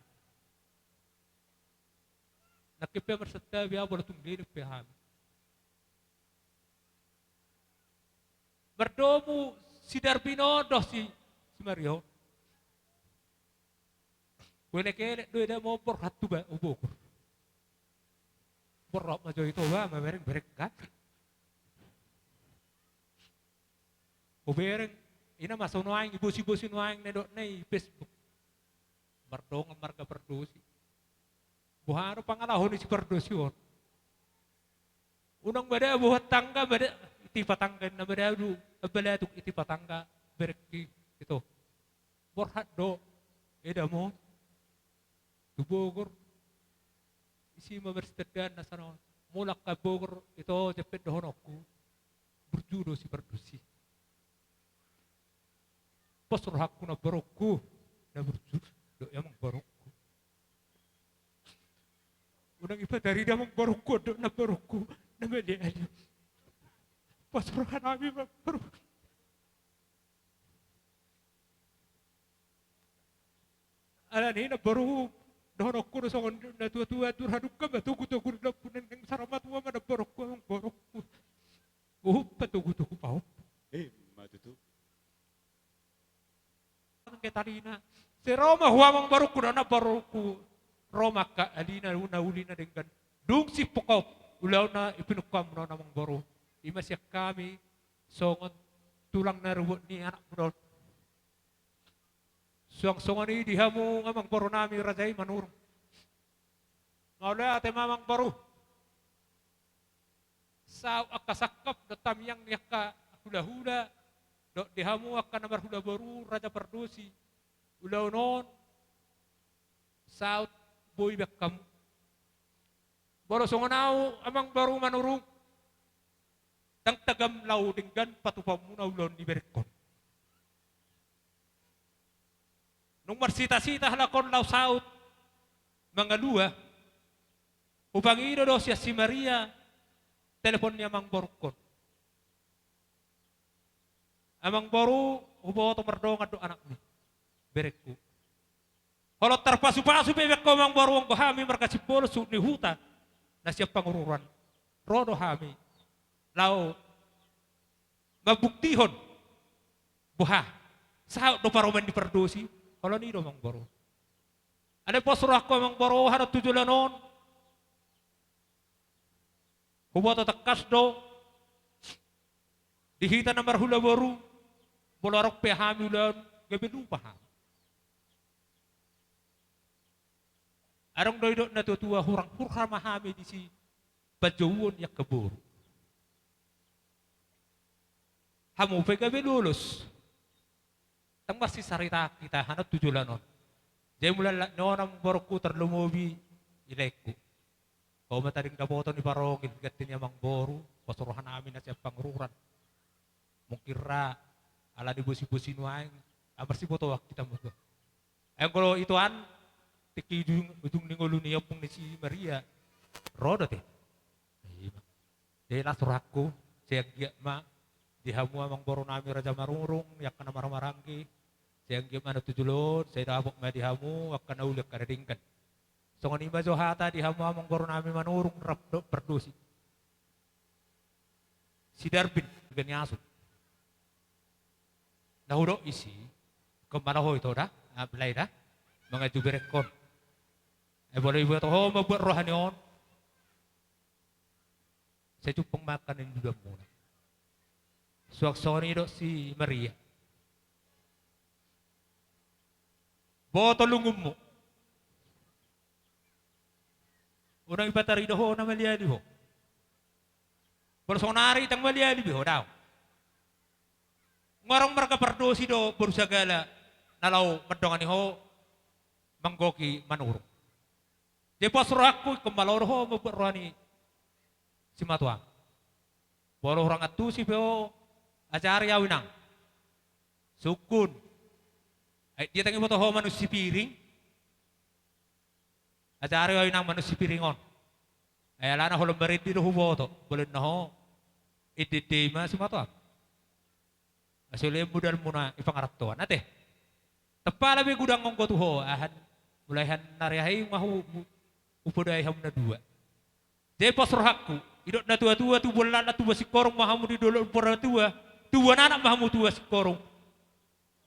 Nangkin pe marsantabi ahu molo tung leleng pe hami. Mardomu si Darbin on dohot si, si Maria on. Huelek-elek do edamon borhat tu ba-, tu Bogor. Borhat ma jo i tu ba, mamereng-mereng kan. Hubereng, i na ma so nuaeng, ibosi-bosi nuaeng na nidokna i Facebook. Mardongan marga Pardosi. Boha do pangalaho ni si Pardosi on? Unang madabu hot tangga, mada-, itipa tangga ninna, madabu, balatuk itipa tangga, berengki, ito. Borhat do edamon tu Bogor. Disi ma marsitandaan na sanon. Mulak ka Bogor, ito, jempek dohononku. Burju do si Pardosi. Pos rohangku, namborungku, na burju do i, amangborungku. Unang ipatarida, amangborungku, do namborungku na maliali. Pos rohanami, amangboru. Alani, namboru, dohononku do songon natua-tua, andor hadungka ma togu-togu ni lombu, neng-neng sara matua ma namborungku, amangborungku. Uhum patogu-togu pahum. Ima tutu. Angke talina. Sai ro ma hu amangborungku, do namborungku. Ro ma angka alina, na uli na denggan. Dung simpul ulaon na pinungka muna on, amangboru. Ima sian hami songon tulang na ruot ni anakmu do on. Suang songon i di hamu amangborunami raja i Manurung. Mauliate ma, amangboru. Saut angka sangkap dohot tangiang ni angka hula-hula, dohot di hamu angka na marhula boru, raja Pardosi. Ulaon on, saut boi be hamu. Molo songon ahu, amangboru Manurung, ndang tagam laho denggan patupaonmuna ulaon ni berengkon. Nung marsita-sita halak on laho saut mangalua, hupangido do sian si Maria telepon ni amangborungkon. Amangboru, huboto mardongan do anakmi, berengku. Holong tarpasu-pasu pe be ho, amangboru, anggo hami marga Simbolon suhut ni huta na sian Pangururan. Ro do hami laho mambuktihon boha saut do parumaen ni Pardosi. Holong i do, amangboru. Alai pos rohangku, amangboru, hanon tu joloan on. Huboto tangkas do di hita na marhula boru, molo adong pe hami ulaon, gabe lupa hami. Adong do didok na tuatua, hurang hurha ma hami disi panjouon i angka boru. Hamu pe gabe lolos. Ndang marsisarita hita hanon tu joloan on. Jadi mulai la-, ni on amang borungku, tarlumobi i laengku. Ho ma tading dapoton ni parongil, ganti ni amangboru, pos roha nami na sian Pangururan. Mungkin ra, ala ni bosibosi nuaeng, ah, marsibotoan hita muga. Ai anggo ito an, tingki ujung, ujung ni ngolu ni ompung ni si Maria, ro do te. Ima. Jadi las rohangku, sai anggiat ma di hamu amangboru nami raja Manurung, i angka na marhahamaranggi, sai anggiat ma na tu jolo on, sai dapot ma di hamu angka na uli angka na denggan. Songon i ma jo hata di hamu amangboru nami Manurung rap dohot Pardosi. Si Darbin, Ganiasun. Na hudok isi, ingkon malo ho ito da, ah, belai da, manganju berengkon. Ai molo iboto ho mambuat roha ni on, sai jumpang ma angka na niduanmuna. Suang songon i didok si Maria. Boto lungunmu. Unang ipatarido ho na maliali ho. Molo sonari ndang maliali be ho, daong. Nunga adong marga Pardosi do boru Sagala na laho mandongani ho manggohi Manurung. Jadi pos rohangku ingkon malo do ho mambuat roha ni simatuam. Molo hurang antusi pe ho, ajari ahu inang. Sungkun. Ai dia ndang iboto ho manuk sipiring. Ajari ahu inang manuk sipiring on. Ai alana holan marende do huboto, molo ninna ho, ende-ende i ma simatuam. Asa uli modalmuna i pangarantoan, ate. Tampala be godang on go tu ho, aha, mulai sian ari aha i ma hu-, hu-, hupodai hamu na dua. Jadi pos rohangku, didok na tuatua, tubuan laklak tubuan singkoru ma hamu di dolok, tubuan anak ma hamu tubuan singkoru.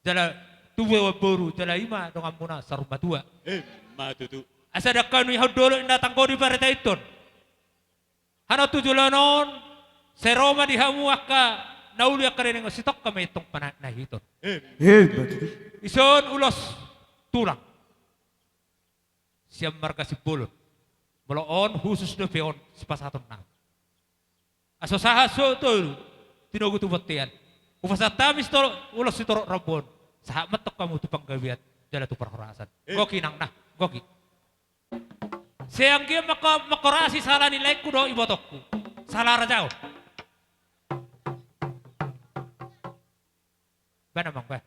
Jala tubuan boru, jala i ma donganmuna saur matua. Ima tutu. Asa ndang hau ni haun dolok inna tanggo di pareta inton. Hanon tu joloan on, sai ro ma di hamu angka na uli angka na denggan, sitongka ma i antong panahitnahit on. Ima tutu. Dison ulos tulang sian marga Simbolon. Molo on husus dope on sipasahatonnami. Asa sahat so tolu tinogu tu bontean. Hupasahat hami sitorop ulos sitorop rambu on. Sahat ma antong hamu tu panggabean jala tu parhorasan. Eh. Goki inang na, goki. Sai anggiat mangko-, mangkorasi sala ni laengku dohot ibotongku. Sala raja on. Ba na amang ba.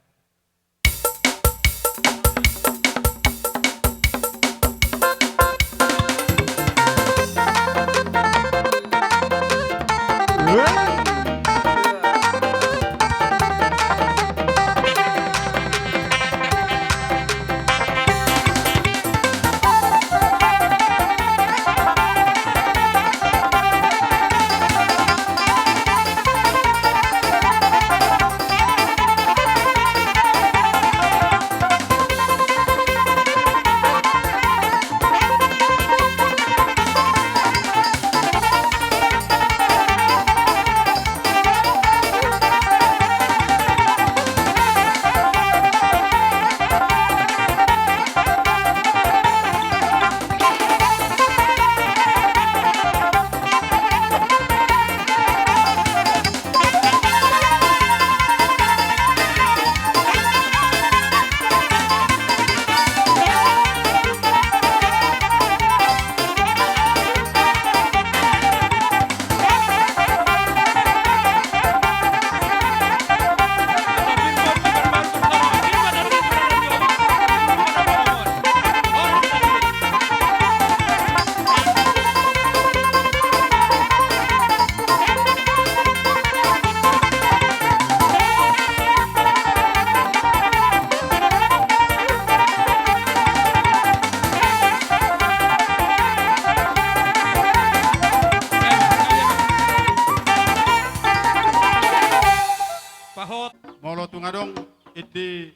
Pahot. Molo tung adong, indi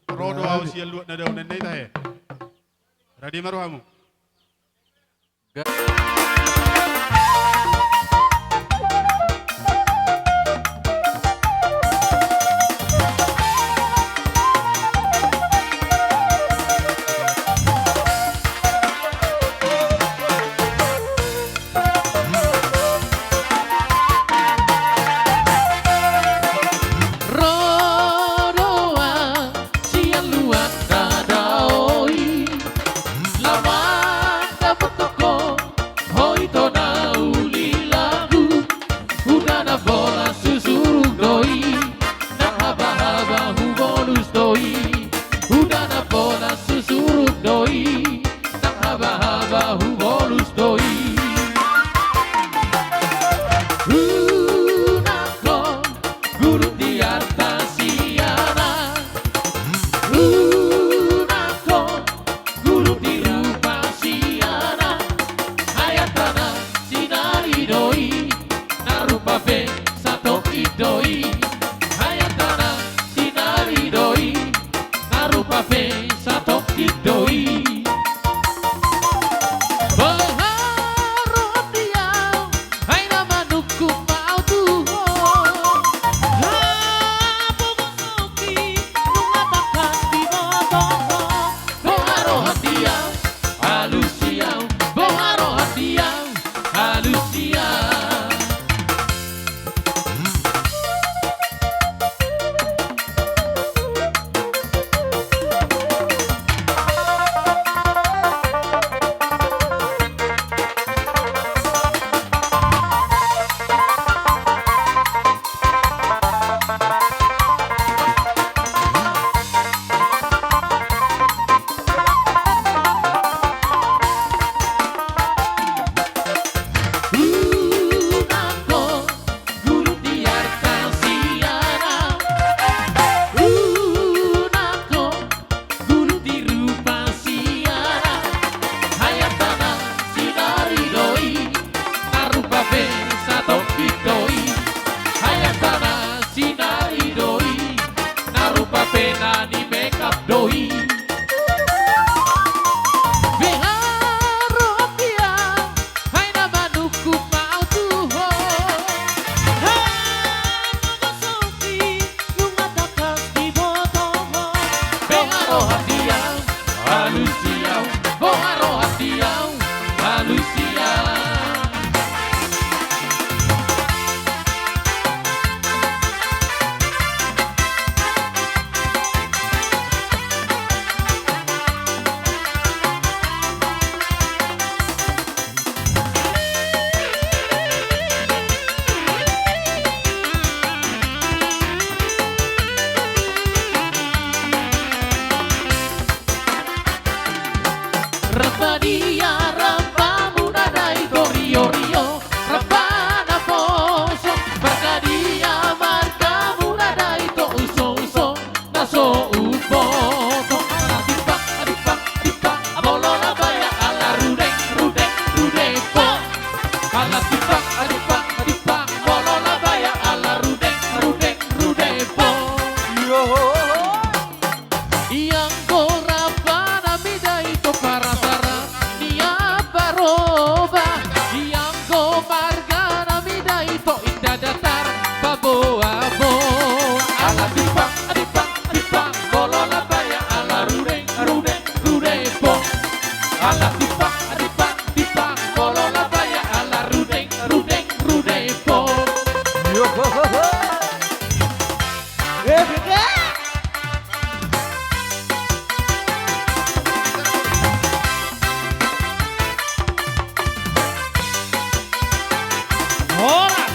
ro do ahu sian luat na daonan na i tahe. Rade ma rohamu. Satongkin do i. Boha roham di au, ai na manungkun ma au tu ho. Hapogoson i, nunga tangkas diboto ho. Boha roham di au, alus i au. Boha roham di au, alus i au. Unang ho gulut di arta sian au. Unang ho gulut di rupa sian au. Haian tana sinari do i, na rupa pe satongkin do i. Haian tana sinari do i, na rupa pe na ni-make-up do i. Boha roham di au, ai na manungkun ma au tu ho. Hapogoson i, nunga tangkas diboto ho. Boha roham di au, alus i au. Boha roham di au, alus i au. Rap ma dia rap muna da i, toriori o rap ma naposo. Marga dia marga muna da i, uso uso na so umboto. Ala timpang, timpang, timpang, molo na bayak ala rudeng, rudeng, rudeng po. Ala timpang, timpang, timpang, molo na bayak ala rudeng, rudeng, rudeng po. Yo. Ianggo rap ma na mida i, to parasara ni ambaroba. Ianggo marga na mida i, to inda datar paboa-boa. Ala timpang, timpang, timpang, molo na bayak ala rudeng, rudeng, rudeng po. Ala timpang, timpang, timpang, molo na bayak ala rudeng, rudeng, rudeng po. Yo ho ho ho. Eh, beda. Horas.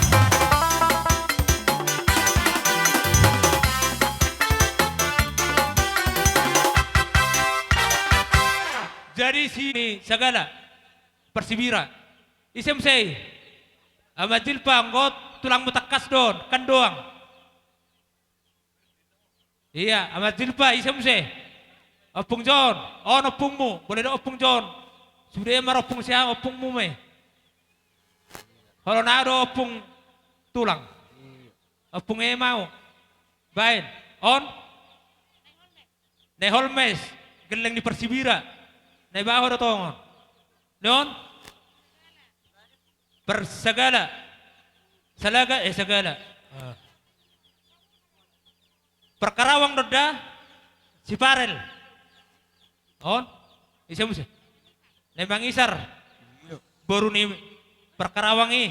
Jadi si ni sagala parsibira. Ise muse i? Ama Jilpa, anggo tulangmu tangkas do on, kan doang. Iya, Ama Jilpa, ise muse? Ompung Jon, on ompungmu, molo didok Ompung Jon. Sude ma ompung sian ompungmu ma i. Olo na do ompung tulang. Ompung Emau. Baen, on? Nai Holmes, gelleng ni parsibira. Nai baho do tongon. Ni on? Parsagala. Salaga, eh, sagala. Ah. Parkarawang do da, si Parel. On? Ise muse? Nai Mangisar. Boru ni Parkarawang i.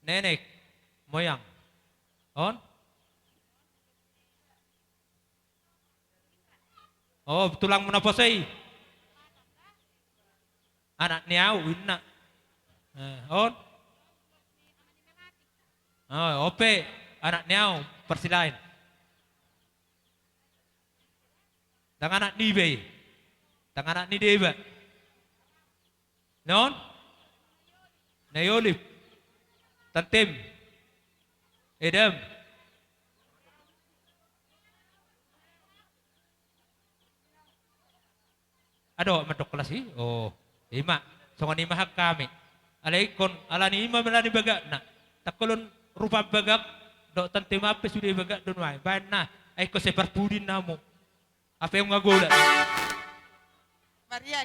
Nenek moyang. On? Oh, tulangmu naposo i. Anak ni au, inna. Eh, on? Oh, on pe, anak ni au, Parsilaen. Ndang anak niba i. Ndang anak ni deba. Ni on? Nai Olip. Tantem. Edam. Adong mandok kelas i? Oh, ima. Songon i ma hami. Alai ingkon, ala ni ima, ala ni bagakna. Ndang holan rupa bagak, dohot tantem pe sude bagak do nuaeng. Baen na. Ai ingkon sai parpudi hamu. Hape nunga godang. Maria.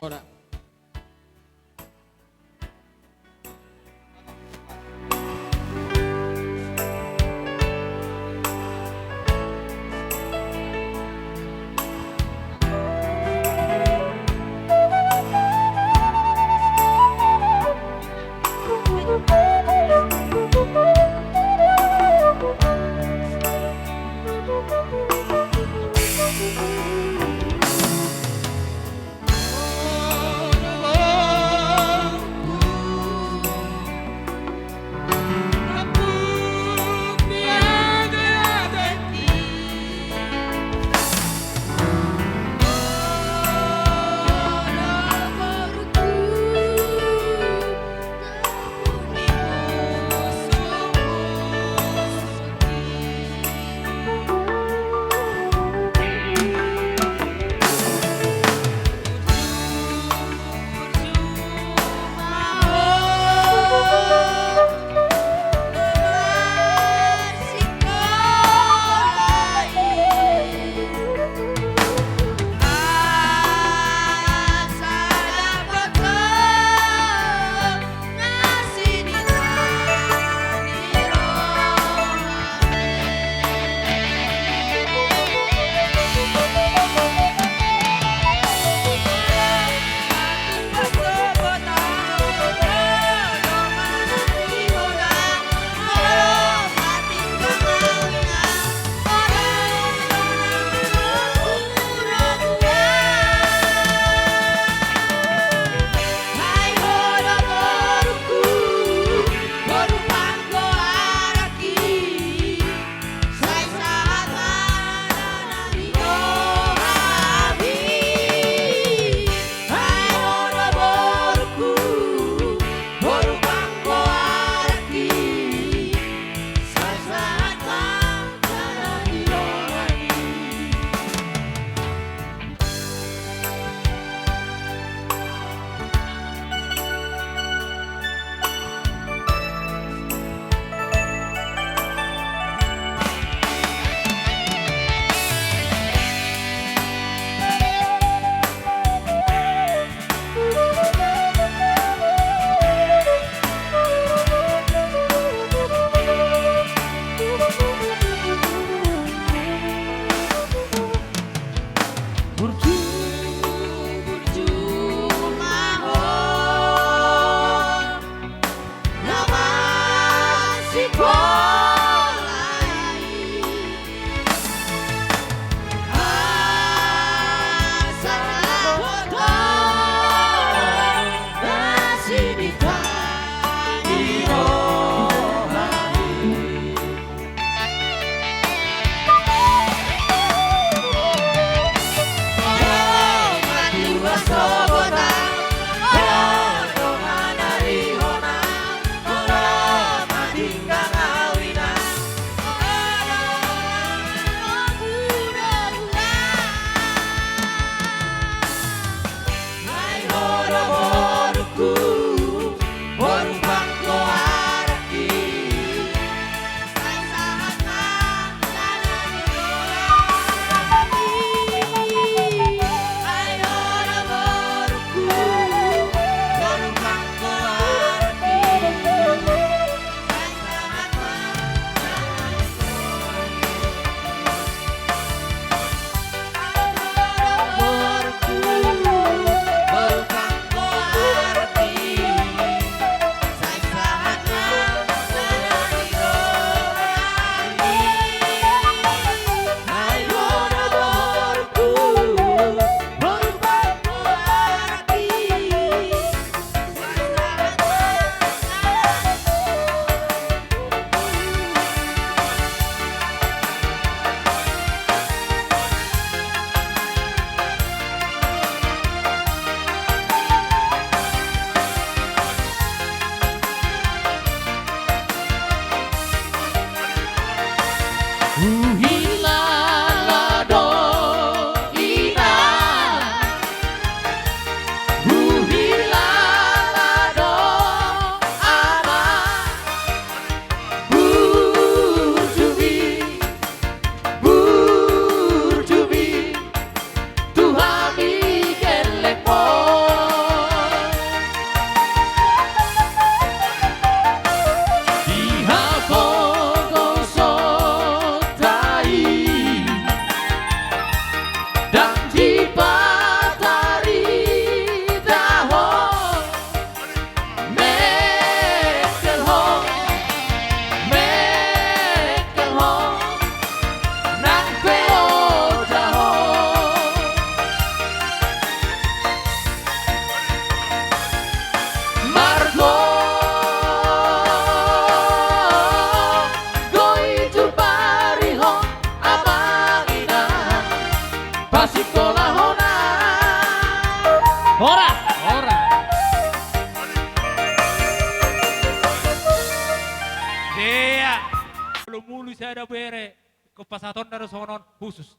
pasahatonna do songon on khusus.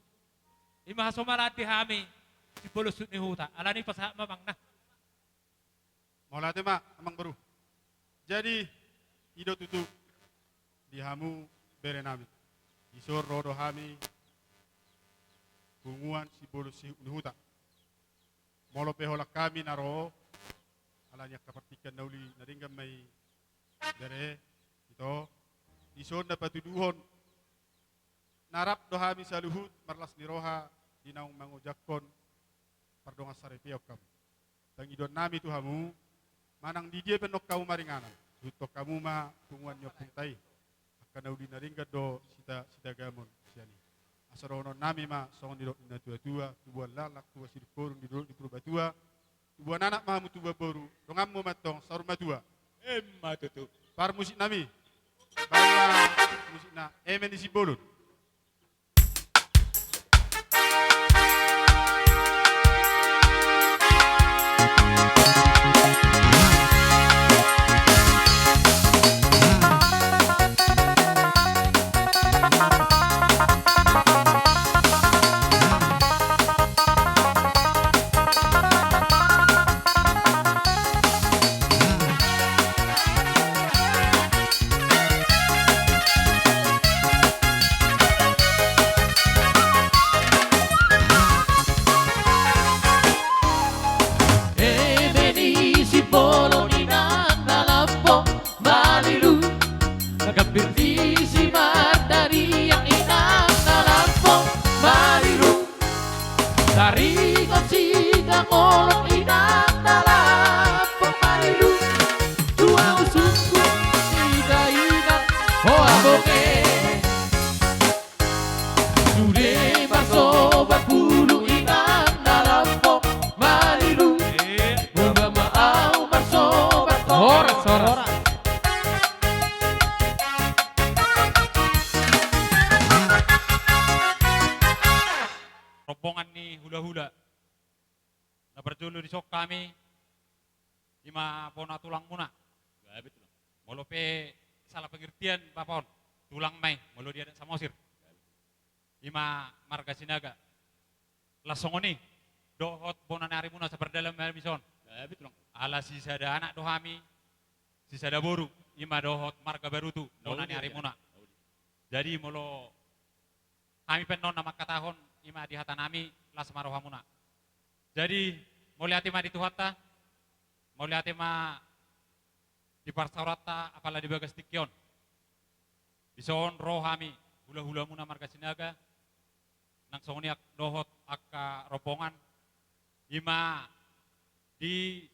I ma hasomalan di hami sibolis suhut ni huta. Alani pasahat ma, Amang, na. Mauliate ma, Amangboru. Jadi, i do tutu di hamu berenami. Dison ro do hami punguan sibolis suhut ni huta. Molo pe holan hami na ro, alani angka partingkian na uli na denggan ma i, bere, ito, dison na patuduhon na rap do hami saluhut marlas ni roha di naung mangojakhon pardongansaripeon hamu. Pangidoannami tu hamu, manang di dia pe annon hamu maringanan, ihuthon hamu ma punguan ni ompungta i. Angka na uli na denggan do sita, sitagamon sian i. Asa dohononnami ma songon nidok ni natuatua, tubuan laklak tubuan sidungkorung, di dolok ni Purbatua, tubuan anak ma hamu tubuan boru, donganmu ma antong saur matua. Emma tutu. Parmusiknami. Baen ma musikna, eme ni Simbolon. Eme ni Simbolon inang na lambok malilu, gambir ni si Martariang inang na lambok malilu. Taringot Sitangolong inang na lambok malilu. Dua usungku, tiga inang, hoa bonge. Sude marsobat bulu inang na lambok malilu. Boha ma au marsobat. Horas, horas. Rombongan ni hulahula. Na parjolo dison hami, i ma bona tulangmuna. Gabe tulang. Molo pe salah pengertian bapa on, tulang ma i, molo di adat Samosir. I ma marga Sinaga. Laos songon i dohot bona ni arimuna, sapardalan ma hami dison. Gabe tulang. Ala sisada anak do hami, sisada boru, i ma dohot marga Barutu, bona ni arimuna. Jadi molo hami pe annon na mangkatahon, i ma di hatanami, las ma rohamuna. Jadi, mauliate ma di Tuhanta, mauliate ma di parsaoranta, apala di bagas tingki on. Dison ro hami, hulahulamuna marga Sinaga, nang songon i dohot angka rombongan, i ma di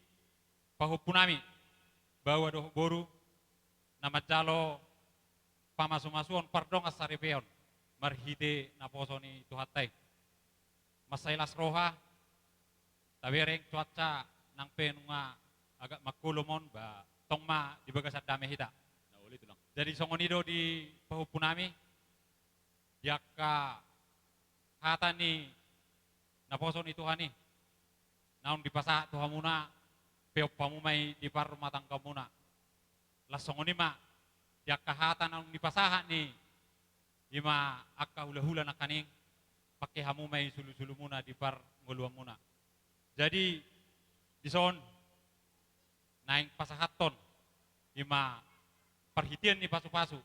pahompunami, baoa dohot boru, na manjalo pamasumasuon pardongansaripeon marhite naposo ni Tuhanta i. Mansai las roha, tabereng cuaca nang pe nunga agak mangkolom on, ba tong ma di bagasan dame hita. Jadi songon i do di pahompunami, di angka hata ni naposo ni Tuhan i, naung dipasahat tu hamuna, peop hamu ma i di parrumatanggaonmuna. Laos songon i ma, di angka hata naung dipasahat ni, i ma angka hulahula nangkaning, pangke hamu ma i sulusulumuna di parngoluanmuna. Jadi, dison, naeng pasahathon, i ma parhitean ni pasupasu.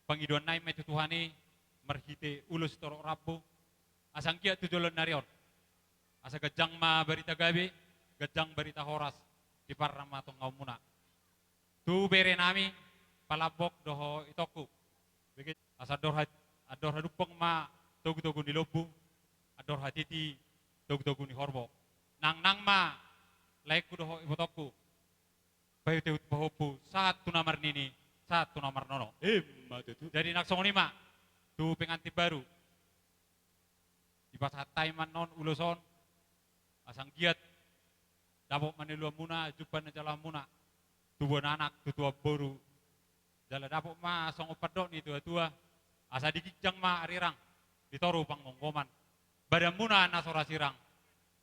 Pangidoannami ma i tu Tuhan i, marhite ulos sitorop rambu, asa anggiat tu joloan ni ari on. Asa ganjang ma barita gabe, ganjang barita horas, di parrumatanggaonmuna. Tu berenami, palambok dohot itongku. Asa andor ha-, andor hadumpang ma togutogu ni lombu, andor hatiti togutogu ni horbo. Nangnang ma laengku dohot ibotongku. Paihutihut pahompu, sahat tu na marnini, sahat tu na marnono. Emma tutu. Jadi nang songon i ma, tu pengantin baru. Dipasahat hami ma annon ulos on, asa anggiat dapot ma na niuluanmuna, jumpang na nijalahanmuna, tubuan anak, tutuan boru, jala dapot ma songon pandok ni tuatua, asa di ginjang ma arirang, di toru panggomgoman, badanmuna na so ra sirang,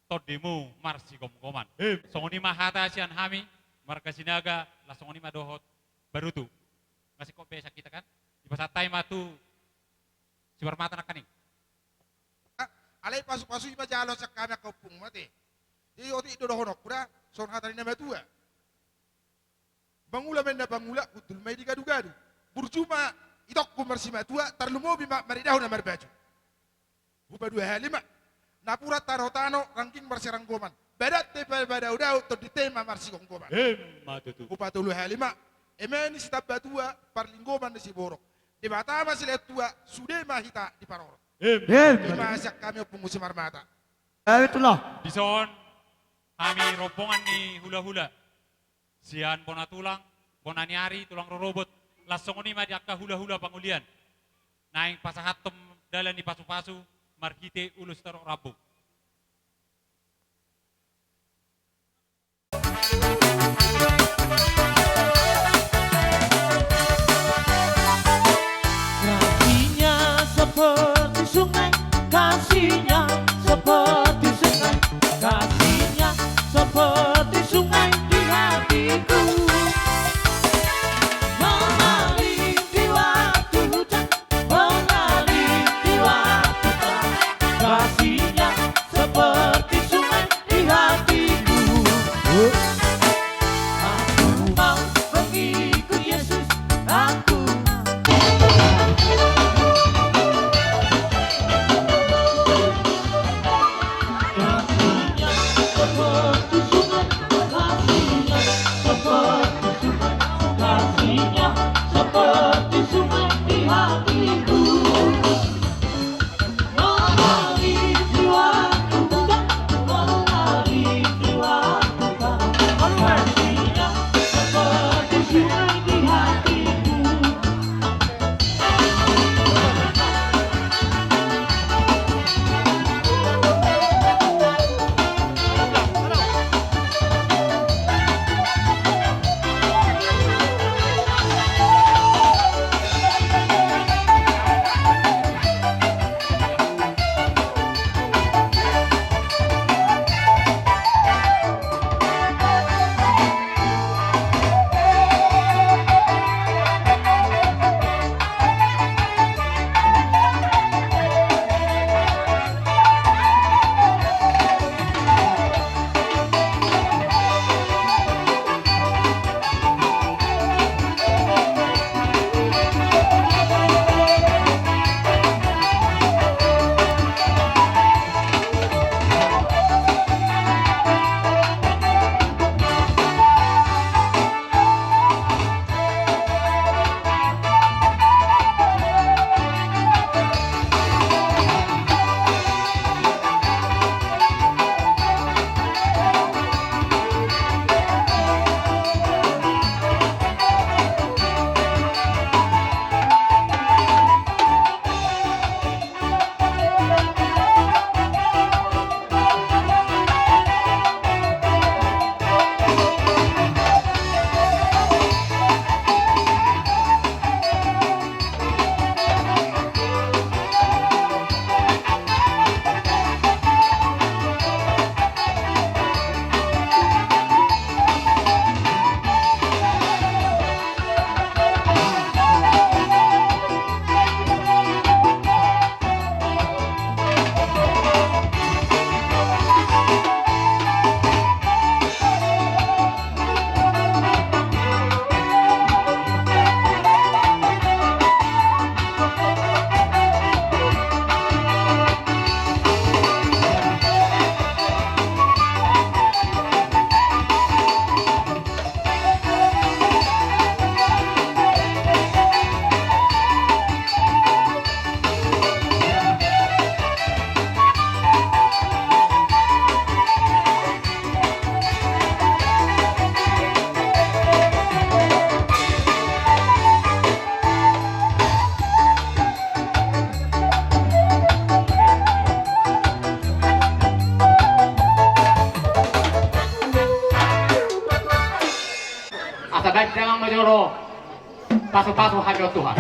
tondimu marsigomgoman. Em. Songon i ma hata sian hami, marga Sinaga, laos songon i ma dohot Barutu. Nga singkop be sian hita kan? Dipasahat hami ma tu Simarmata nangkaning. Ah, alai pasu-pasu i ma jalo sian hami angka ompung ma te. Jadi otik do dohononku da, songon hata ni na matua. Mangula ma inna pangula, hundul ma i di gadu-gadu. Burju ma itongku marsimatua, tarlumobi ma maridahon na marbaju. Hupadua hali ma, napuran tano-tano, rangging marsiranggoman. Badante pe madao-dao, tondinte ma marsigomgoman. Emma tutu. Hupatolu hali ma, eme ni sitambatua, parlinggoman ni siborok. Debata ma silehon tua, sude ma hita diparorot. Emma tutu. I ma sian hami ompungku Simarmata. Emma tutu. Dison hami rombongan ni hula-hula. Sian bona tulang, bona ni ari, tulang rorobot, laos songon i ma di angka hula-hula pangulian. Naeng pasahathon dalan ni pasu-pasu, marhite ulos torop rambu. Kasihnya seperti sungai, kasihnya seperti sungai, kasihnya seperti sungai di hatiku. Mengalir di waktu hujan, mengalir di waktu kemarau, kasihnya seperti sungai di hatiku. Aku mau mengikut Yesus, aku mau. Kasihnya seperti sungai, kasihnya seperti sungai, kasihnya seperti sungai di hatiku. Asa baen damang ma jolo. Pasu-pasu hami on Tuhan.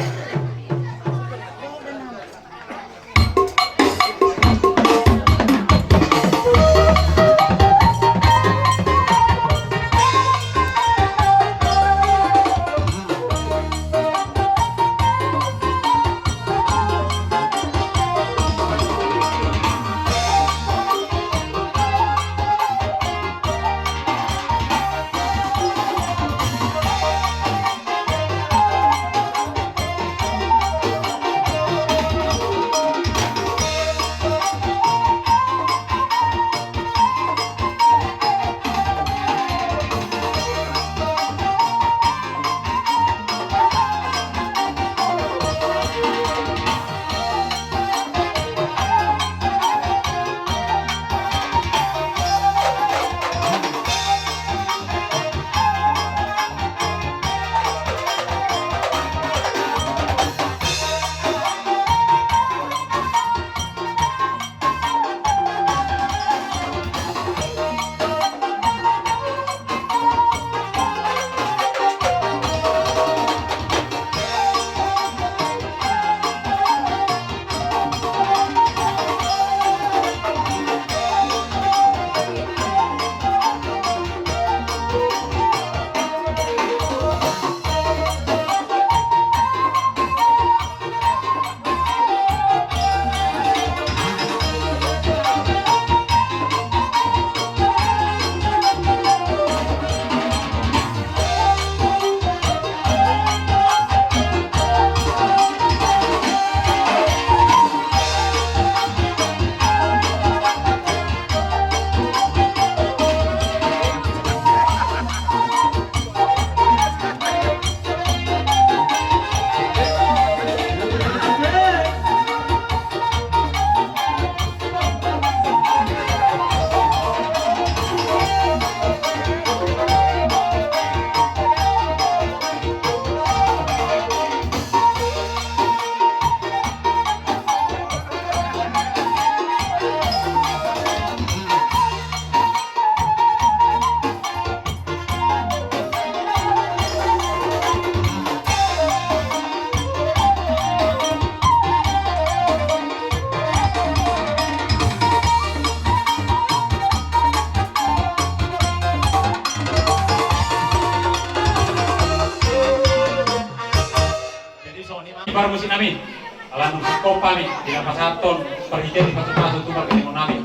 Alana singkop hami di na pasahathon parhitean ni pasupasu tu pargellengonnami.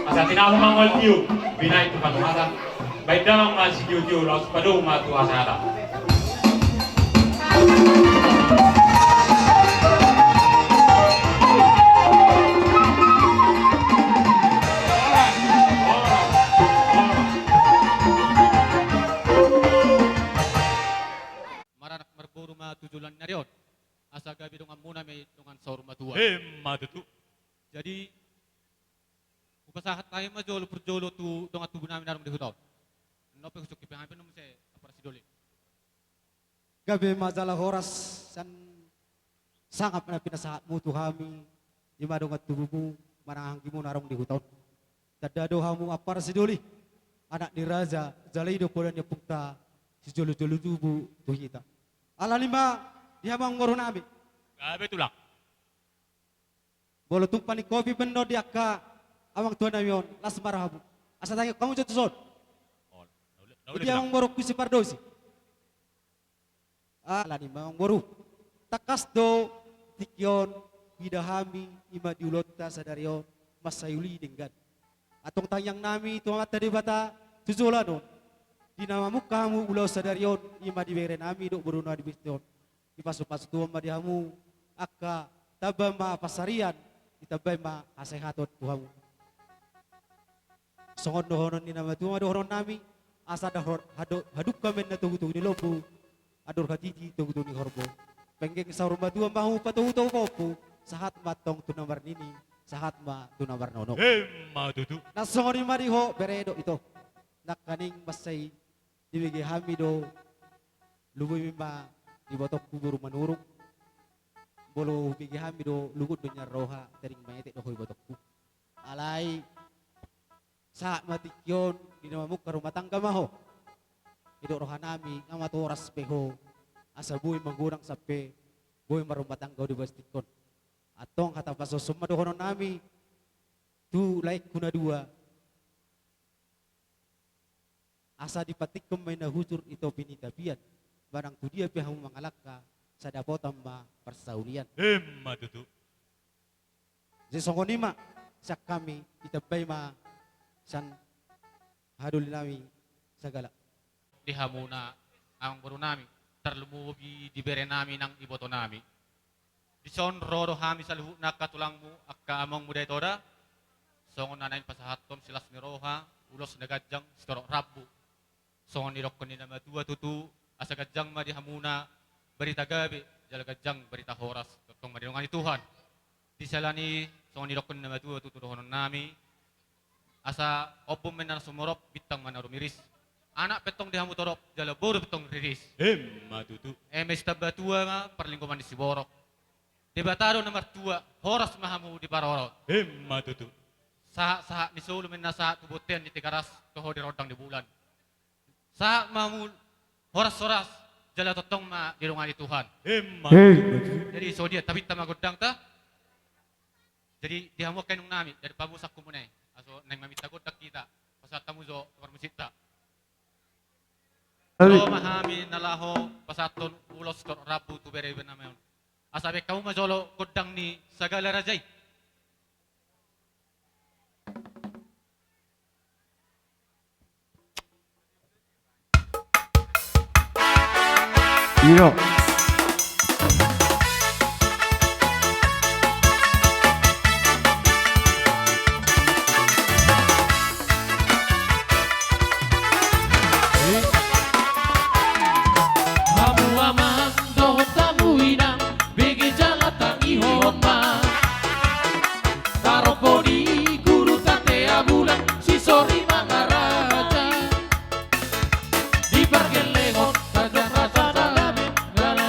Asa tinamungkon ma tiur, binahen tu patungasan. Baen damang ma sitiotio laos padomu ma tu hasahatan. Maranak marboru ma tu joloan ni ari on. Asa gabe donganmuna ma i dongan saur matua. Emma tutu. Jadi hupasahat hami ma jolo parjolo tu dongan tubunami na adong di huta on. Annon pe husungkun hami pe annon muse, Ampara Sidoli. Gabe ma jala horas sian sangap na pinasahatmu tu hami, i ma dongan tubumu manang anggimu na adong di huta on. Tanda do hamu Ampara Sidoli, anak ni raja, jala i do poda ni ompunta sijolojolo tubu tu hita. Alani ma di hamu amangborunami. Gabe tulang. Molo tumpani kopi pe annon di angka amang tuanami on, las ma rohamu. Asa tangihon hamu jo tuson. Di amangborungku si Pardosi. Alani ma amangboru. Tangkas do tingki on huida hami i ma di ulaonta sadari on mansai uli denggan. Antong tangiangnami tu Amanta Debata tu joloan on, di na mamungka hamu ulaon sadari on i ma di berenami dohot borunami di Besti on. Dipasupasu Tuhan ma di hamu angka tamba ma pansarian, ditambai ma hasehaton tu hamu. Songon dohonon ni na matua ma dohononnami, asa dahor hado hadungka ma inna togutogu ni lombu, andor hatiti togutogu ni horbo. Penggeng saur matua ma hamu patogutogu pahompu, sahat ma antong tu na marnini, sahat ma tu na marnono. Emma tutu. Na songon i ma di ho bere dohot ito. Nangkaning mansai dibege hami do lumobi ma ibotongku boru Manurung. Molo hubege hami do luhut do nian roha, tading maetek do ho ibotongku. Alai sahat ma tingki on di na mamungka rumah tangga ma ho. Didok rohanami nga matoras be ho, asa boi magodang sampe boi marumah tangga ho di bagas tingki on. Antong hata pasoson ma dohononnami tu laengku na dua. Asa dipantikkon ma inna hujur i topi ni tapian, manang tu dia pe hamu mangalangka, sai dapotan ma parsaulian. Emma tutu. Jadi songon i ma sian hami, ditambai ma sian hadolinami sagala. Di hamuna amangborunami, tarlumobi di berenami nang ibotonami. Dison ro do hami saluhutna angka tulangmu, angka amongmu Dae Toda, songon na naeng pasahathon silas ni roha, ulos na ganjang, sitorop rambu. Songon nidokkon ni na matua tutu, asa ganjang ma di hamuna barita gabe, jala ganjang barita horas, tongtong ma didongani Tuhan. Di siala ni i, songon nidokkon ni na matua tutu dohononnami, asa ombun ma inna na sumorop, bintang ma na rumiris. Anak pe antong di hamu torop, jala boru pe antong riris. Emma tutu. Eme sitamba tua ma parlinggoman ni siborok. Debata do na martua, horas ma hamu diparorot. Emma tutu. Sahatsahat ni solu ma inna sahat tu bontean ni Tigaras, toho di rondang ni bulan. Sahat ma hamu horas-horas, jala tongtong ma didongani Tuhan. Emma tutu. Jadi so dia, tapinta ma gondangta. Jadi di hamu angka inangnami, jadi pamusakku muna i, aso naeng maminta gondang hita, pasahat hamu jo tu parmusikta. Ro ma hami na laho pasahathon ulos sitorop rambu tu bereberenami on. Asa baen hamu ma jolo gondang ni Sagala Raja i. Iro. Hamu amang dohot hamu inang, bege jala tangihon ma. Tarombo ni guru Tatea Bulan, si Sori Mangaraja. Di pargellengon, tanda rasa dame, jala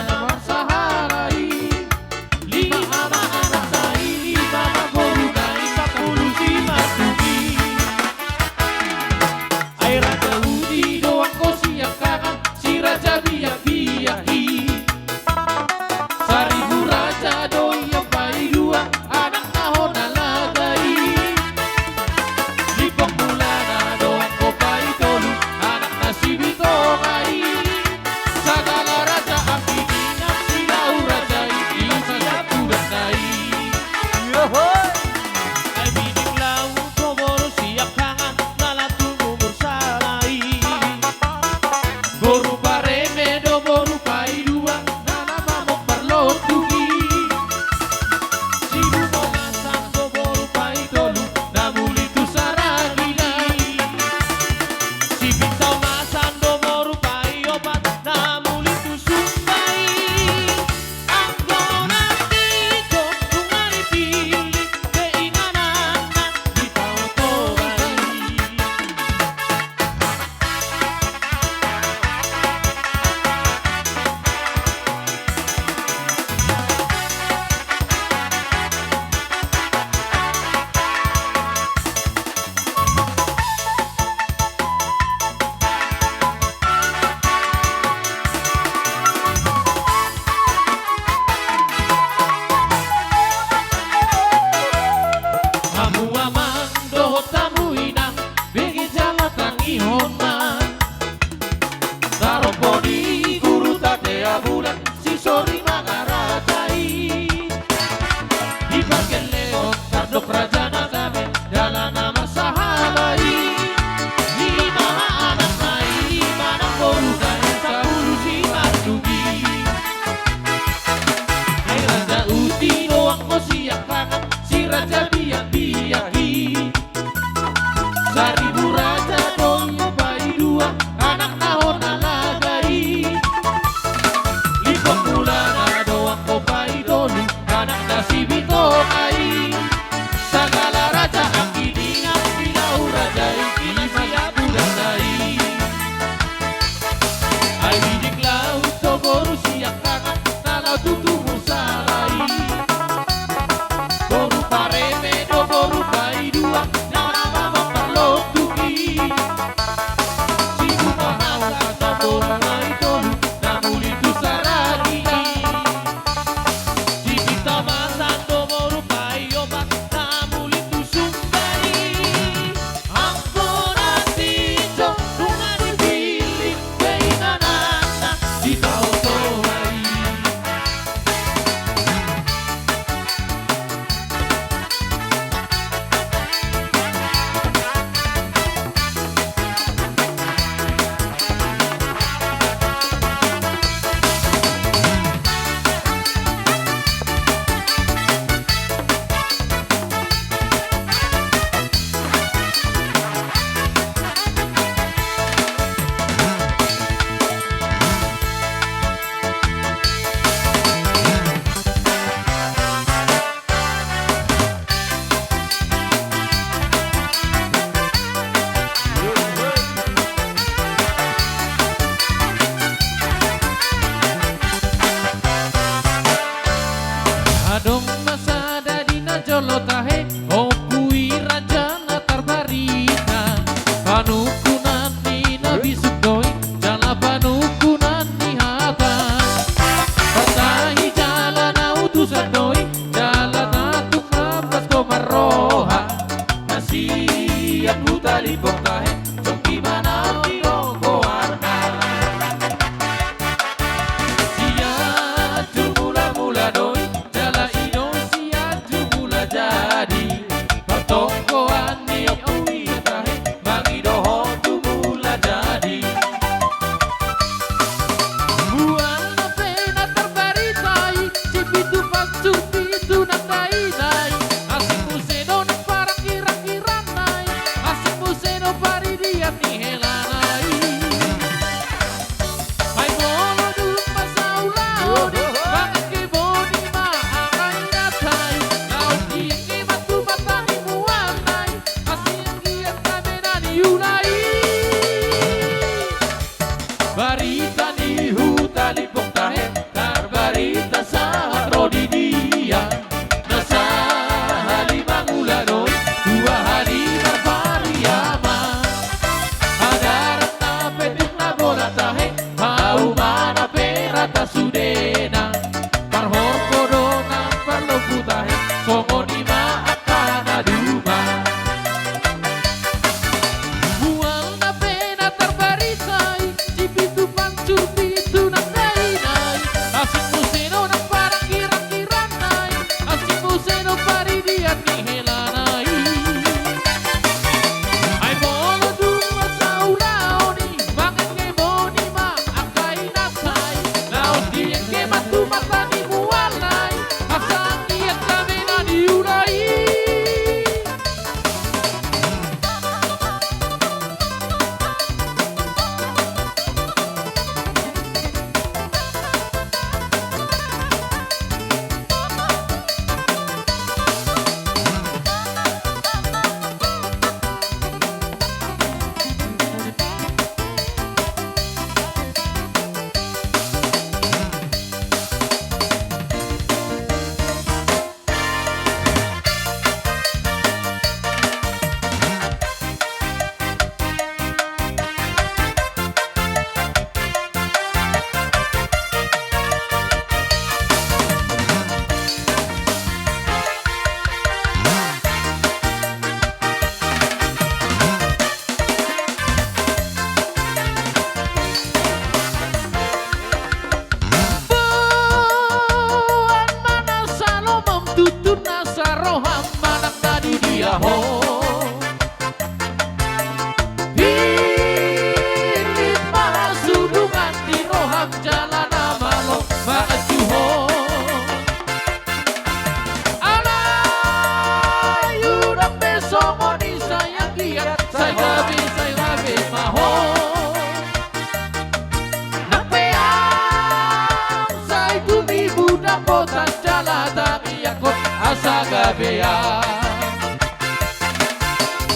sagabean.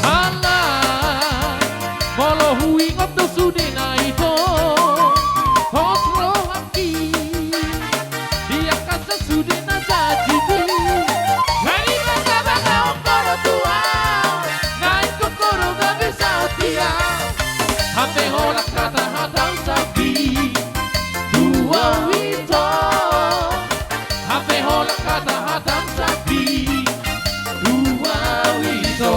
Ala molo huingot do sude na ito, hot rohangki. Di angka sasude na jajidi. Nai bagabaga ongkoro tua, nai kokoro gabe saotia. Hape holan hata hata sabi. Tua ito. Hape holan hata hata sabi. Tua ito.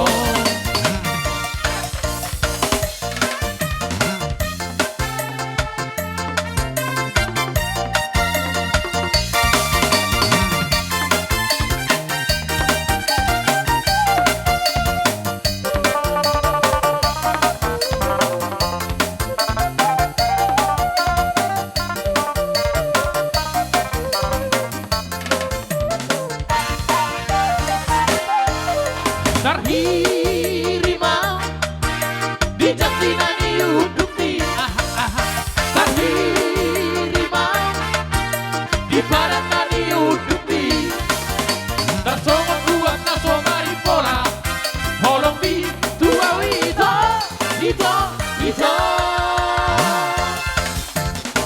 Tarhiri ma di janji na niundukmi. Aha, aha. Tarhiri ma di padan na niundukmi. Tarsongon ruas na so marimpola. Holongmi tu au ito, ito, ito.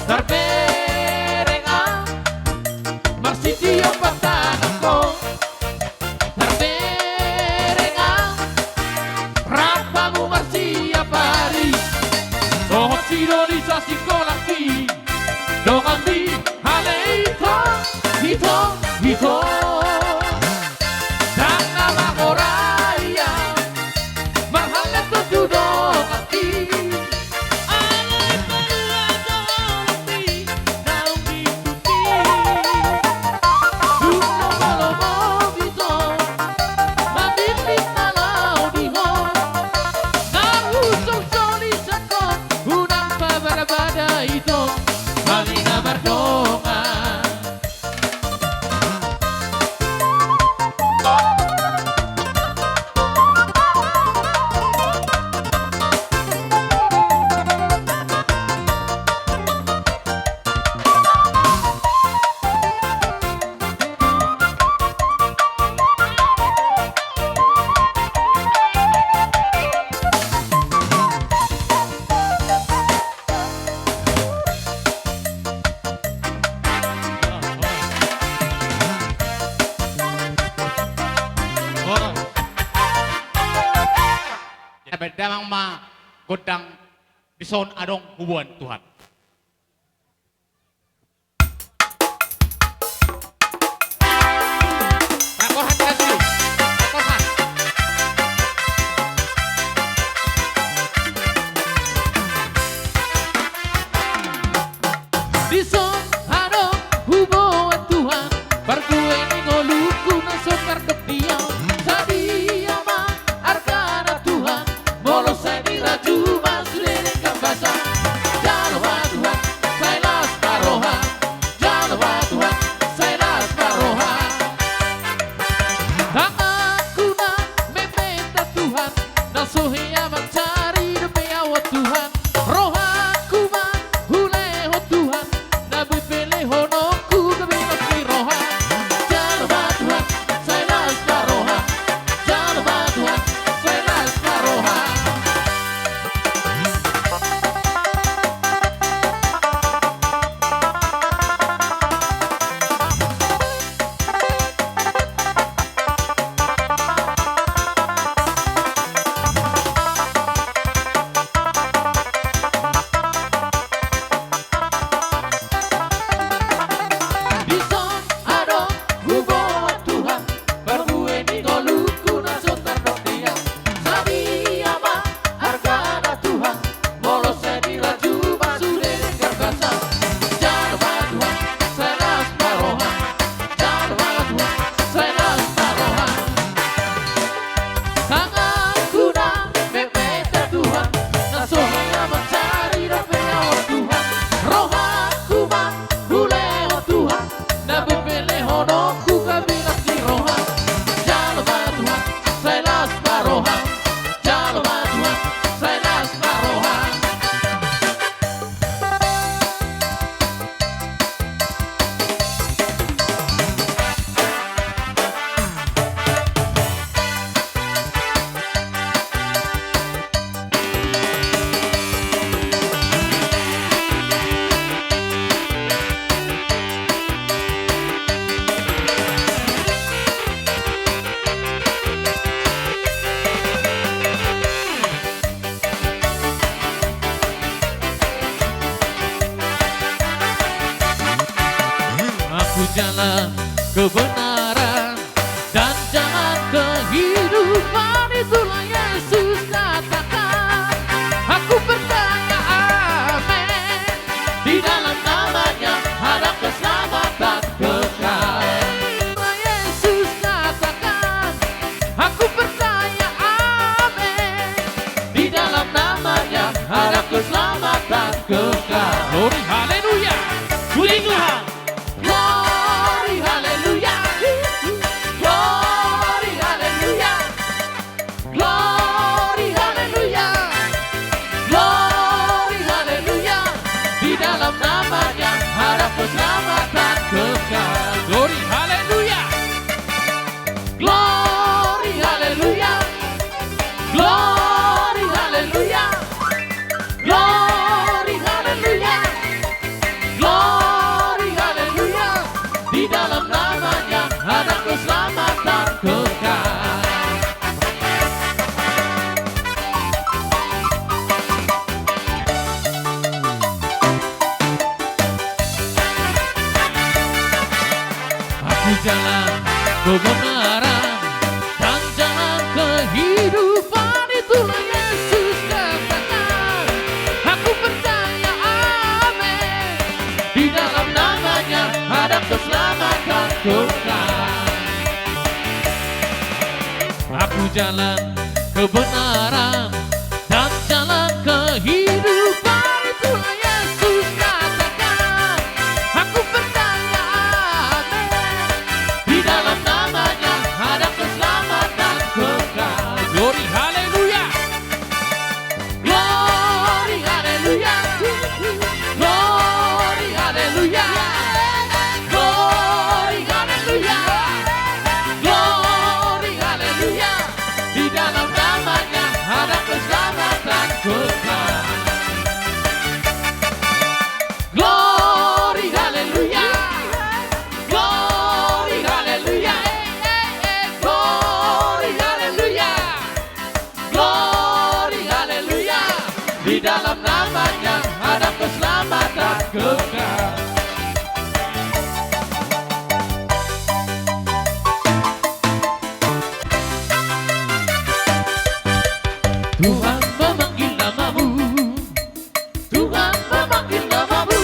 Tarbereng au marsitio patangko. Tarbereng au rap hamu marsiapari. Songon sidoli sasingkolangki. Donganmi ale ito, ito, ito. Ndang na mangorai au. Marhallet do tu donganki. Alai paluan do holongmi naung di tuti. Dung na molo mobito mabintik na laho di ho. Na husol soli sangkot unang pabadabada ito. Hami na mardongan. Jadi damang ma gondang dison adong huboan Tuhan. Rakorhan kasih. Rakorhan. Dison adong huboan Tuhan, parbue ni ngolungku na so tardok di au. Sadia ma argana Tuhan, molo sai dirajuma sude denggan basa. Jalo ma Kebenaran dan jalan kehidupan, itulah Yesus katakan. Aku percaya, amin. Di dalam nama-Nya ada keselamatan kekal. Aku jalan kebenaran dan jalan kehidupan, itulah Yesus katakan. Aku percaya, amin. Di dalam nama-Nya ada keselamatan kekal. Glory, haleluya. Glory, haleluya. Glory, haleluya. Glory, haleluya. Glory, haleluya. Di dalam nama-Nya ada keselamatan kekal. Glory, haleluya. Glory, haleluya. Glory, haleluya. Glory, haleluya. Di dalam nama-Nya ada keselamatan kekal. Tuhan memanggil nama-Mu. Tuhan memanggil nama-Mu.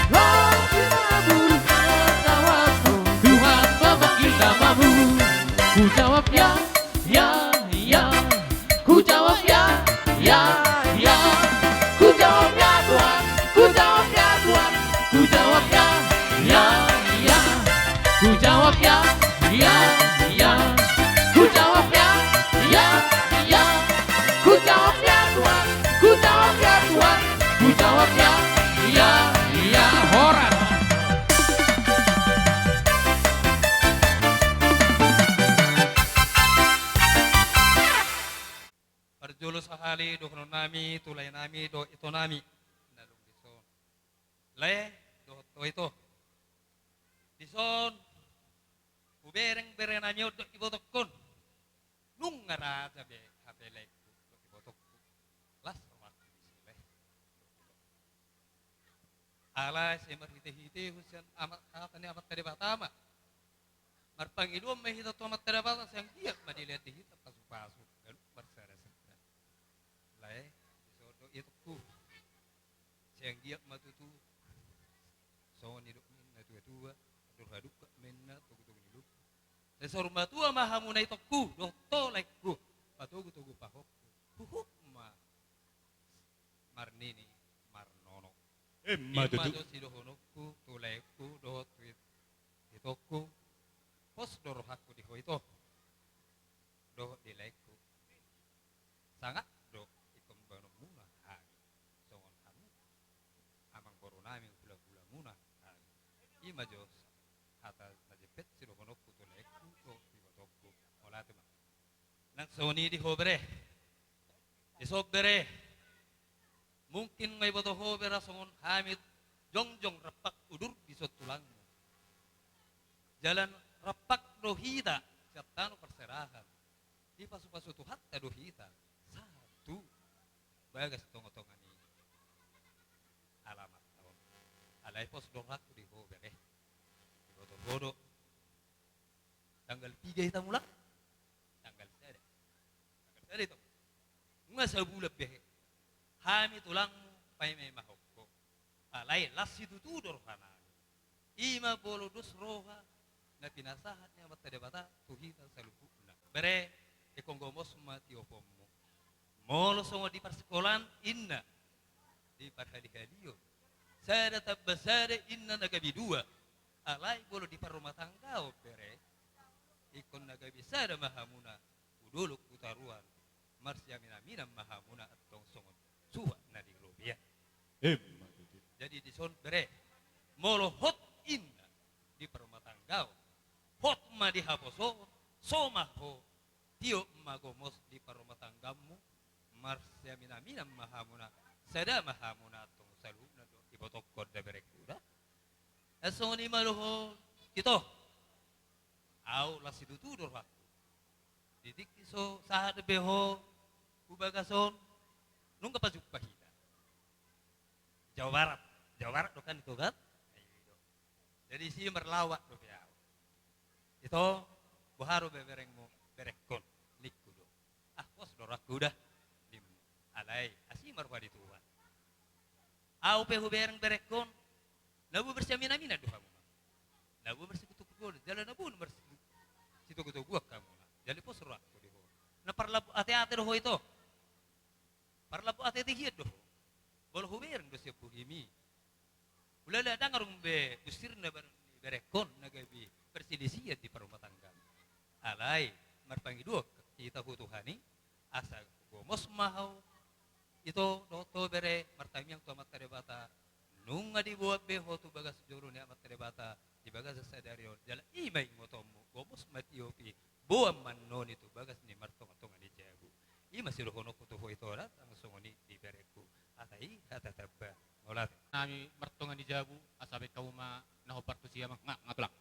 Tuhan memanggil nama-Mu. Tuhan memanggil nama-Mu. Ku jawab ya, ya, ya. Ku jawab ya, ya, ya. Ku jawab ya Tuhan, ku jawab ya Tuhan. Ku jawab ya, ya, ya. Ku jawab ya, ya, ya. Ku jawab ya, ya, ya. Ku jawab ya Tuhan, ku jawab ya Tuhan. Ku jawab ya, ya, ya. Horas. Parjolo sahali dohonon nami tu lae nami dohot ito nami na dung dison. Lae dohot ho ito. Dison hubereng bere nami on dohot ibotongkon. Nunga raja be hape laengku dohot ibotongku. Las rohangku disi lae. Alai sai marhitehitehon sian ama-, hata ni Amanta Debata ma. Marpangidoan ma hita tu Amanta Debata, sai anggiat ma dilean di hita pasupasu ganup marsada senda. Lae, dison dohot itongku. Sai anggiat ma tutu songon nidok ni natuatua, andor hadungka ma inna togutogu ni lombu. Sai saur matua ma hamuna itongku dohot ho laengku, patogutogu pahompu. Huhut ma marnini marnono. Emma tutu. I ma tutu sidohononku tu laengku dohot tu it-, itongku. Pos do rohangku di ho ito dohot di laengku. Sangap do ingkon bahenonmuna hami songon hamu amangboru nami, hulahulamuna hami. I ma jo hata na jempek sidohononku tu laengku dohot tu ibotongku. Mauliate ma. Nang songon i di ho bere. Dison bere. Mungkin nunga diboto ho bere songon hami jongjong rampak udur dison tulangmu. Jala rampak do hita sian tano parserahan. Dipasupasu Tuhanta do hita sahat tu bagas tongatonga ni alaman on. Alai pos do rohangku di ho bere. Diboto ho do. Tanggal piga hita mulak? Tanggal sada. Tanggal sada itong. Nunga sabulan be hami tulangmu paimaimahon ho. Alai las situtu do rohanami. I ma molo dos roha na pinasahat ni Amanta Debata tu hita saluhutna. Bere, ingkon gomos ma tioponmu. Molo songon di parsikolaan inna, diparhalihalion. Sada tamba sada inna na gabe dua. Alai molo diparrumatanggaon bere, ingkon na gabe sada ma hamuna tu dolok tu toruan, marsiaminaminan ma hamuna antong songon suhat na di robean. Emma tutu. Jadi dison bere, molo hot inna diparrumatanggaon, hot ma dihaposoon, so ma ho, tiop ma gomos di parrumatanggaonmu, marsiaminaminan ma hamuna, sada ma hamuna antong saluhutna dohot ibotongkon da berengku da. Ai songon i ma dohot ito. Au las situtu do rohangku. Di tingki so sahat be ho tu bagas on, nunga pajumpa hita. Jawa Barat, Jawa Barat do kan ito kan? Jadi si marlawak dope au. Ito, boha do be berengmu, berengkon, ningku do. Ah, pos do rohangku da, nimmu. Alai, asi ma roha ni Tuhan. Ahu pe hubereng berengkon, na boi marsiaminaminan do hamuna. Na boi marsitogutoguon, jala na boi marsitogutoguon hamuna. Jala pos rohangku di ho. Na parlabu ateate do ho ito. Parlabu ateate hian do ho. Molo hubereng do sian bohimi. Hulala ndang adong be bunsirna baru ni berengkon na gabe perselisihan di parrumatanggaan. Alai, marpangidoan hita tu Tuhan i, asa gomos ma ho ito dohot ho bere martangiang tu Amanta Debata, nunga diboan be ho tu bagas joro ni Amanta Debata di bagasan sadari on, jala i ma ingotonmu, gomos ma tiop i, boan ma annon i tu bagas ni martongatonga ni jabu. I ma sidohononku tu ho ito da, nang songon i di berengku. Hata i, hata tamba. Mauliate. Nami martonga ni jabu, asa baen hamu ma na hombar tu siamun, nga, nga tulang.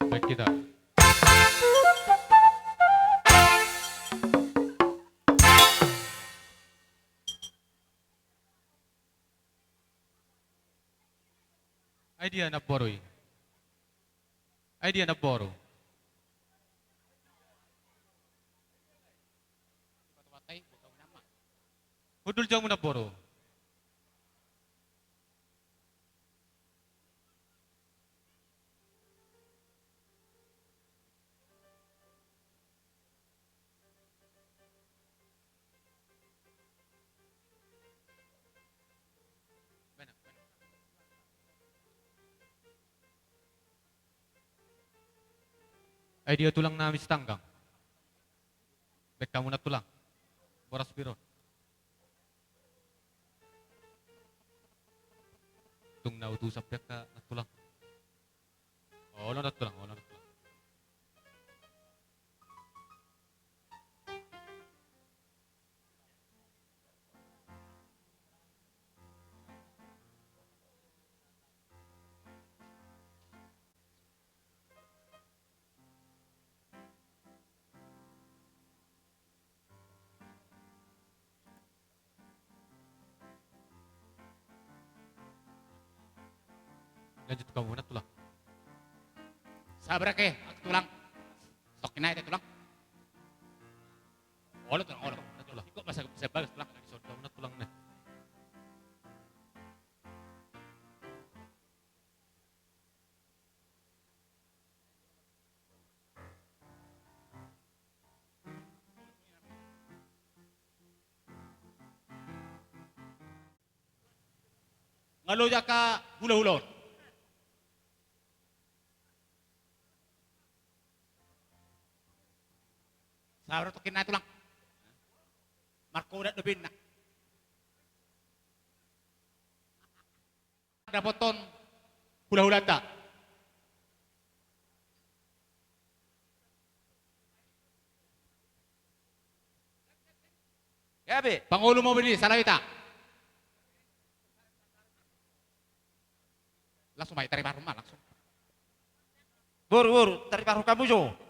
Baik, kita. Ai dia namboru i? Ai dia namboru? Hundul jo hamu namboru. Ai dia tulang nami Sitanggang? Baen hamu nantulang. Boras pir on? Tung na utusan pe angka nantulang. Olo nantulang, olo nantulang. Lanjut kamu na tulang. Sabar ke, tulang. Tokin aja tulang. Olo tulang, olo. Tulang. Ikut masa bisa bagus tulang. Di sorga na tulang na. Nga loja ka hulahula on. Sabar tokin na tulang. Markodat do benna. Dapothon hulahulanta. Gabe. Pangolu ma bini, salah ita. Langsung baik, tarik baru ma langsung. Boru, boru, tarik baru kamu jo.